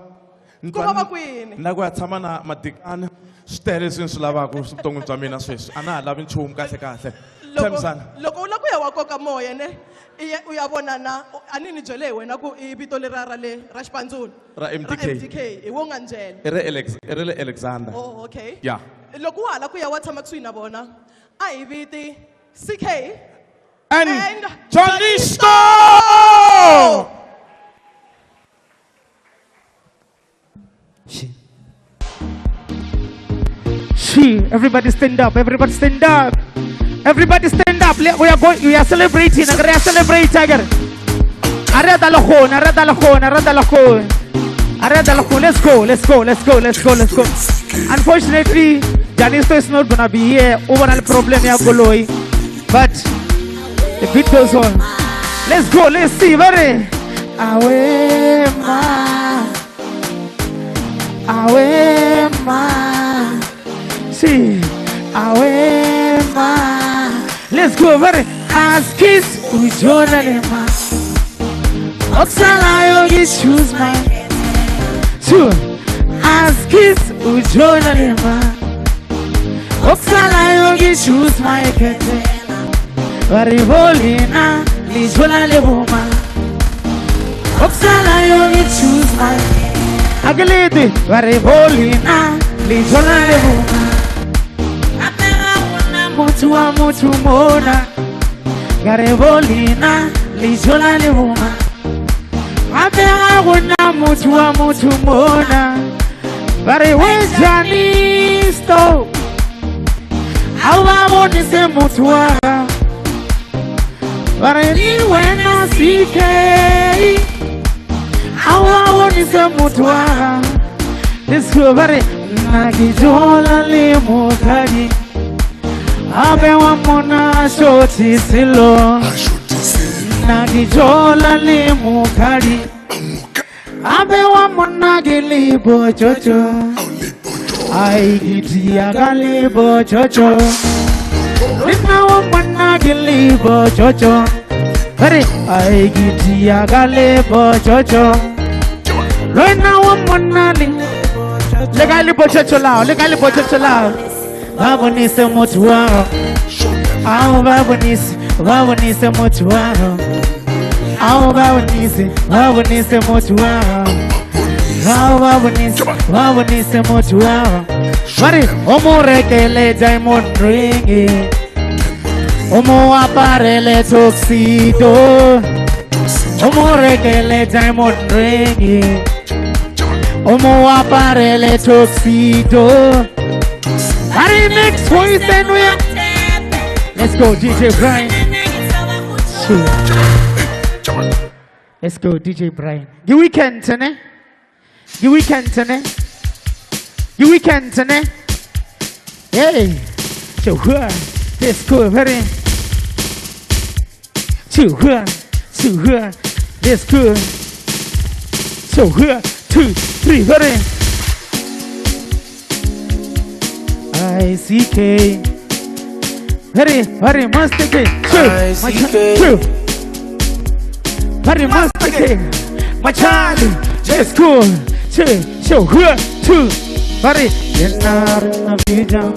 ku vava kwini na ku ya tshama na madikana swi tele leswi ni swi lavaka vuton'wini bya mina sweswi a na ha lavi nchumu kahle kahle. Loko u lava ku ya wa koka moya ne u ya vona na a ni ni byele hi wena ku i vito leriya ra le ra xipandzula ra MDK ra MDK hi wo nga ndyela i ri le Alexander. Oh, okay. Yeah. Loko wa hala ku ya wa tshama kusuhi na vona a hi viti CK and Janisto. She, everybody stand up, everybody stand up. Everybody stand up. We are going, we are celebrating. We are celebrating. Let's go, let's go, let's go, let's go, let's go. Unfortunately, Janisto is not gonna be here. Overall problem ya goloi. But the beat goes on. Let's go, let's see. Very. Awe ma. Awe ma. See. Awe ma. Let's go, very. Ask kiss ujona lema. Oksala yogi choose my. Two. Ask kiss ujona lema. Oksala yogi choose my kete. Varivolina lijola leboma. Oksala yogi choose my. Agalidi varivolina lijola leboma. Mutu wa mutu mona Garebolina lijola leboma. Ape aguna mutu wa mutu mona Bare Janisto Awa bonise mutu wa Bare ni wena CK Awa bonise mutu wa Let's go bare Nagijola lemokadi Abe wa mona shoti silo Nagijola lemokadi Abe wa mona gilibo chocho Ai gidia galibo chocho Lina wa mona gilibo chocho Hare ai gidia galibo chocho Lina wa mona li Legalibo chocho lao, legalibo chocho lao. Babonise mutu wao. Ao babonise, babonise mutu wao. Ao babonise, babonise mutu wao. Ao babonise, babonise mutu wao. Mari, omurekele diamond ringi. Omo aparele tuxedo. Omurekele diamond ringi. Omo aparele tuxedo. Harry mix voice and we. Let's go, DJ Brian. Let's go, DJ Brian. The weekend, ne? The weekend, ne? The weekend, ne? Hey, so let's go, very. 2, 2, let's go. So 2, 3, very. ICK. Hurry, hurry, Master K. Two, hurry, Master K. My child, let's go. 2, 2, 2. Hurry. In the future,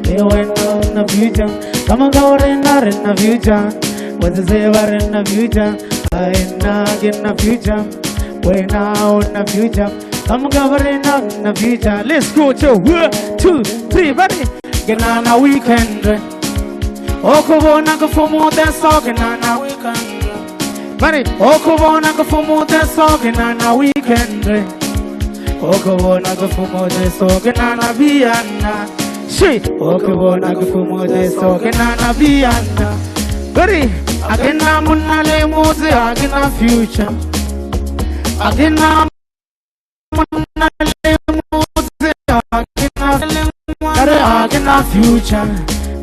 they went on the future. Come on, go in the future. What's the ever in the future? I not in the future. We're now in the future. I'm covering up in the future. Let's go to 1, 2, 3, buddy. Get on a weekend. Okubona kufumuta soke na weekend. Bari okubona kufumuta soke na weekend. Okubona kufumuta soke na biana. She okubona kufumuta soke na biana. Bari agena munale muzi agena future. Agena munale muzi agena agena future.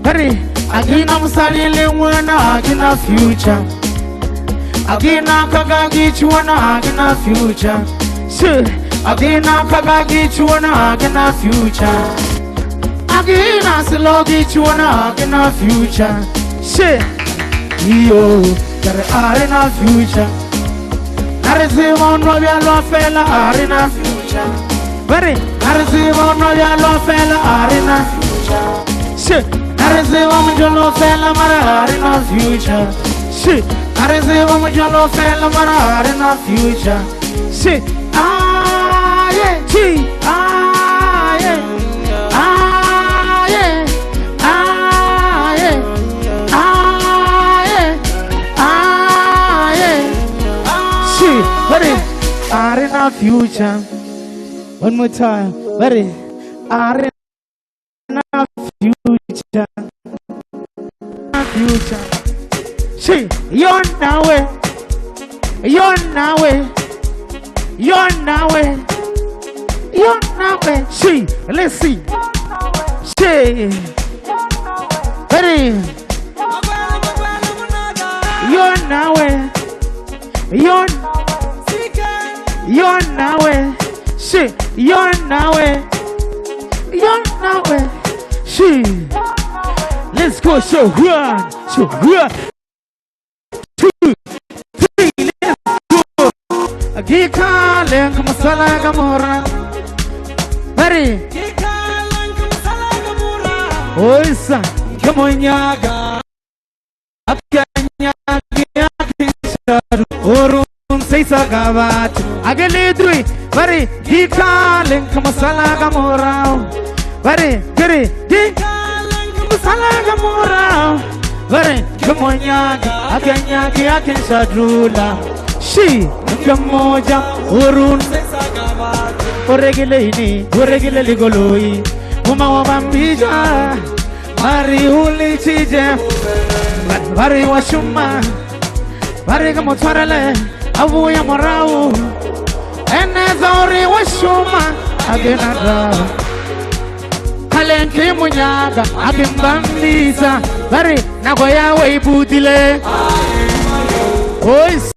Bari agina musalile mwana agina future. Agina kagagichwana agina future. She agina kagagichwana agina future. Agina silogichwana agina future. She yo kare arena future. Narisiva no ya lo fela arena future. Bari narisiva no ya lo fela arena future. She Narisiva mjolo fela mara arena future. She Narisiva mjolo fela mara arena future. She ah yeah chi ah yeah ah yeah ah yeah ah yeah ah yeah. She ready arena future. One more time. Ready arena future. Future. She, you're now way, you're now way, you're now way, you're now way. She, let's see. She, ready. You're now way, you're now way. She, you're now way, you're now way. She. Let's go, show 1, show 1, 2, 3, let's go. Gikalang masala gamora. Ready? Gikalang masala gamora. Oisa, kamonyaga. Akanya kisharu. Orun seisa gavat. Agelidri, ready? Gikalang masala gamora. Ready? Ready? Gikalang gamora. Vare kamonyaga akanyagi akenshadrula. She kamoja urun oregile ini oregile ligoloi uma wabambija mari ulichije vari washuma vari kamotwarele abuya morau enezori washuma agenada Kalenke munyaga abimbambisa bari nako yawe ibutile oisa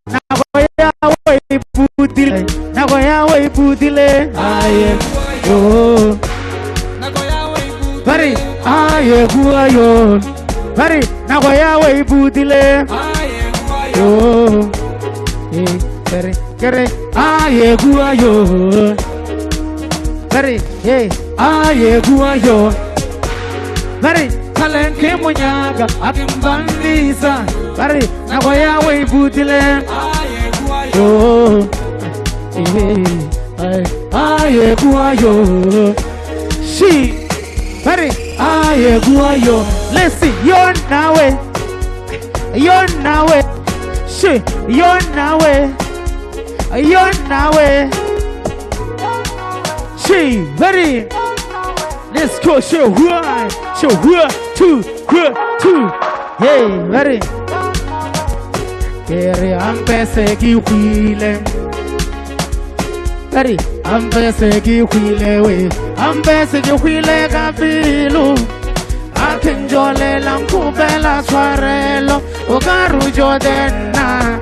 nako yawe ibutile nako yawe ibutile aye oh bari aye guayo bari nako yawe ibutile oh eh bari kere aye guayo Very, hey, aye, guayo. Very, kalenke munyaga, abimbandisa. Very, nagoya we butile. Aye, guayo. Eh, aye, guayo. She, very, aye, guayo. Let's see, you're now way. You're now way. She, you're now way. You're now way. She, ready? Let's go. Show 1, show 1, 2, 1, 2. Hey, ready? Kere ampese ki huile. Ready? Ampese ki huile we. Ampese ki huile kapilu. Akinjole lankubela swarelo. Okarujo dena.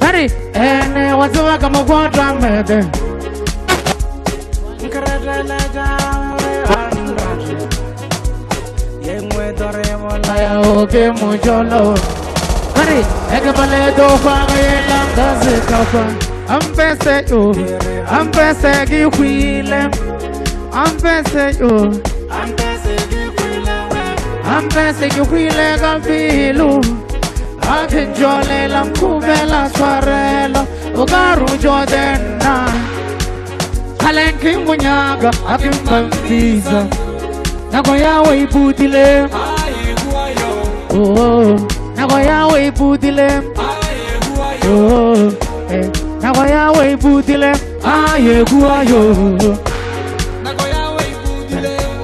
Ready? Ene wazuwa kama kwa mede. Oke mujolo Mari ekbale do fagela gazikafa Ampese yo ampese gi huile ampese yo ampese gi huile ampese gi huile gafilu Akinjole lankubela swarelo Ogarujo dena Kalenki munyaga akimbambiza Nako ya we iputile. Oh, nako ya we iputile. Oh, nako ya we iputile. Aye kuayo.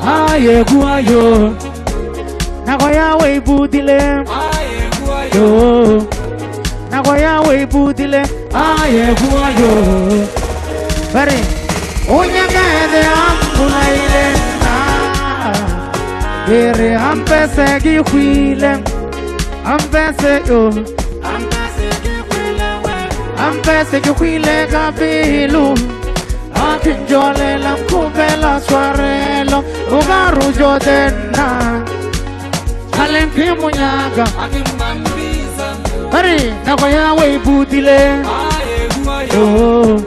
Aye kuayo. Nako ya we iputile. Oh, nako ya we iputile. Aye kuayo. Bari unyangede ambulaile na ere ampese gihuile ampese yo ampese gihuile kabilu akinjole la mkubela swarelo ugarujo dena alempi munyaga bari nako ya we iputile. Oh,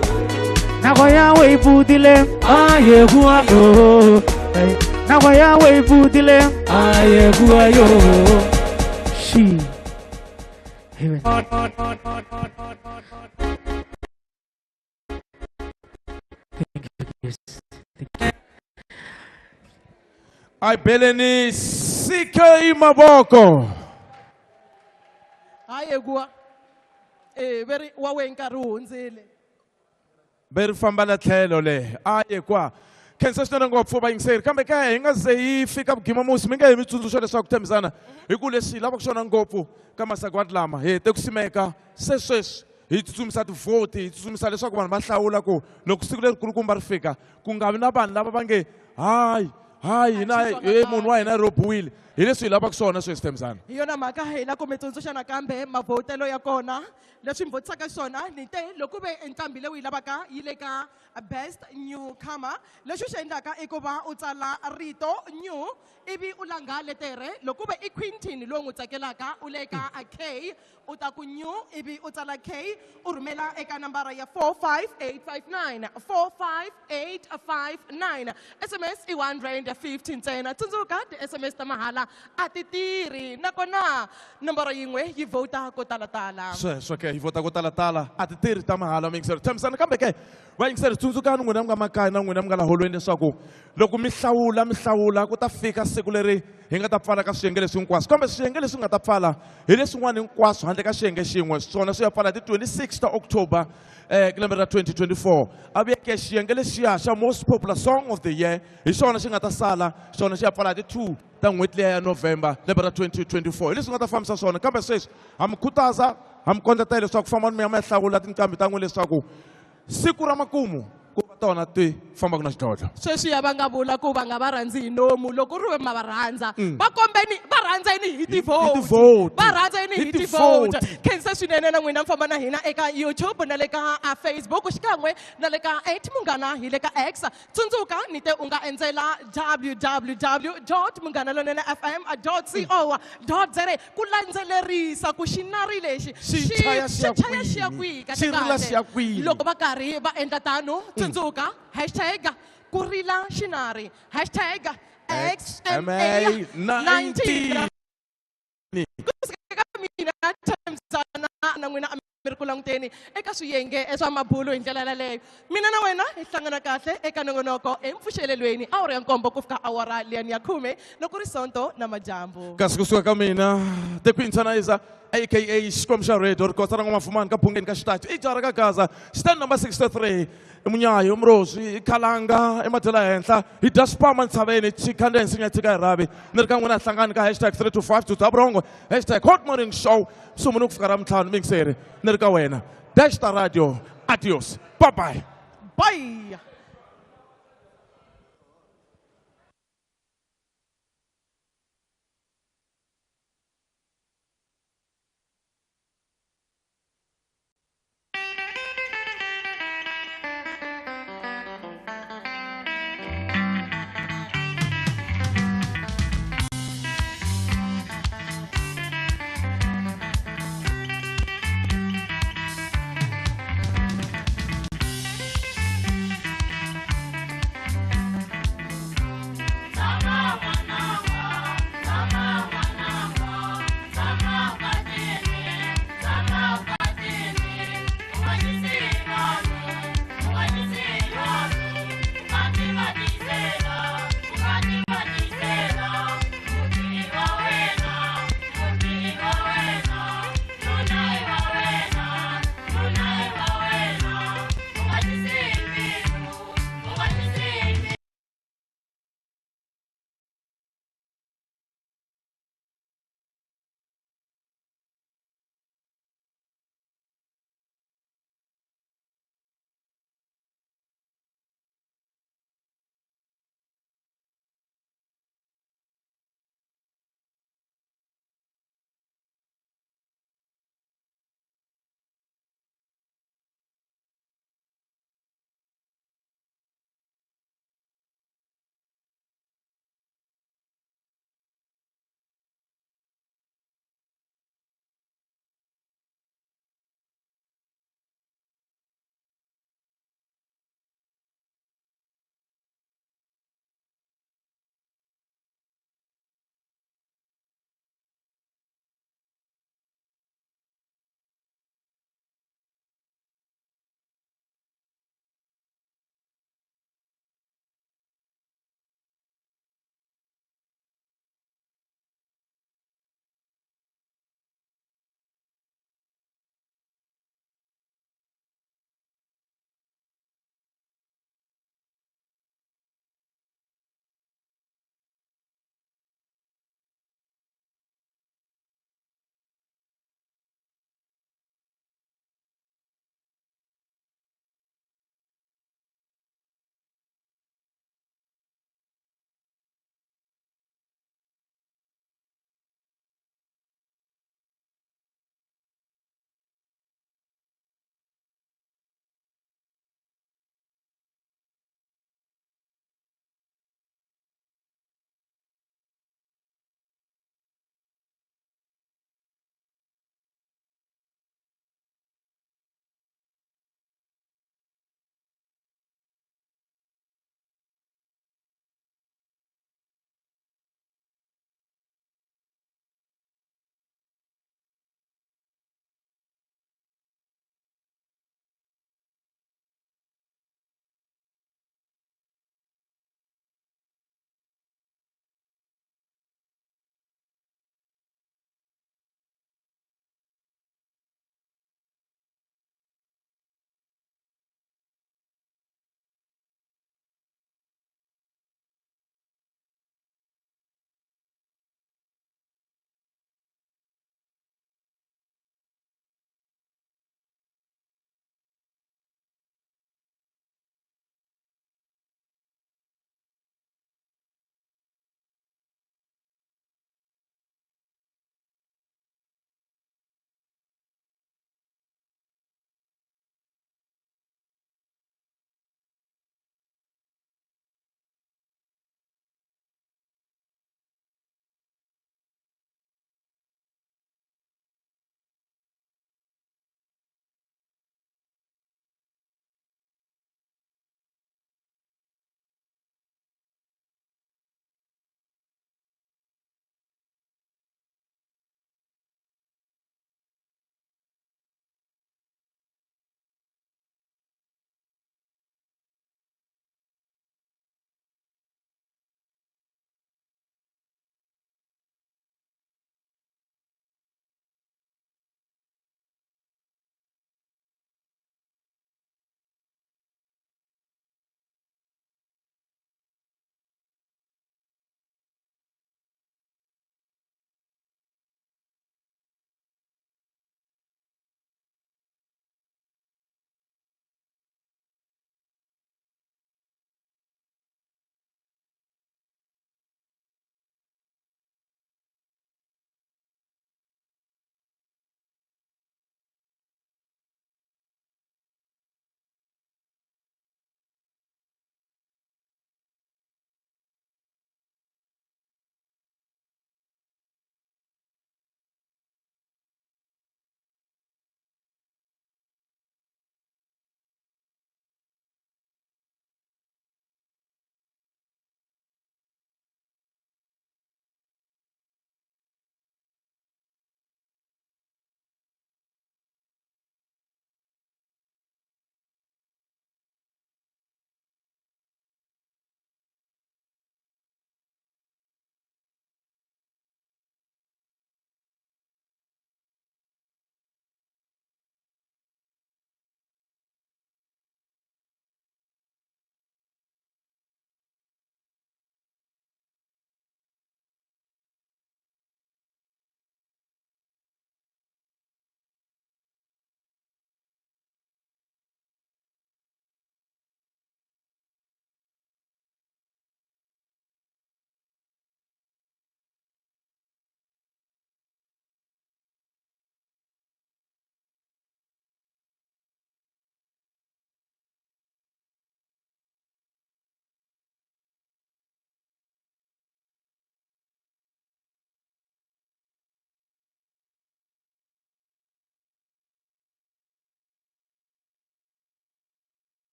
nako ya we iputile. Aye kuayo. Nako ya we iputile. Aye kuayo. She. Heaven. Thank you. Thank you. I beleni CK Maboko. Aye kuwa. Very wa we nkarhi wu hundzile. Beri famba la tlhelo le aye kwa khensa swinene ngopfu vayingiseri kambe kaya hi nga ze yi fika vugimamusi mi nge hi mi tsundzuxa leswaku tshembisana hi ku leswi hi lavaka xona ngopfu ka masagwadi lama hi hete ku simeka se sweswi hi tsutsumisa tivhoti hi tsutsumisa leswaku vanhu va hlawula ku loko siku lerikulukumba ri fika ku nga vi na vanhu lava va nge hayi hayi hina munhu wa hina rhobiwile hi leswi hi lavaka swona sweswi tshembisana. Hi yona mhaka hi la ku mi tsundzuxa nakambe mavhotelo ya kona leswi mi votisaka swona ni te loko ve nqambi leyi u yi lavaka yi le ka best newcomer lexi u xi endlaka i ku va u tsala rito new ivi u langha letere loko ve i Quintin lowu n'wi tsakelaka u le ka K u ta ku new ivi u tsala K u rhumela eka nambara ya 45859 45859 SMS i 150 ntsena tsundzuka ti-SMS ta mahala a ti tirhi nakona nomboro yin'we yi vhota ko talatala sweswo ke yi vhota ko talatala a ti tirhi ta mahala miyingiseri tshamisana kambe ke vayingiseri tsundzukani n'wina mi nga makaya na n'wina mi nga la holweni leswaku loko mi hlawula ku ta fika siku leri hi nga ta pfala ka swiyenge leswi hinkwaswo kambe swiyenge leswi nga ta pfala hi leswin'wana hinkwaswo handle ka xiyenge xin'we swona swi ya pfala ti 26 ta October lembe ra 2024 a vuye ke xiyenge lexiya xa most popular song of the year hi xona xi nga ta sala xona xi ya pfala ti 2 ta n'hweti liya ya November lembe ra 2024 hi leswi nga ta fambisa swona kambe sweswi ha mi khutaza ha mi kondletela leswaku fambani mi ya mi ya hlawula tinqambi ta n'wina leswaku siku ra makumu ku va tona ti fambaka na xidlodlo sweswi ya va nga vula ku va nga va rhandzi hi nomu loko ri ve ma va rhandza va kombeni va rhandzeni hi tivhoti va rhandzeni hi tivhoti khensa swinene na n'wina mi famba na hina eka YouTube na le ka Facebook xikan'we na le ka 8 Munghana hi le ka X tsundzuka ni te u nga endzela www.munghanalonenefm.co.za ku landzelerisa ku xinari lexi xi chaya xi ya kwihi kahle loko va karhi va endla tano tsundzuka hashtag kurila xinari hashtag XMA19 kusuka mina tshamisana na n'wina mi ri ku languteni eka swiyenge swa mabulo hi ndlela yaleyo mina na wena hi hlangana kahle eka nongonoko empfuxelelweni awara ya 7 ku fika awara liyani ya 10 loko ri sonto na madyambu kasi kusuka ka mina the Queen Tanaisa aka Xikwembu xa Radio rikotsa ra n'wamafumani ka bungeni ka xitatu i jara ka Gaza stand number 63 Munyayo Mrozi Khalanga emadyela henhla hi dya swipama ntshaveni chikhanda nsinya tshika hi ravi ni ri ka n'wina hlangani ka hashtag 325 Dudabrongo hashtag Hot Morning Show sumunu ku fika ra mintlhanu mingiseri ni ri ka wena dash ta radio adios bye bye bye.